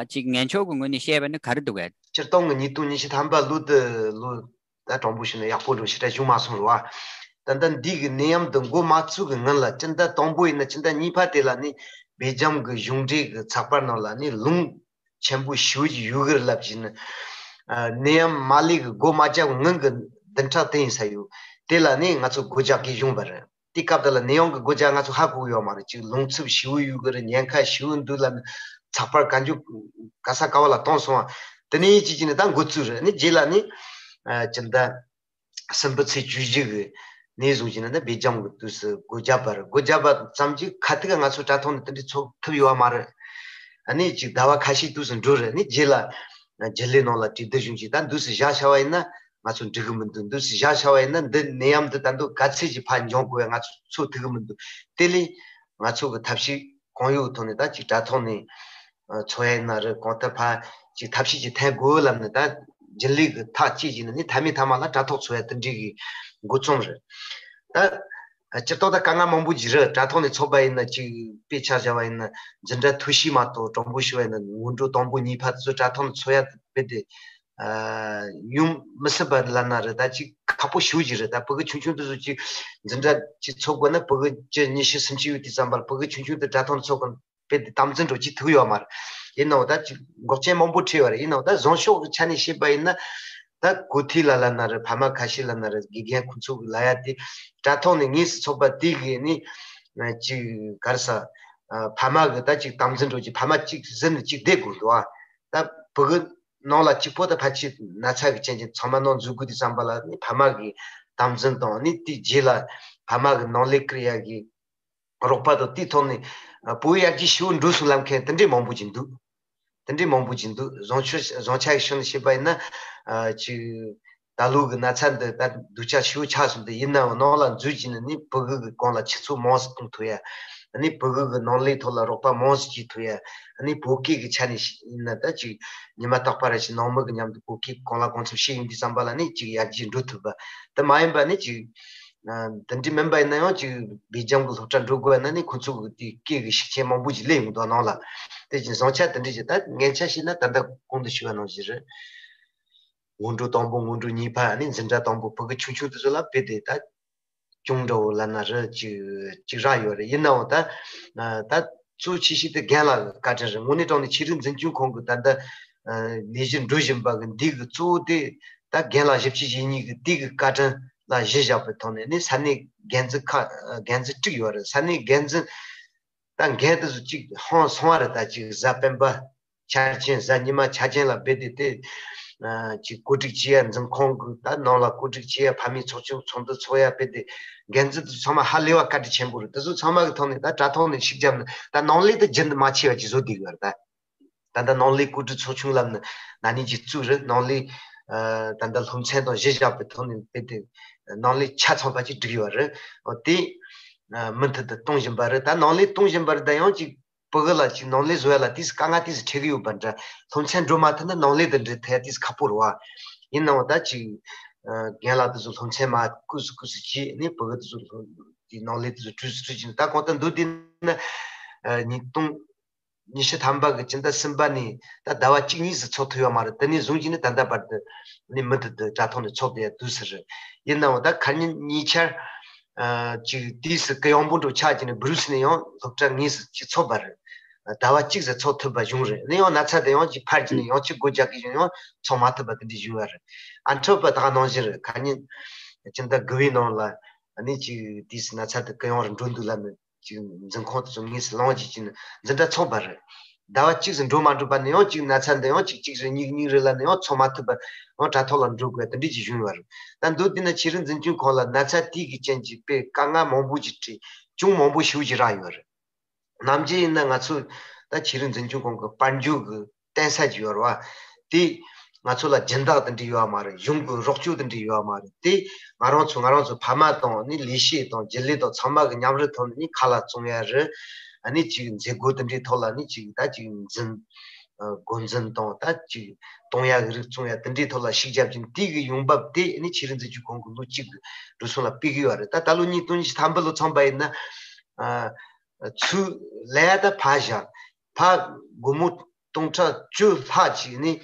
ཅིག་ངན་ཕྱོགས་ཀྱི་ངོས་ནས་བཤད་པ་ནི་ག་རེ་འདུག་ཡ། སྤྱིར་བཏང་གི་ཉིས་སྟོང་ཉི་ཤུ་ཐམ་པ་ལོ་དེ་ལོ་ད་དྲང་པོ་བཤད་ན་ཡག་པོ་འགྲོ་ཞེ་དྲག་བྱུང་མ་སོང་རེད་བ། ད་ལྟ་འདི་གི་ནད་ཡམས་འདི་འགོ་མ་ཚུགས་གི་སྔོན་ལ་སྤྱི་ཟླ་དང་པོ་ཡིན་ན་སྤྱི་ཟླ་གཉིས་པ་དེ་ལ་ནི་སྦེལ་ཇམ་གི་གཞུང་འབྲེལ་གི་ཚགས་པར་ནང་ལ་ནི་ལུང་ཆེན་པོ་ཞེ་པོ་ཅིག་ཡོད་གི་རེད་ལབ་ཀྱི་ནི། ནད་ཡམས་མ་སླེབས་གི་སྒོ་མ་བརྒྱབ་སྔོན་གི་བདུན་ཕྲག་དེ་ཡིན་ས་ཡོད། དེ་ལ་ནི་ང་ཚོ་སྒོ་རྒྱག་གི་གཞུང་པ་རེད། དེ་སྐབས་དེ་ལ་ནད་ཡམས་གི་སྒོ་རྒྱག་ང་ཚོ་ཧ་གོ་གི་ཡོད་མ་རེད། ཅིག་ལུང་ཚབས་ཞེ་པོ་ཡོད་གི་རེད། ཉེན་ཁ་ཞེ་པོ་འདུག་ལབ་ནི་ཚགས་པར་ག་འཇུ་ག་ས་ག་བ་ལ་བཏང་སོང་བ། དེ་ནས་ཅིག་ཅིག་ནི་ད་འགོ་བཙུགས་རེད། ནི་རྗེས་ལ་ནི་སྤྱི་ཟླ་གསུམ་པའི་ཚེས་བཅུ་བཞི་གི་ནས་བཟུང་བྱས་ན་ད་སྦེལ་ཇམ་གི་དུས་སུ་སྒོ་བརྒྱབ་པ་རེད། སྒོ་བརྒྱབ་པ་ཙམ་གྱིས་ཁ་ཐུག་ང་ཚོ་དྲ་ཐོག་ནས་དེ་འདྲའི་ཚོགས་ཐུབ་ཡོད་བ་མ་རེད། ཨ་ནི་ཅིག་ཟླ་བ་ཁ་ཤས་དུས་སུ་འགྲོ་རེད། ནི་རྗེས་ལ་རྒྱུན་ལས་ནང་ལ་གྲོས་བསྡུར་བྱུང་ཅིག་ད་འདུག་སེ་བཞག་བྱ་བ་ཡིན་ན་ང་ཚོ་འགྲིག་གི་མི་འདུག་འདུག་སེ་བཞག་བྱ་བ་ཡིན་ན་འདི་ནད་ཡམས་འདི་ད་འདུག་ག་ཚད་ཀྱི་ཕར་འབྱུང་དགོས་ཡ་ང་ཚོ་ཚོད་ཐིག་གི་མི་འདུག་དེ་ལས་ང་ཚོ་གི་ཐབས་ཤེས་གང་ཡོད་ཐོག་ནས་ད་ཅིག་དྲ་ཐོག་ནས་འཚོགས་ཡ་ཡིན་ན་རེད། གང་ལྟར་ཕར་ཅིག་ཐབས་ཤེས་ཅིག་འཐེན་དགོས་ལབ་ནས་ད་རྒྱུན་ལས་ཀྱི་ཐག་བཅད་ཀྱིན་ནི་མཐའ་མའི་མཐའ་མ་ལ་དྲ་ཐོག་འཚོགས་ཡ་དེ་འདྲའི་གི་འགོ་རྩོམ་རེད། ད་སྤྱིར་བཏང་ད་དཀའ་ངལ་མང་པོ་ཅིག་རེད། དྲ་ཐོག་ནས་འཚོགས་པ་ཡིན་ན་ཅིག་དཔེ་ཆ་བཞག་པ་ཡིན་ན་འཛིན་གྲྭ་ཐོ་ཤིག་མ་གཏོགས་དྲང་པོ་ཞུ་བ་ཡིན་ན་སྔོན་འགྲོ་དང་པོ་གཉིས་ཕར་ཚུར་དྲ་ཐོག་ནས་འཚོགས་ཡ་དེ་དཔེ་དེ་ཡོང་མི་སྲིད་པ་ལབ་ན་རེད། ད་ཅིག་ཁག་པོ་ཞེ་པོ་ཅིག་རེད། ད་ཕྲུ་གུ་ཆུང་ཆུང་དེ་ཚོ་ཅིག་འཛིན་གྲྭ་ཅིག་འཚོགས་དགོས་ན་ཕྲུ་གུ་བཅུ་ཉི་ཤུ་སུམ་ཅུ་ཡོད་དུས་ཙམ་པར་ཕྲུ་གུ་ཆུང་ཆུང་དེ་དྲ་ཐོག་ནས་འཚོགས་དགོས་ན་དཔེ་དེ་དམ་འཛིན་འགྲོ་ཅིག་ཐུབ་ཡོད་མ་རེད། ཡིན་ནའང་ད་ཅིག་འགོག་རྐྱེན་མང་པོ་འཕྲད་ཡོད་རེད། ཡིན་ནའང་ད་བཟང་ཕྱོགས་ཀྱི་ཆ་ནས་བཤད་པ་ཡིན་ན་ད་གོ་ཐོས་ལ་ལབ་ན་རེད། ཕ་མ་ཁ་ཤས་ལབ་ན་རེད། དགེ་རྒན་ཁོང་ཚོ་གི་ལབ་ཡ་དེ་དྲ་ཐོག་ནས་དངོས་སུ་འཚོགས་པ་དེ་གི་ནི་ཅིག་ག་རེ་ཟ་ཕ་མ་གི་ད་ཅིག་དམ་འཛིན་འགྲོ་ཅིག་ཕ་མ་གཅིག་ཟིན་ནས་གཅིག་བསྡད་དགོས་འདུག་ཨ། ད་ཕྲུ་གུ་ནང་ལ་གཅིག་པོ་ད་ཕལ་ཆེར་ན་ཚ་གི་རྐྱེན་གྱིས་ཚང་མ་ནང་འཛུལ་དགོས་དུས་ཙམ་པ་ལ་ནི་ཕ་མ་གི་དམ་འཛིན་དང་ནི་དེའི་རྗེས་ལ་ཕ་མ་གི་ནང་ལས་ཀྱི་ཡ་གི་རོགས་པ་དང་དེའི་ཐོག་ནས་ཨ་བོད་ཡར་རྒྱས་ཞེ་པོ་འགྲོ་སོང་ལབ་མཁན་དེ་འདྲས་མང་པོ་ཅིག་འདུག་དེ་འདྲས་མང་པོ་ཅིག་འདུག་བཟང་ཆོས་བཟང་ཆ་གི་ཕྱོགས་ནས་བཤད་པ་ཡིན་ན་ཨ་ཅིག་ད་ལོ་གི་ན་ཚ་འདི་ད་སྡུག་ཅག་ཞེ་པོ་ཆགས་སོང་། དེ་ཡིན་ནའང་ནང་ལ་འཛུལ་གྱིན་ནི་ཕྲུ་གུ་གི་གོང་ལ་ཆུ་ཚོད་མང་ཙམ་གཏོང་ཐུབ་ཡ། ཨ་ནི་ཕྲུ་གུ་གི་ནང་ལས་ཐོག་ལ་རོགས་པ་མང་ཙམ་བྱེད་ཐུབ་ཡ། ཨ་ནི་བོད་སྐད་ཀྱི་ཆ་ནས་ཡིན་ན་ད་ཅིག་ཉི་མ་རྟག་པར་རེ་ཞིག་ནང་མི་གི་མཉམ་དུ་བོད་སྐད་གང་ལ་གང་འཚམ་བཤད་ཡོང་དུས་ཙམ་པ་ལ་ནི་ཅིག་ཡར་རྒྱས་འགྲོ་ཐུབ་པ། དེ་མ་ཡིན་པ་ནི་ཅིག་ཨ་དེ་འདྲ་མིན་པ་ཡིན་ན་ཡང་ཅིག་སྦེལ་ཇམ་གི་སློབ་གྲྭ་འགྲོ་དགོས་ན་ནི་ཁོ་ཚོ་གི་དེ་སྐད་གི་ཤུགས་རྐྱེན་མང་པོ་ཅིག་སླེབས་ཡོང་འདུག་ནང་ལ། དེ་བཞིན་བཟང་ཆ་དེ་འདྲ་ཅིག་ད་ངན་ཆ་བཤད་ན་ད་ལྟ་གོང་དུ་ཞུས་པ་ནང་བཞིན་རེད། སྔོན་འགྲོ་དང་པོ་སྔོན་འགྲོ་གཉིས་ཕར་ནི་འཛིན་གྲྭ་དང་པོ་ཕྲུ་གུ་ཆུང་ཆུང་དེ་ཚོ་ལ་དཔེ་དེ་ད་ཅུང་འདྲ་བོ་ལབ་ན་རེད་ཅིག་ཅིག་རག་ཡོད་རེད། ཡིན་ནའང་ད་ད་གཙོ་ཆེ་ཤོས་དེ་རྒན་ལགས་བཀའ་དྲིན་རེད། དངོས་གནས་དྲང་གནས་ཆོས་རིག་འཛིན་སྐྱོང་ཁང་གི་ད་ལྟ་ ལས་གཞི་འགྲོ་བཞིན་པ་གི་འདི་གི་གཙོ་བོ་དེ་ད་རྒན་ལགས་བཞི་བཅུ་ཞེ་གཉིས་གི་དེ་གི་བཀའ་དྲིན་ལ་གཞི་བཞག་པའི་ཐོག་ནས་ནི་ས་གནས་འགན་འཛིན་ཁག་འགན་འཛིན་དྲུག་ཡོད་རེད། ས་གནས་འགན་འཛིན་ད་འགན་དེ་ཚོ་གཅིག་ཧང་སོང་བ་རེད། ད་གཅིག་གཟའ་སྤེན་པ་ཆ་རྐྱེན་གཟའ་ཉི་མ་ཆ་རྐྱེན་ལ་རྦད་དེ་དེ་ཅིག་བཀོད་སྒྲིག་བྱེད་ཡ། འཛིན་ཁང་གི་ད་ནང་ལ་བཀོད་སྒྲིག་བྱེད་ཡ། ཕ་མའི་ཚོགས་ཆུང་ཚོགས་འདུ་ཚོགས་ཡ། རྦད་དེ་འགན་འཛིན་དེ་ཚོ་ཚང་མ་ཧ་ལས་པ་བཀའ་དྲིན་ཆེན་པོ་རེད། དེ་ཚོ་ཚང་མ་གི་ཐོག་ནས་ད་དྲ་ཐོག་ནས་ཤིག་བརྒྱབ་ན་ད་ནང་ལས་དེ་རྒྱུན་དུ་མ་ཆད་པ་ཅིག་བཟོ་བསྡད་ཡོད་རེད། ད་ད་ལྟ་ནང་ལས་བཀོད་སྒྲིག་ཚོགས་ཆུང་ལབ་ནི་ན་ནིང་གཅིག་བཙུགས་རེད། ནང་ལས་ད་ལྟ་སློབ་ཚན་དང་གཞི་བཞག་པའི་ཐོག་ནས་རྦད་དེ་ནང་ལས་ཆ་ཚང་པ་ཅིག་བསྒྲིགས་ཡོད་རེད། འོ་དེ་མུ་མཐུད་དུ་གཏོང་བཞིན་པ་རེད། ད་ནང་ལས་གཏོང་བཞིན་པ་རེད། ད་ཡང་ཅིག་ཕྲུ་གུ་ལ་ཅིག་ནང་ལས་བཟོ་ཡ་ལ་ཏིས་དཀའ་ངལ་ཏིས་འཕྲད་གི་ཡོད་པ་འདྲ། སློབ་ཚན་འགྲོ་མ་ཐུབ་ན་ནང་ལས་དེ་འདྲ་ཐད་ཏིས་ཁག་པོ་རེད་བ། ཡིན་ནའང་ད་ཅིག་རྒན་ལགས་དེ་ཚོ་སློབ་ཚན་མ་སྐུལ་སུ་སྐུལ་སུ་བྱས་ནས་ཕྲུ་གུ་དེ་ཚོ་སློབ་དེ་ནང་ལས་དེ་ཚོ་བྲོས་སུ་བྲོས་ཀྱིན། ད་གང་ལྟར་འདུག་དེ་ན་ཉིས་སྟོང་ཉི་ཤུ་ཐམ་པ་གི་སྤྱི་ཟླ་གསུམ་པ་ནས་ད་ཟླ་བ་གཅིག་གཉིས་སུ་ཚོགས་ཐུབ་ཡོད་མ་རེད། དེ་ནས་བཟུང་གིས་ནི་ད་ལྟ་བར་དུ་ནི་མུ་མཐུད་དུ་དྲ་ཐོག་ནས་ཚོགས་བསྡད་ཡ་དུས་སུ་རེད། ཡིན་ནའང་ད་ཁ་ཉིན་ཉེ་ཆར་ཅིག་དུས་སུ་གུ་ཡངས་པོ་འགྲོ་ཆགས་ཀྱི་ནི་སྦུ་རུ་སི་ནས་ཡང་སློབ་གྲྭ་དངོས་སུ་ཅིག་ཚོགས་པ་རེད། ཟླ་བ་གཅིག་ཙམ་ཚོགས་ཐུབ་པ་བྱུང་རེད། ནི་ཡང་ན་ཚ་དེ་ཡང་ཅིག་ཕར་གྱི་ནི་ཡང་ཅིག་སྒོ་རྒྱག་གི་བྱུང་ཡང་ཚོགས་མ་ཐུབ་པ་དེ་འདྲ་བྱུང་བ་རེད། ཨན་ཁྲོད་པ་ད་ག་ནང་བཞིན་རེད། ཁ་ཉིན་སྤྱི་ཟླ་དགུ་པའི་ནང་ལ་ནི་ཅིག་དུས་སུ་ན་ཚ་དེ་གུ་ཡངས་རུ་འགྲོ་འདུག་ལབ་ནི། ཅིག་འཛིན་ཁང་དེ་ཚོ་དངོས་སུ་ལངས་བྱས་ཀྱི་ནི་འཛིན་གྲྭ་ཚོགས་པ་རེད། ཟླ་བ་གཅིག་ཙམ་འགྲོ་མ་འགྲོ་བར་ནས་ཡང་ཅིག་ན་ཚ་འདི་ཡང་གཅིག་གཅིག་རེ་གཉིས་གཉིས་རེ་ལབ་ནས་ཡང་ཚོགས་མ་ཐུབ་པར་ཡང་དྲ་ཐོག་ལ་འགྲོ་དགོས་དེ་འདྲ་ཅིག་བྱུང་ཡོད་རེད། ད་མདོར་བསྡུས་ན་ཆོས་རིག་འཛིན་སྐྱོང་ཁང་ལ་ན་ཚ་དེ་གི་རྐྱེན་གྱིས་དཔེ་དཀའ་ངལ་མང་པོ་ཅིག་འཕྲད། གྱོང་མང་པོ་ཞེ་པོ་ཅིག་རག་ཡོད་རེད། ནམ་རྒྱུན་ཡིན་ན་ང་ཚོ་ད་ཆོས་རིག་འཛིན་སྐྱོང་ཁང་གི་དཔལ་འབྱོར་གྱི་བརྟེན་ས་ཅིག་ཡོད་རེད་བ། དེ་ང་ཚོ་ལ་སྦྱིན་བདག་དེ་འདྲ་ཡོད་མ་རེད། གཞུང་གི་རོགས་སྐྱོར་དེ་འདྲ་ཡོད་མ་རེད། དེ་ང་རང་ཚོ་ང་རང་ཚོ་ཕ་མ་དང་ནི་ལས་བྱེད་དང་རྒྱུན་ལས་དང་ཚང་མ་གི་མཉམ་རུབ་ཐོག་ནས་ནི་ཁ་ལག་བཙོང་ཡ་རེད། ཨ་ནི་ཅིག་མཛད་སྒོ་དེ་འདྲའི་ཐོག་ལ་ནི་ཅིག་ད་ཅིག་འཛིན་འགོ་འཛིན་དང་ད་ཅིག་གཏོང་ཡ་གི་རིགས་བཙོང་ཡ་དེ་འདྲའི་ཐོག་ལ་ཤུགས་རྒྱབ་ཀྱིན་དེ་གི་ཡོང་འབབ་དེ་ནི་ཆོས་རིག་འཛིན་སྐྱོང་ཁང་གི་ལོ་གཅིག་གི་འགྲོ་སོང་ལ་སྤྲད་གི་ཡོད་རེད། ད་ད་ལོ་ཉིས་སྟོང་ཉི་ཤུ་ཐམ་པ་ལོ་ཚང་པ་ཡིན་ན་ཚུར་ལས་ད་ཕར་བཞག་ཕར་སྒོར་མོ་སྟོང་ཕྲག་བཅུ་ལྷག་ཅིག་ནི་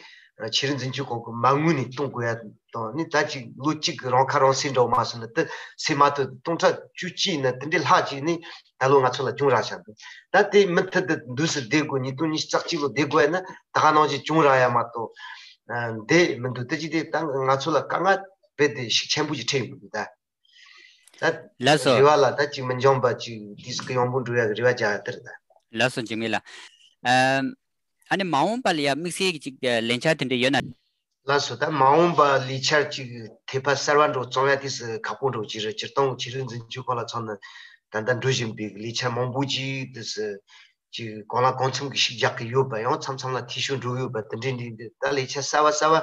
ཆོས་རིག་འཛིན་སྐྱོང་ཁང་གི་མ་དངུལ་ནས་གཏོང་དགོས་ཡ་དང་ནི་ད་ཅིག་ལོ་གཅིག་གི་རང་ཁ་རང་གསོ་འདྲ་བོ་མ་སོང་ན་དེ་སེལ་མ་ཐུབ། སྟོང་ཕྲག་བཅུ་གཅིག་ཡིན་ན་དེ་འདྲའི་ལྷག་ཅིག་ནི་ད་ལོ་ང་ཚོ་ལ་གྱོང་རག་བཞག་འདུག་ད་དེ་མུ་མཐུད་དུ་འདུག་སེ་བསྡད་དགོས། ཉིས་སྟོང་ཉི་ཤུ་རྩ་གཅིག་ལོ་བསྡད་དགོས་ཡ་ན་ད་ག་ནང་བཞིན་གྱོང་རག་ཡ་མ་གཏོགས་བསྡད་མི་འདུག་དེ་ཅིག་དེ་ད་ང་ཚོ་ལ་དཀའ་ངལ་རྦད་དེ་ཤུགས་ཆེན་པོ་ཅིག་འཕྲད་ཡོང་གི་འདུག་ད། ད་ལགས་སོ། རེ་བ་ལ་ད་ཅིག་མི་འགྱངས་པ་ཅིག་དུས་སུ་གུ་ཡངས་པོ་འགྲོ་ཡག་གི་རེ་བ་རྒྱག་ཡ་དེ་རེད་ད། ལགས་སོ་འཇིགས་མེད་ལགས། ཨ་ཨ་ནི་མ་འོངས་པ་ལ་ཡ་དམིགས་བསལ་གྱི་ཅིག་ལས་འཆར་དེ་འདྲ་ཡོད་ན། ལགས་སོ། ད་མ་འོངས་པ་ལས་འཆར་ཅིག་ཐད་པ་གསར་བ་འགྲོ་བཙོང་ཡ་དུས་སུ་ཁག་པོ་འགྲོ་གི་རེད། སྤྱིར་བཏང་ཆོས་རིག་འཛིན་སྐྱོང་ཁང་ལ་མཚོན་ན་ད་ལྟ་འགྲོ་བཞིན་པའི་ལས་འཆར་མང་པོ་ཅིག་དུས་སུ་ཅིག་གང་ལ་གང་འཚམ་གྱི་ཤུགས་རྒྱག་གི་ཡོད་པ་ཡང་མཚམས་མཚམས་ལ་འཐུས་ཤོར་འགྲོ་གི་ཡོད་པ་དེ་འདྲའི་འདི་འདི་ད་ལས་འཆར་གསར་བ་གསར་བ་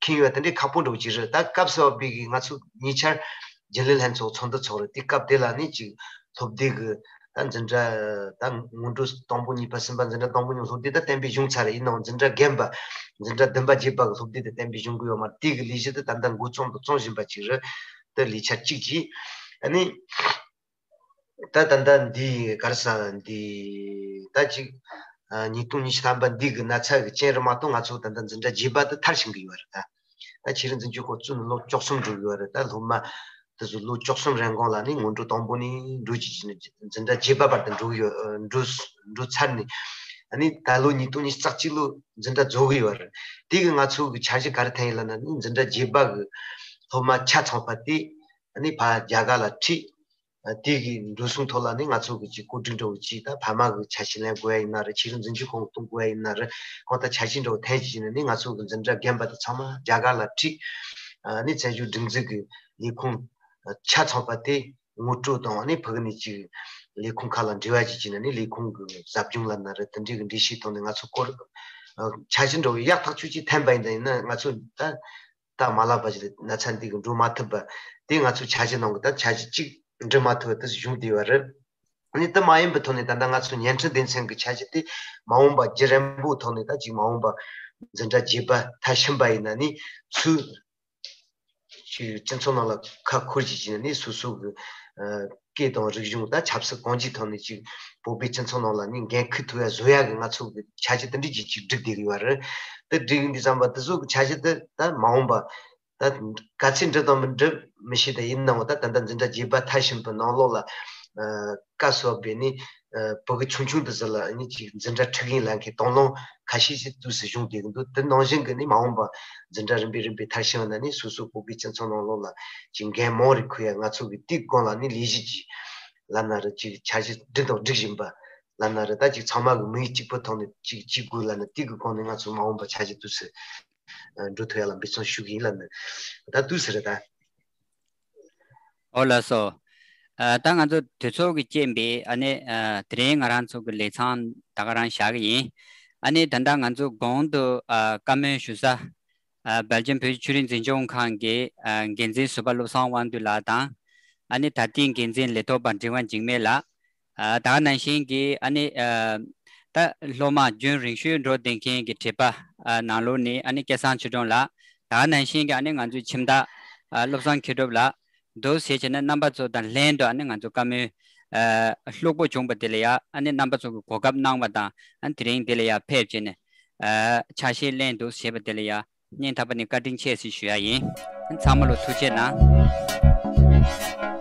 འཁྱེར་ཡོད་དེ་འདྲའི་ཁག་པོ་འགྲོ་གི་རེད། ད་སྐབས་གསར་བ་པའི་གི་ང་ཚོ་ཉེ་ཆར་རྒྱུན་ལས་ལྷན་ཚོགས་ཚོགས་འདུ་ཚོགས་རེད། དེ་སྐབས་དེ་ལ་ནི་ཅིག་སློབ་སྡེ་གི་ད་འཛིན་གྲྭ་ད་སྔོན་འགྲོ་དང་པོ་གཉིས་པ་གསུམ་པ་འཛིན་གྲྭ་དང་པོ་གཉིས་པ་སློབ་སྡེ་ད་གཏན་འབེབས་བྱུང་ཚར་རེད། ཡིན་ནའང་འཛིན་གྲྭ་རྒན་པ་འཛིན་གྲྭ་བདུན་པ་བརྒྱད་པ་གི་སློབ་སྡེ་ད་གཏན་འབེབས་བྱུང་གི་ཡོད་མ་རེད། དེ་གི་ལས་གཞི་དེ་ད་ལྟ་འགོ་བརྩམས་དང་བརྩམ་བཞིན་པ་ཅིག་རེད། དེ་ལས་འཆར་གཅིག་གིས་ཨ་ནི། ད་ད་ལྟ་འདི་ག་རེ་ཟེར་འདི་ད་ཅིག་ཉིས་སྟོང་ཉི་ཤུ་ཐམ་པ་འདི་གི་ན་ཚ་གི་རྐྱེན་རེད་མ་གཏོགས་ང་ཚོ་ད་ལྟ་འཛིན་གྲྭ་བརྒྱད་པ་དེ་མཐར་ཕྱིན་གི་ཡོད་རེད་ད། ད་ཆོས་རིག་འཛིན་སྐྱོང་ཁང་བཙུགས་ནས་ལོ་བཅུ་གསུམ་འགྲོ་གི་ཡོད་རེད། ད་སློབ་མ་དེ་ཚོ་ལོ་བཅུ་གསུམ་རིང་གོང་ལ་ནི་སྔོན་འགྲོ་དང་པོ་ནས་འགྲོ་བྱས་ཀྱི་ནི་འཛིན་གྲྭ་བརྒྱད་པ་བར་དུ་འགྲོ་གི་ཡོད་འགྲོ་འགྲོ་ཚར་ནས་ཨ་ནི་ད་ལོ་ཉིས་སྟོང་ཉི་ཤུ་རྩ་གཅིག་ལོ་འཛིན་གྲྭ་རྫོགས་གི་ཡོད་རེད། དེ་གི་ང་ཚོ་གི་འཆར་གཞི་ག་རེ་འཐེན་ཡིན་ལབ་ན་ནི་འཛིན་གྲྭ་བརྒྱད་པ་གི་སློབ་མ་ཆ་ཚང་པ་དེ་ཨ་ནི་ཕར་རྒྱ་གར་ལ་ཁྲིད། དེ་གི་འགྲོ་སོང་ཐོག་ལ་ནི་ང་ཚོ་གི་ཅིག་བཀོད་སྒྲིག་འདྲ་བོ་ཅིག་ད་ཕ་མ་གི་ཆ་ཤས་ལེན་དགོས་ཡ་ཡིན་ན་རེད། ཆོས་རིག་འཛིན་སྐྱོང་ཁང་གཏོང་དགོས་ཡ་ཡིན་ན་རེད། གང་ལྟར་འཆར་གཞི་འདྲ་བོ་འཐེན་བྱས་ནས་ནི་ང་ཚོ་གི་འཛིན་གྲྭ་རྒན་པ་དེ་ཚང་མ་རྒྱ་གར་ལ་ཁྲིད། ནི་བཙན་བྱོལ་སྒྲིག་འཛུགས་ཀྱི་ལས་ཁུངས་ཆ་ཚང་པ་དེ་ངོ་སྤྲོད་དང་ནི་ཕ་གི་ནས་ཅིག་ལས་ཁུངས་ཁག་ལ་འབྲེལ་བ་ཅིག་བྱས་ནས་ནི་ལས་ཁུངས་ཀྱི་ཟབ་སྦྱོང་ལབ་ན་རེད། དེ་འདྲའི་གི་འགྲེལ་བཤད་ཐོག་ནས་ང་ཚོ་སྐོར་འཆར་གཞི་འདྲ་བོ་ཡག་ཐག་ཆོད་ཅིག་འཐེན་པ་ཡིན་ན་ཡིན་ན་ང་ཚོ་ད། སྟབས་མ་ལེགས་པ་ཞིག་ལ་ན་ཚ་འདི་གི་འགྲོ་མ་ཐུབ་པ་དེ་ང་ཚོའི་འཆར་གཞི་ནང་གི་ད་འཆར་གཞི་གཅིག་འགྲུབ་མ་ཐུབ་པ་དེ་བྱུང་བསྡད་པ་རེད། ཨ་ནི་དེ་མ་ཡིན་པའི་ཐོག་ནས་ད་ལྟ་ང་ཚོ་བརྙན་འཕྲིན་སྡེ་ཚན་གྱི་འཆར་གཞི་དེ་མ་འོངས་པ་རྒྱུན་རིང་པོའི་ཐོག་ནས་ད་ཅིག་མ་འོངས་པ་འཛིན་གྲྭ་བརྒྱད་པ་མཐར་ཕྱིན་པ་ཡིན་ན་ནི་ཚུར་ཅིག་སྤྱི་ཚོགས་ནང་ལ་ཁ་འཁུར་གྱིས་ཀྱི་ནི་སོ་སོ་གི་སྐད་དང་རིག་གཞུང་ད་ཆབ་སྲིད་གང་ཅིའི་ཐོག་ནས་ཅིག་བོད་པའི་སྤྱི་ཚོགས་ནང་ལ་ནི་འགན་འཁུར་ཐུབ་ཡ་བཟོ་ཡ་གི་ང་ཚོ་གི་འཆར་གཞི་དེ་འདྲ་ཅིག་ཅིག་བསྒྲིགས་བསྡད་ཀྱི་ཡོད་རེད། དེ་བསྒྲིགས་ཡིན་དུས་ཙམ་པ་དེ་ཚོ་གི་འཆར་གཞི་དེ་ད་མ་འོངས་པ་ད་ག་ཚོད་འགྲུབ་དང་མི་འགྲུབ་མི་ཤེས། དེ་ཡིན་ནའང་ད་ད་ལྟ་འཛིན་གྲྭ་བརྒྱད་པ་མཐར་ཕྱིན་པའི་ནང་ལོགས་ལ་ བཀའ་གསོལ་བ་འབད་ནི། བོད་ཀྱི་ཆུང་ཆུང་དུ་ཟེར་ལ་ནི་ཅིག་འཛིན་གྲྭ་ཁྲིད་གིན་ལ་མཁན་དང་བླངས་ཁ་ཤས་ཤིག་དུས་སུ་བྱུང་བསྡད་ཀྱི་འདུག་དེ་ནང་བཞིན་གྱི་ནི་མ་འོངས་པ་འཛིན་གྲྭ་རིམ་པས་རིམ་པས་མཐར་ཕྱིན་པ་ན་ནི་སོ་སོ་བོད་ཀྱི་སྤྱི་ཚོགས་ནང་ལོགས་ལ་ཅིག་འགན་མང་རེ་འཁུར་ཡ། ང་ཚོ་གི་དེའི་སྒང་ལ་ནི་ལས་གཞི་ཅིག་ལབ་ན་རེད། ཅིག་འཆར་གཞི་སྒྲིག་དང་སྒྲིག་བཞིན་པ་ལབ་ན་རེད། ད་ཅིག་ཚང་མ་གི་མིག་གཅིག་པུ་ཐོག་ནས་ཅིག་ཅིག་དགོས་ལབ་ན་དེ་གི་སྒང་ནས་ང་ཚོ་མ་འོངས་པ་འཆར་གཞི་དུས་སུ་འགྲོ་ཐུབ་ཡ་ལ་འབད་བརྩོན་ཞུ་གི་ཡིན་ལབ་ནས་ད་དུས་སུ་རེད་ད། ཨོ་ལགས་སོ། ཨ་ད་ང་ཚོ་དུས་ཚོད་ཀྱི་རྐྱེན་པས་ཨ་ནི་ཨ་དེ་རིང་ང་རང་ཚོ་གི་ལས་ཚང་ད་ག་རང་བཞག་གི་ཡིན། ཨ་ནི་ད་ལྟ་ང་ཚོ་གོང་དུ་ཨ་བཀའ་མོལ་ཞུ་ས་ཨ་སྦེལ་ཇམ་བོད་ཀྱི་ཆོས་རིག་འཛིན་སྐྱོང་ཁང་གི་ཨ་འགན་འཛིན་ཟུར་པ་བློ་བཟང་དབང་འདུས་ལགས་དང་། ཨ་ནི་ད་ལྟའི་འགན་འཛིན་ལས་ཐོག་པ་འབྲིང་བ་འཇིགས་མེད་ལགས། ཨ་ད་ག་ནང་བཞིན་གྱི་ཨ་ནི་ཨ་ད་སློབ་མ་རྒྱུན་རིང་ཤོས་འགྲོ་བསྡད་མཁན་གྱི་བགྲེས་པ་ཨ་ནང་ལོགས་ནས་ཨ་ནི་སྐལ་བཟང་ཆོས་སྒྲོན་ལགས། ད་ག་ནང་བཞིན་གྱི་ཨ་ནི་ང་ཚོའི་ཁྱིམ་བདག་ཨ་བློ་བཟང་མཁས་གྲུབ་ལགས། འདུག་ཟེར་བྱས་ནས་རྣམ་པ་ཚོ་དང་ལྷན་དུ་ཨ་ནི་ང་ཚོ་བཀའ་མོལ་ཨ་ལྷུག་པོ་བྱུང་བ་དེ་ལ་ཡ་ཨ་ནི་རྣམ་པ་ཚོ་གི་གོ་སྐབས་གནང་བ་དང་ཨ་ནི་དེ་རིང་འདི་ལ་ཡ་ཕེབས་བྱས་ནས་ཨ་ཆ་ཤས་ལེན་འདུག་ཟེར་བ་དེ་ལ་ཡ་སྙིང་ཐག་པ་ནས་བཀའ་དྲིན་ཆེ་ཟེར་ཞུ་ཡ་ཡིན། ཨ་ནི་ཚང་མ་ལ་ཐུགས་རྗེ་གནང་།